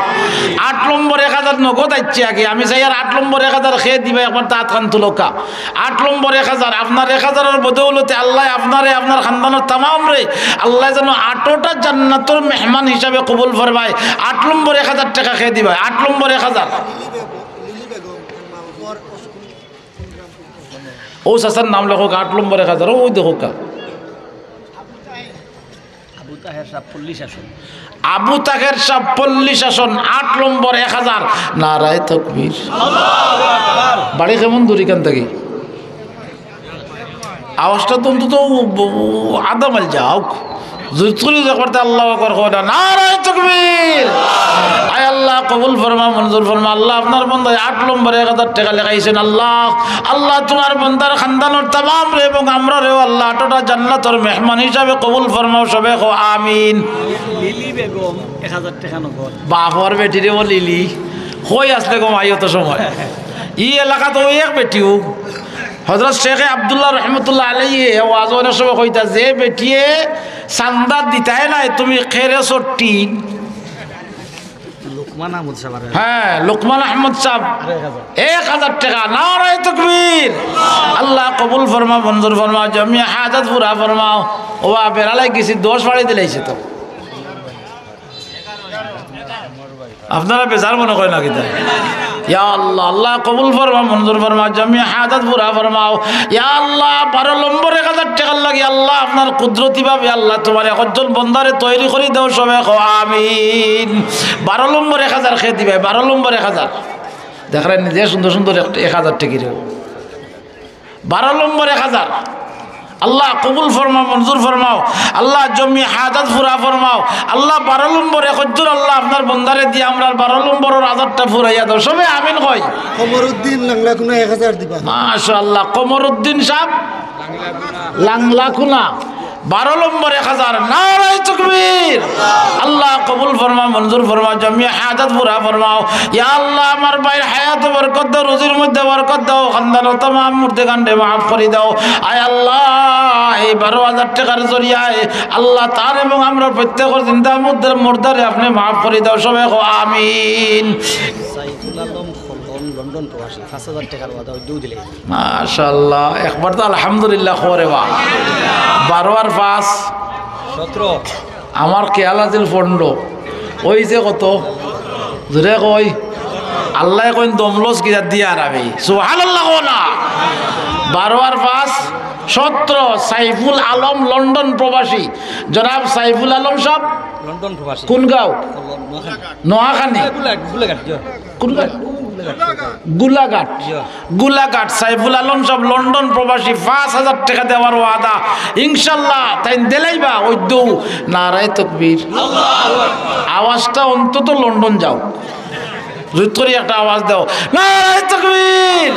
আট নম্বর এক হাজার নগদ আইছে আগে, আমি চাই আর আট নম্বর এক হাজার কে দিবা, একবার তে আতখান তুলউক্কা। আট নম্বর এক হাজার, আপনার এক হাজারর বদৌলতে আল্লায় আপনারে, আপনার খানদানর তামামরে আল্লায় যেন আটটা জান্নাতর মেহমান হিসাবে কবুল ফরমায়। আট নম্বর এক হাজার টেকা কে দিবা, আট নম্বর এক হাজার। অউ চাচার নাম লেখউক্কা, আট নম্বর এক হাজার, অউ দেখউক্কা। আবু তাহের সাহেব পল্লী শাসন। আবু তাহের সাহেব পল্লী শাসন, আট নম্বর এক হাজার। নারায়ে তাকবীর। বাড়ি কেমন দূর ইখান থাকি? আওয়াজটা তো অন্তত উ-, উ-, আধা মাইল যাউক। জুরে তুলি যখন পারতে আল্লাহু আকবার কও না। নারায়ে তাকবীর। আয় আল্লাহ, কবুল ফরমা, মঞ্জুর ফরমা। আল্লাহ, আপনার বন্দায় আট নম্বরে এক হাজার টেকা লেখাইছইন। আল্লাহ, আল্লাহ, তুমার বন্দার খানদানর তামামরে এবং আমরারেও আল্লাহ আটটা জান্নাতর মেহমান হিসাবে কবুল ফরমাও। সবে কও আমিন। লিলি বেগম, এক হাজার টেকা নগদ। বাপর বেটিরে ও লিলি, কই আছলে গো মাই অত সময়? ই এলাকাত অউ এক বেটিউ। হযরত শেখে আব্দুল্লাহ রহমতুল্লাহ আলাইহি ওয়াজো অনেক সময় কইতা, যে বেটিয়ে চান্দা দিতায় নায়, তুমি খেরে চট্টি। লোকমান আহমদ সাহেব আর হ্যাঁ, লোকমান আহমদ সাহেব, এক হাজার। এক হাজার টেকা। নারায়ে তাকবীর। আল্লাহ কবুল ফরমাও, মঞ্জুর ফরমাও, জমিয়া হাজত পুরা ফরমাও। ও বাপ, বেড়া লাগি গেছি, দশ বাড়ি দিলাইছে তো। আপনারা বেজার মনে করেন না কিতা? ইয়া আল্লাহ, আল্লাহ কবুল ফরমাও, মঞ্জুর ফরমাও, জমিয়া হাজত পুরা ফরমাও। ইয়া আল্লাহ, বারো নম্বর এক হাজার টেকার লাগি আল্লাহ আপনার কুদরতি ভাবে আল্লাহ তুমার একজন বন্দারে তৈরি করি দেও, সবে কও আমিন। বারো নম্বর এক হাজার কে দিবায়, বারো নম্বর এক হাজার। দেখরায় নিজে সুন্দর সুন্দর এক, এক হাজার টেকি রে। বারো নম্বর এক হাজার। আল্লাহ কবুল ফরমাও, মঞ্জুর ফরমাও। আল্লাহ জমি হাজত পুরা ফরমাও। আল্লাহ বারো নম্বর এক হাজার আল্লাহ আপনার বন্দারে দিয়া আমরার বারো নম্বরর হাজারটা ফুরাইয়া দেও। সবে আমিন কই। কমরুদ্দিন লাংলাকুনা এক হাজার দিবা। মাশাআল্লাহ, কমরুদ্দিন সাহেব লাংলাকুনা। বারো নম্বর এক হাজার। নারায়ে তাকবীর। আল্লাহ কবুল ফরমাও, মঞ্জুর ফরমাও, জমিয়া হাজত পুরা ফরমাও। ইয়া আল্লাহ, আমার ভাইর হায়াতো বরকত দেও, রুজির মধ্যে বরকত দেও, খানদানর তামাম মুর্দেগানরে মাফ করি দেও। আয় আল্লাহ, এই বারো হাজার টেকার জরিয়ায় আল্লাহ তার এবং আমরার প্রত্যেকর জিন্দা মুর্দার, মুর্দারে আপনে মাফ করি দেও। সবে কও আমিন। সাইফুল আলম খলন লন্ডন প্রবাসী, পাঁচ হাজার টেকার ওয়াদা অউ দিলে। মাশাআল্লাহ, একবার তো আলহামদুলিল্লাহ কও রে বা। বারো আর পাঁচ? সতেরো। আমার খেয়াল আছিল পনেরো। অইছে কত? জুরে কই। আল্লায় কইন দমলস কিতা দিয়া আর আমি। সুবহানাল্লাহ কও না। বারো আর পাঁচ? সতেরো। সাইফুল আলম লন্ডন প্রবাসী। জনাব সাইফুল আলম সাহেব। লন্ডন প্রবাসী। কোন গাঁও? নোয়াখালী। নোয়াখালী। গোলাঘাট, গোলাঘাট, জি। কোন গাঁও? গোলাঘাট। গোলাঘাট। জি। গোলাঘাট, সাইফুল আলম সাহেব লন্ডন প্রবাসী, পাঁচ হাজার টেকা দেওয়ার ওয়াদা। ইনশাআল্লাহ, তাইন দিলাইবা, অউ দেও। নারায়ে তাকবীর। আওয়াজটা অন্তত লন্ডন যাউক। জুত করি একটা আওয়াজ দেও, নারায়ে তাকবীর।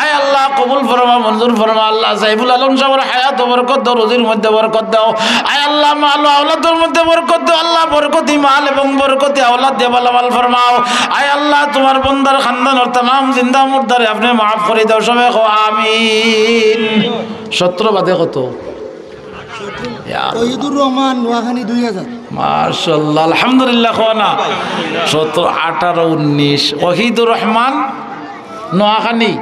আয় আল্লাহ, কবুল ফরমা, মঞ্জুর ফরমা। আল্লাহ, সাইফুল আলম সাহেবর হায়াতো বরকত দেও, রুজির মধ্যে বরকত দেও। আয় আল্লাহ, মাল ও আওলাদর মধ্যে বরকত দেও। আল্লাহ, বরকতি মাল এবং বরকতি আওলাদ দিয়া মালামাল ফরমাও। আয় আল্লাহ, তুমার বন্দার খানদানর তামাম জিন্দা মুর্দারে আপনে মাফ করি দেও। সবে কও আমিন। সতেরো বাদে কত? ইয়া আল্লাহ। তৌহিদুর রহমান, নোয়াখালী, দুই হাজার। মাশাআল্লাহ, আলহামদুলিল্লাহ, কও না। সতেরো, আঠারো, উনিশ, ওহিদুর রহমান, নোয়াখালী,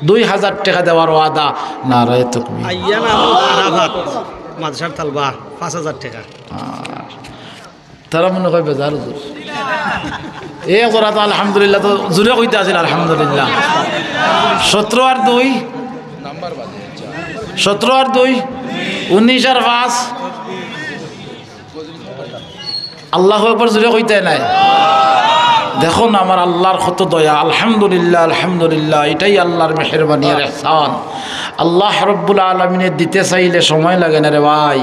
দুই হাজার টেকা দেওয়ার ওয়াদা। নারায়ে তাকবীর। আইয়ান আহমদ আরাফাত, মাদ্রাসার তালবা, পাঁচ হাজার টেকা। আর তারা মনে কয় বেজার হুজুর। এ করা তো আলহামদুলিল্লাহ, তো জুরে কইতা আছিল আলহামদুলিল্লাহ। সতেরো আর দুই, সতেরো আর দুই, উনিশ আর পাঁচ। আল্লাহু আকবার জুরে কইতায় নায়। দেখো না আমার আল্লাহর কত দয়া। আলহামদুলিল্লাহ, আলহামদুলিল্লাহ, ইটাই আল্লাহর মেহেরবানি আর এহসান। আল্লাহ রব্বুল আলামিনে দিতে চাইলে সময় লাগে না রে ভাই।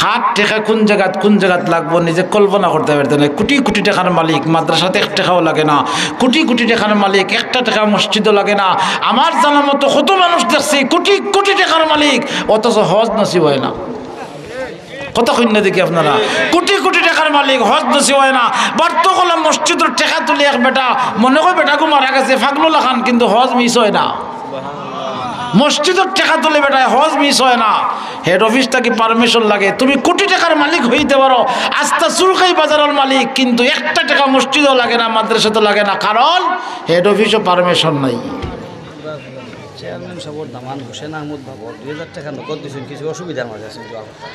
হাত টেকা কোন জাগাত, কোন জাগাত লাগবো নিজে কল্পনা করতে পারতে না। কোটি কোটি টেকার মালিক, মাদ্রাসাত এক টেকাও লাগে না। কোটি কোটি টেকার মালিক, একটা টেকা মসজিদও লাগে না। আমার জানা মতো কত মানুষ দেখছি কোটি কোটি টেকার মালিক, অথচ হজ নসিব হয় না। কথা কইন না দেখি আপনারা। কোটি কোটি টেকার মালিক, হজ নসিব অয় না। বার্ত কলাম মসজিদর টেকা তুলি এক বেটা, মনে কয় বেটাগু মারা গেছে, ফাগলো লাখান, কিন্তু হজ মিস অয় না। মসজিদর টেকা তুলি বেটায়, হজ মিস অয় না। হেড অফিস থাকি পারমিশন লাগে। তুমি কোটি টেকার মালিক অইতে পারো, আস্তা সুরকাই বাজারর মালিক, কিন্তু একটা টেকা মসজিদও লাগে না, মাদ্রাসাতও লাগে না, কারণ হেড অফিসও পারমিশন নাই। চেয়ারম্যান সাবর দামান হোসেন আহমদ বাবর দুই হাজার টেকা নগদ দিছইন, কিছু অসুবিধার মাঝে আছইন।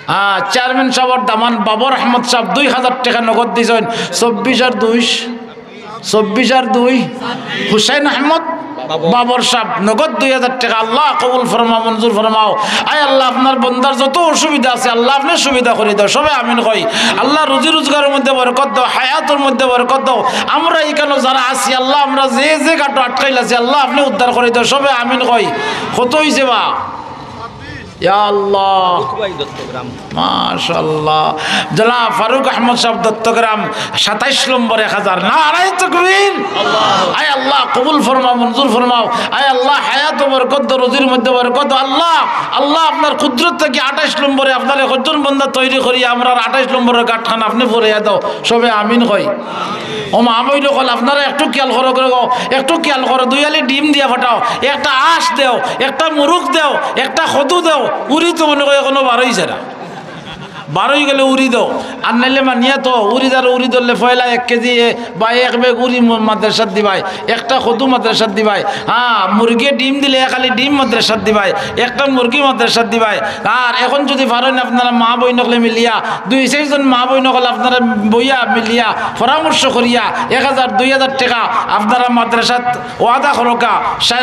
হ্যাঁ, চেয়ারম্যান সাবর দামান বাবর আহমদ সাব দুই হাজার টেকা নগদ দিছইন। চব্বিশ আর দুই, চব্বিশ আর দুই, হুসেন আহমদ বাবর। বাবর সাব নগদ দুই হাজার টেকা। আল্লাহ কবুল ফরমাও, মঞ্জুর ফরমাও। আয় আল্লাহ, আপনার বন্দার যত অসুবিধা আছে, আল্লাহ আপনে সুবিধা করি দেও। সবে আমিন কই। আল্লাহ রুজি রোজগারর মধ্যে বরকত দেও, হায়াতর মধ্যে বরকত দেও। আমরা ইকানো যারা আছি, আল্লাহ আমরা যে যে গাটো আটকাইল আছি, আল্লাহ আপনে উদ্ধার করি দেও। সবে আমিন কই। কত অইছে বা? ইয়া আল্লাহ। ফারুক ভাই দত্তগ্রাম। মাশাআল্লাহ। জনাব ফারুক আহমদ সাব দত্তগ্রাম, সাতাইশ নম্বর এক হাজার। নারায়ে তাকবীর। আয় আল্লাহ, কবুল ফরমাও, মঞ্জুর ফরমাও। আয় আল্লাহ, হায়াতো বরকত দেও, রুজির মধ্যে বরকত দেও। আল্লাহ, আল্লাহ, আপনার কুদরত থাকি আটাইশ নম্বরে আপনার একজন বন্দা তৈরি করি, আমরার আটাইশ নম্বরর গাটখান আপনে ফুরাইয়া দেও। সবে আমিন কই। ও মা বইন অকল, আপনারা একটু খিয়াল করো, করো গো, একটু খিয়াল করো। দুই আলি ডিম দিয়া ফাটাও, একটা আঁশ দেও, একটা মুরুগ দেও, একটা কদু দেও। উরি তো মনে কয় এখনো বারইছে না, বারই গেলে উরি দেও। আর নাইলে মানিয়া তো উরি ধরো, উরি ধরলে পয়লা এক কেজি এ, বা এক ব্যাগ উরি ম-, মাদ্রাসাত দিবায়, একটা কদু মাদ্রাসাত দিবায়। হ্যাঁ, মুরগিয়ে ডিম দিলে এক আলি ডিম মাদ্রাসাত দিবায়, একটা মুরগি মাদ্রাসাত দিবায়। আর এখন যদি পারইন আপনারা মা বইন অকলে মিলিয়া, দুই চাইরজন মা বইন অকল আপনারা বইয়া মিলিয়া পরামর্শ করিয়া এক হাজার, দুই হাজার টেকা আপনারা মাদ্রাসাত ওয়াদা করোকা, সা-,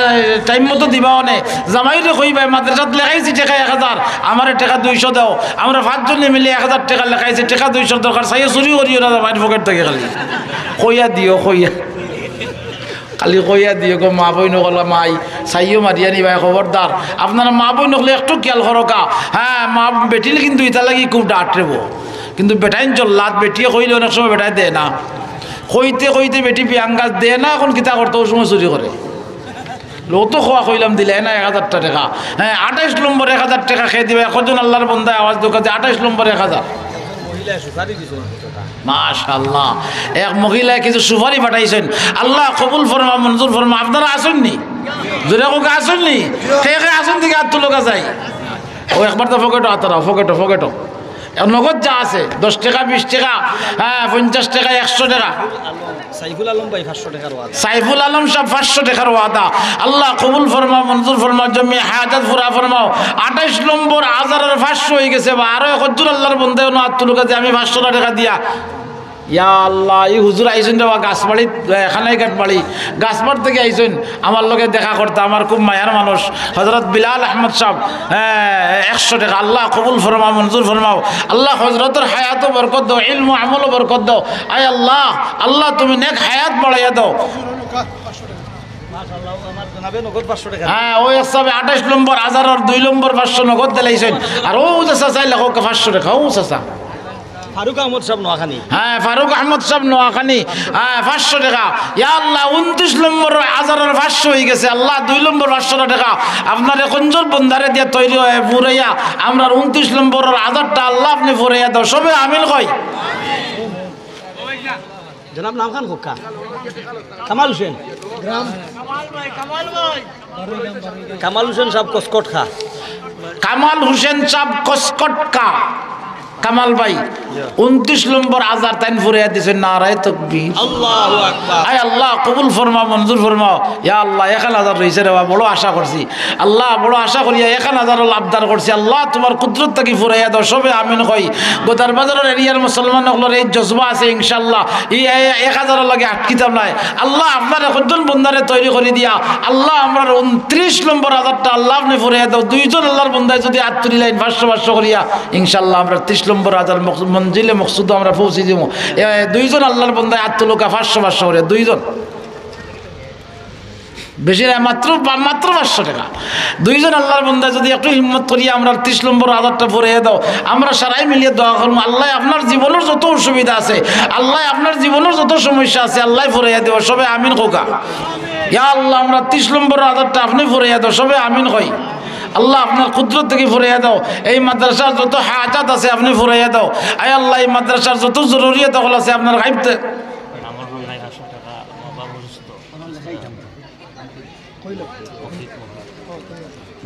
টাইম মতো দিবা অনে। জামাইরে কইবায়, "মাদ্রাসাত লেখাইছি টেকা এক হাজার, আমারে টেকা দুইশো দেও।" আমরা পাঁচজনে মিলে এক হাজার টেকা লেখাইছি, টেকা দুইশোর দরকার, চাইও চুরি করিও না জামাইর পকেট থাকি খালি। কইয়া দিও, কইয়া। খালি কইয়া দিও গো মা বইন অকল, মাই, চাইও মারিয়া নিবায়, খবরদার। আপনারা মা বইন অকলে একটু খিয়াল করোকা। হ্যাঁ, মা বেটিন কিন্তু ইতা লাগি খুব ডাটরেবো। কিন্তু বেটাইন জল্লাদ, বেটিয়ে কইলে অনেক সময় বেটায় দেয় না। কইতে কইতে বেটি পিয়াঙ্গাস দেয় না, এখন কিতা করতো, ওই সময় চুরি করে। লো তো খোয়া কইলাম দিলে না এক হাজারটা টেকা। হ্যাঁ, আটাইশ নম্বর এক হাজার টেকা খেয়ে দিবায়। কজন আল্লাহর বন্দায় আওয়াজ দেউক্কা যে আটাইশ নম্বর এক হাজার। মহিলায় সুপারি দিছইন কতটা। মাশাআল্লাহ। এক মহিলায় কিছু সুপারি পাঠাইছইন। আল্লাহ কবুল ফরমা, মঞ্জুর ফরমা। আপনারা আছইন নি? জোরে কউক্কা, আছইন নি? কে কে আছইন দেখি আত তুলউক্কা চাই। ও একবার তো পকেটো আত রাও, পকেটো, পকেটো। আর নগদ যা আছে, দশ টেকা, বিশ টেকা, হ্যাঁ, পঞ্চাশ টেকা, একশো টেকা। সাইফুল আলম ভাই পাঁচশো টেকার ওয়াদা। সাইফুল আলম সাব পাঁচশো টেকার ওয়াদা। আল্লাহ কবুল ফরমাও, মঞ্জুর ফরমাও, জমি হাজত পুরা ফরমাও। আটাইশ নম্বর আজারর পাঁচশো অইগেছে বা, আরো একজন আল্লাহর বন্দায় অনো আত তুলউক্কা যে আমি পাঁচশো টেকা দিয়া। ইয়া আল্লাহ, ই হুজুর আইছইন রে বা গাছবাড়িত, এ, খানাইঘাট বাড়ি, গাছবাড় থাকি আইছইন। আমার লগে দেখা করতা, আমার খুব মায়ার মানুষ, হজরত বিলাল আহমদ সাব, হ্যাঁ, একশো টেকা। আল্লাহ কবুল ফরমাও, মঞ্জুর ফরমাও। আল্লাহ হজরতর হায়াতো বরকত দেও, ইলমো আমলো বরকত দেও। আয় আল্লাহ, আল্লাহ তুমি নেক হায়াত বাড়াইয়া দেও। মাশাআল্লাহ, আমার জনাবে নগদ পাঁচশো টেকা। হ্যাঁ, ওই হিসাবে আটাইশ নম্বর আজারর দুই নম্বর পাঁচশো নগদ দিলাইছইন। আর ও চাচা চাইলে কউক্কা পাঁচশো টেকা, ও চাচা। ফারুক আহমদ সাব নোয়াখালী। হ্যাঁ, ফারুক আহমদ সাব নোয়াখালী। হ্যাঁ, পাঁচশো টেকা। ইয়া আল্লাহ, ঊনত্রিশ নম্বর আজারর পাঁচশো অইগেছে। আল্লাহ, দুই নম্বর পাঁচশো টেকা। আপনার এক কঞ্জুস বন্দারে দিয়া তৈরি অয়, ফুরাইয়া। আমরার ঊনত্রিশ নম্বরর আজারটা আল্লাহ আপনে ফুরাইয়া দেও। সবে আমিন কই। জনাব নাম খান কউক্কা। কামাল হোসেন। কামাল হোসেন সাব কসকট খা। কামাল হোসেন সাব কসকট খা। কামাল ভাই, জি। ঊনত্রিশ নম্বর আজার তাইন ফুরাইয়া দিছইন, নারায়ে তাকবীর। আল্লাহু আকবার। আয় আল্লাহ, কবুল ফরমাও, মঞ্জুর ফরমাও। ইয়া আল্লাহ, এখান আজার রইছে রে বা, বড় আশা করছি। আল্লাহ, বড় আশা করিয়া এখান আজারর আবদার করছি। আল্লাহ, তুমার কুদরত থাকি ফুরাইয়া দেও, সবে আমিন কই। গোদার বাজারর এরিয়ার মুসলমান অকলর এই জজবা আছে, ইনশাআল্লাহ। ই এ-, এক আজারর লাগি আটকিতাম নায়। আল্লাহ, আপনার এক কঞ্জুস বন্দারে তৈরি করি দিয়া, আল্লাহ, আমরার ঊনত্রিশ নম্বর আজারটা আল্লাহ আপনে ফুরাইয়া দেও। দুইজন আল্লাহর বন্দায় যদি আত তুলিলাইন পাঁচশো পাঁচশো করিয়া, ইনশাআল্লাহ, আমরার ত্রিশ নম্বর আজার মকস-, মঞ্জিলে মকসুদো আমরা পৌঁছি দিমু। এ, দুইজন আল্লাহর বন্দায় আত তুলউক্কা পাঁচশো পাঁচশো করিয়া, দুইজন। বেশি না, মাত্র পা-, মাত্র পাঁচশো টেকা। দুইজন আল্লাহর বন্দায় যদি একটু হিম্মত করিয়া আমরার ত্রিশ নম্বর আজারটা ফুরাইয়া দেও, আমরা সারাই মিলিয়া দোয়া করমু, আল্লাহ আপনার জীবনর যত অসুবিধা আছে, আল্লাহ আপনার জীবনর যত সমস্যা আছে, আল্লাহ ফুরাইয়া দেও, সবে আমিন কউক্কা। ইয়া আল্লাহ, আমরার ত্রিশ নম্বর আজারটা আপনে ফুরাইয়া দেও, সবে আমিন কই। আল্লাহ, আপনার কুদরত থাকি ফুরাইয়া দেও। এই মাদ্রাসার যত হাজাত আছে, আপনে ফুরাইয়া দেও। আয় আল্লাহ, এই মাদ্রাসার যত জরুরিয়াত অকল আছে, আপনার গাইব থে-,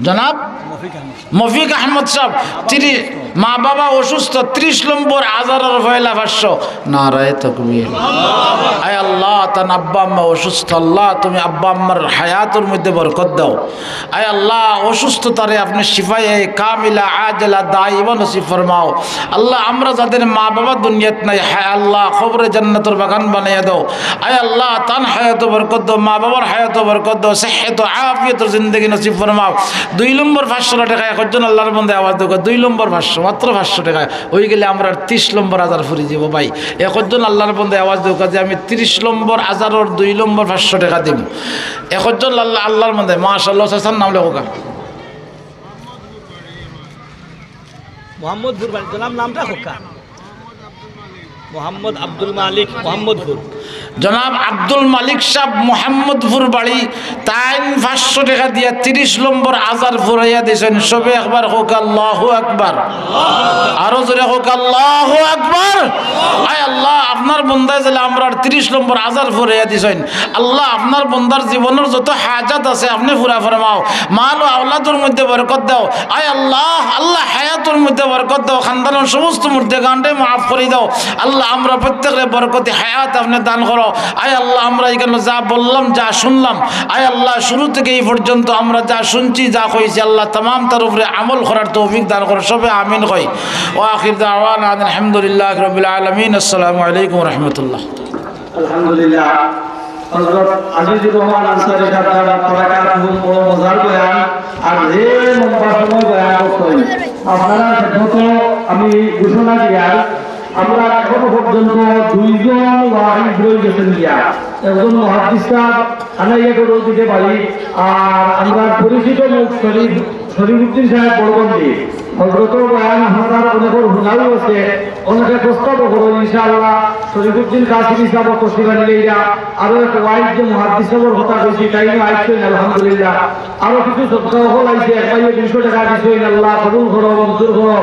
জনাব মফিক আহমদ সাহেব, তিরি-, মা বাবা অসুস্থ, ত্রিশ নম্বর আজারর পয়লা পাঁচশো। নারায়ে তাকবীর। আয় আল্লাহ, তান আব্বা আম্মা অসুস্থ, আল্লাহ, তুমি আব্বা আম্মার হায়াতর মধ্যে বরকত দাও। আয় আল্লাহ, অসুস্থতারে আপনে শিফায়ে কামিলা, আজেলা, দাইমা নসিব ফরমাও। আল্লাহ, আমরা যাদের মা বাবা দুনিয়াত নাই, হায় আল্লাহ, কবরে জান্নাতর বাগান বানাইয়া দাও। আয় আল্লাহ, তান হায়াতো বরকত দাও, মা বাবার হায়াতো বরকত দাও, সেহত আফিয়তর জিন্দেগি নসিব ফরমাও। দুই নম্বর পাঁচশো টেকা, একজন আল্লাহর বন্দে আওয়াজ দেউক্কা, দুই নম্বর পাঁচশো, মাত্র পাঁচশো টেকা অই গেলে আমরার ত্রিশ নম্বর আজার ফুরি যাইবো ভাই। একজন আল্লাহর বন্দে আওয়াজ দেউক্কা যে আমি ত্রিশ নম্বর আজারর দুই নম্বর পাঁচশো টেকা দিমু। একজন আল্লাহ, আল্লাহর বন্দে, মাশাআল্লাহ, চাচার নাম লেখউক্কা। মোহাম্মদপুর বাড়ি, জনাব নামটা কউক্কা। মোহাম্মদ আব্দুল মালিক, মোহাম্মদপুর। জনাব আব্দুল মালিক সাহেব, মোহাম্মদপুর বাড়ি, তাইন পাঁচশো টেকা দিয়া ত্রিশ নম্বর আজার ফুরাইয়া দিছইন। সবে একবার কউক্কা আল্লাহু আকবার, আরো জোরে কউক্কা আল্লাহু আকবার। আয় আল্লাহ, আপনার বন্দায় যেলা আমরার ত্রিশ নম্বর আজার ফুরাইয়া দিছইন। আল্লাহ, আপনার বন্দার জীবনর যত হাজাত আছে, আপনে ফুরা ফরমাও। মাল ও আওলাদর মধ্যে বরকত দাও। আয় আল্লাহ, আল্লাহ, হায়াতর মধ্যে বরকত দাও। খানদানর সমস্ত মুর্দেগানরে মাফ করি দাও। আল্লাহ, আমরা প্রত্যেকরে বরকতি হায়াত আপনে দান করো। আয় আল্লাহ, আমরা ইখানো যা বললাম, যা শুনলাম, আয় আল্লাহ, শুরু থাকি এই পর্যন্ত আমরা যা শুনছি, যা কইছি, আল্লাহ, তামামতার উপরে আমল করার তৌফিক দান করো। সবে আমিন কই। ওয়া আখির দাওয়ানা আনিল হামদুলিল্লাহি রাব্বিল আলামিন। আসসালামু আলাইকুম ওয়া রাহমাতুল্লাহ। আলহামদুলিল্লাহ। হযরত আজিজুর রহমান আনসারী সাহেব দামাত বারাকাতুহুম বড় মজার বয়ান। আর যে লম্বা সময় বয়ান করছইন, আপনারার খেদমতো আমি ঘোষণা দিয়ার, আমরা এখনো পর্যন্ত দুইজন ওয়াইজ রই গেছইন গিয়া, একজন মুহাদ্দিস সাহেব, আনাইয়া করে দিতে পারি, আর আমরা পরিচিত মুখ শরীফ শরীফুদ্দিন সাহেব বড়বন্দি, হযরতর বয়ান আপনারার অনেকর হুনাও আছে, অনেকে প্রস্তাবও করো, ইনশাআল্লাহ। শরীফুদ্দিন কাসিমি সাহেব তশরিফ আনিলে ইরা, আরো এক ওয়াইজ যে মুহাদ্দিস সাহেবর কথা কইছি, তাইনও আইছইন, আলহামদুলিল্লাহ। আরো কিছু সদকা হকল আইছে, এক ভাইয়ে দুইশো টেকা দিছইন, আল্লাহ কবুল করো, মঞ্জুর করো।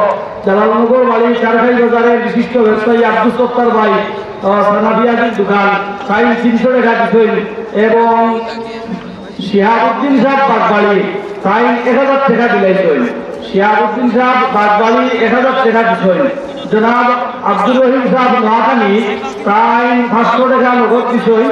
জালালনগর বাড়ি, চারখাই বাজারের বিশিষ্ট ব্যবসায়ী আব্দুস সত্তার ভাই, আহ, সানাবিয়াজির দোকান, তাইন তিনশো টেকা দিছইন, এবং শিহাবুদ্দিন সাহেব বাগবাড়ি, তাইন এক হাজার টেকা দিলাইছইন। শিহাবুদ্দিন সাহেব বাগবাড়ি এক হাজার টেকা দিছইন। জনাব আব্দুর রহিম সাহেব নোয়াখালী, তাইন পাঁচশো টেকা নগদ দিছইন।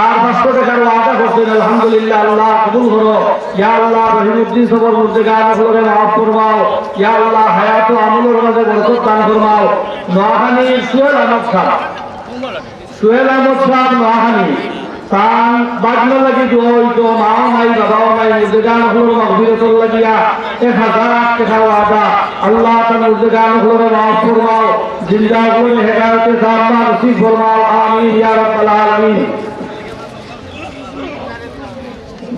আর পাঁচশো টেকার ওয়াদা করছইন, আলহামদুলিল্লাহ, আল্লাহ কবুল করো। ইয়া আল্লাহ, রহিমউদ্দিন সাহেবর মুর্দেগান অকলরে মাফ ফরমাও। ইয়া আল্লাহ, হায়াত ও আমলর মাঝে বরকত দান ফরমাও। নোয়াখালীর সোহেল আহমদ সাহেব, সোহেল আহমদ সাহেব নোয়াখালী, তান ভাগনার লাগি দোয়া অইতো, মাও নাই, বাবাও নাই, মুর্দেগান অকলর মাগফিরাতর লাগিয়া এক হাজার টেকা ওয়াদা। আল্লাহ তান মুর্দেগান অকলরে মাফ ফরমাও, জিন্দা অকলরে হেদায়েতে তাম্মা নসিব ফরমাও, আমিন ইয়া রাব্বাল আলামিন।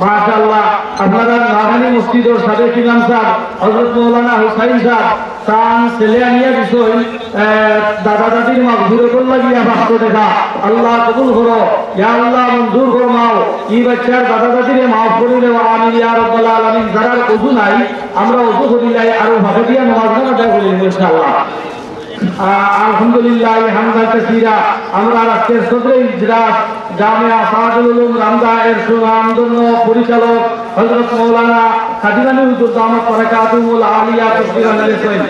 মাশাআল্লাহ, আপনারার নোয়াখালী মসজিদর সাবেক ইমাম সাহেব, হযরত মাওলানা হুসাইন সাহেব, তান ছেলে আনিয়া দিছইন, আহ, দাদা দাদির মাগফিরাতর লাগিয়া পাঁচশো টেকা। আল্লাহ কবুল করো, ইয়া আল্লাহ মঞ্জুর ফরমাও, ই বাচ্চার দাদা দাদিরে মাফ করি দেও, আমিন ইয়া রাব্বাল আলামিন। যারার অজু নাই, আমরা অজু করিলাই, আরো ভাগে দিয়া নামাজ আদায় করি, ইনশাআল্লাহ। আ-, আলহামদুলিল্লাহ, হামদান কাসীরা, আমরা আজকের সদরে ইজলাস জামিয়া সাদুল উলুম রামদা এর সুনামধন্য পরিচালক হযরত মাওলানা কাদিমানি হুজুর দামাত বারাকাতুহুমুল আলিয়া তশরিফ আনছেন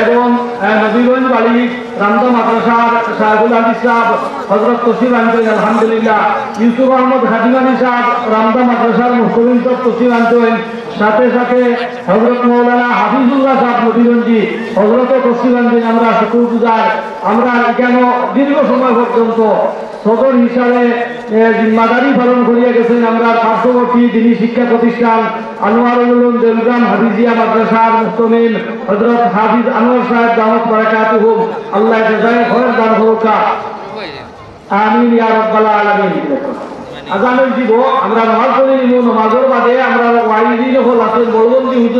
এবং, আ, নবীগঞ্জ বাড়ি রামদা মাদ্রাসার শায়খুল হাদিস সাহেব হযরত তশরিফ আনছেন, আলহামদুলিল্লাহ। ইউসুফ আহমদ কাদিমানি সাহেব রামদা মাদ্রাসার মুহতামিম সাহেব তশরিফ আনছেন। সাথে সাথে হযরত মাওলানা হাফিজুল্লাহ সাহেব নবীগঞ্জি, হযরতও তশরিফ আনছেন, আমরা শুকুরগুজার। আমরা এখানো দীর্ঘ সময় পর্যন্ত সদর হিসাবে, এ, জিম্মাদারি পালন করিয়া গেছেন আমরা পার্শ্ববর্তী দিনী শিক্ষা প্রতিষ্ঠান আনোয়ারুল উলুম দেওগ্রাম হাফিজিয়া মাদ্রাসার মুহতামিম হযরত হাফিজ আনোয়ার সাহেব দামাত বারাকাতুহুম, আল্লাহ জাযায়ে খয়র দান করুকা। আমিন ইয়া রাব্বাল আলামিন। আজান অইযিবো, আমরা নামাজ পড়ি নিমু, নামাজর বাদে আমরা ওয়াইজি অকল আছইন, বড়বন্দি হুজুর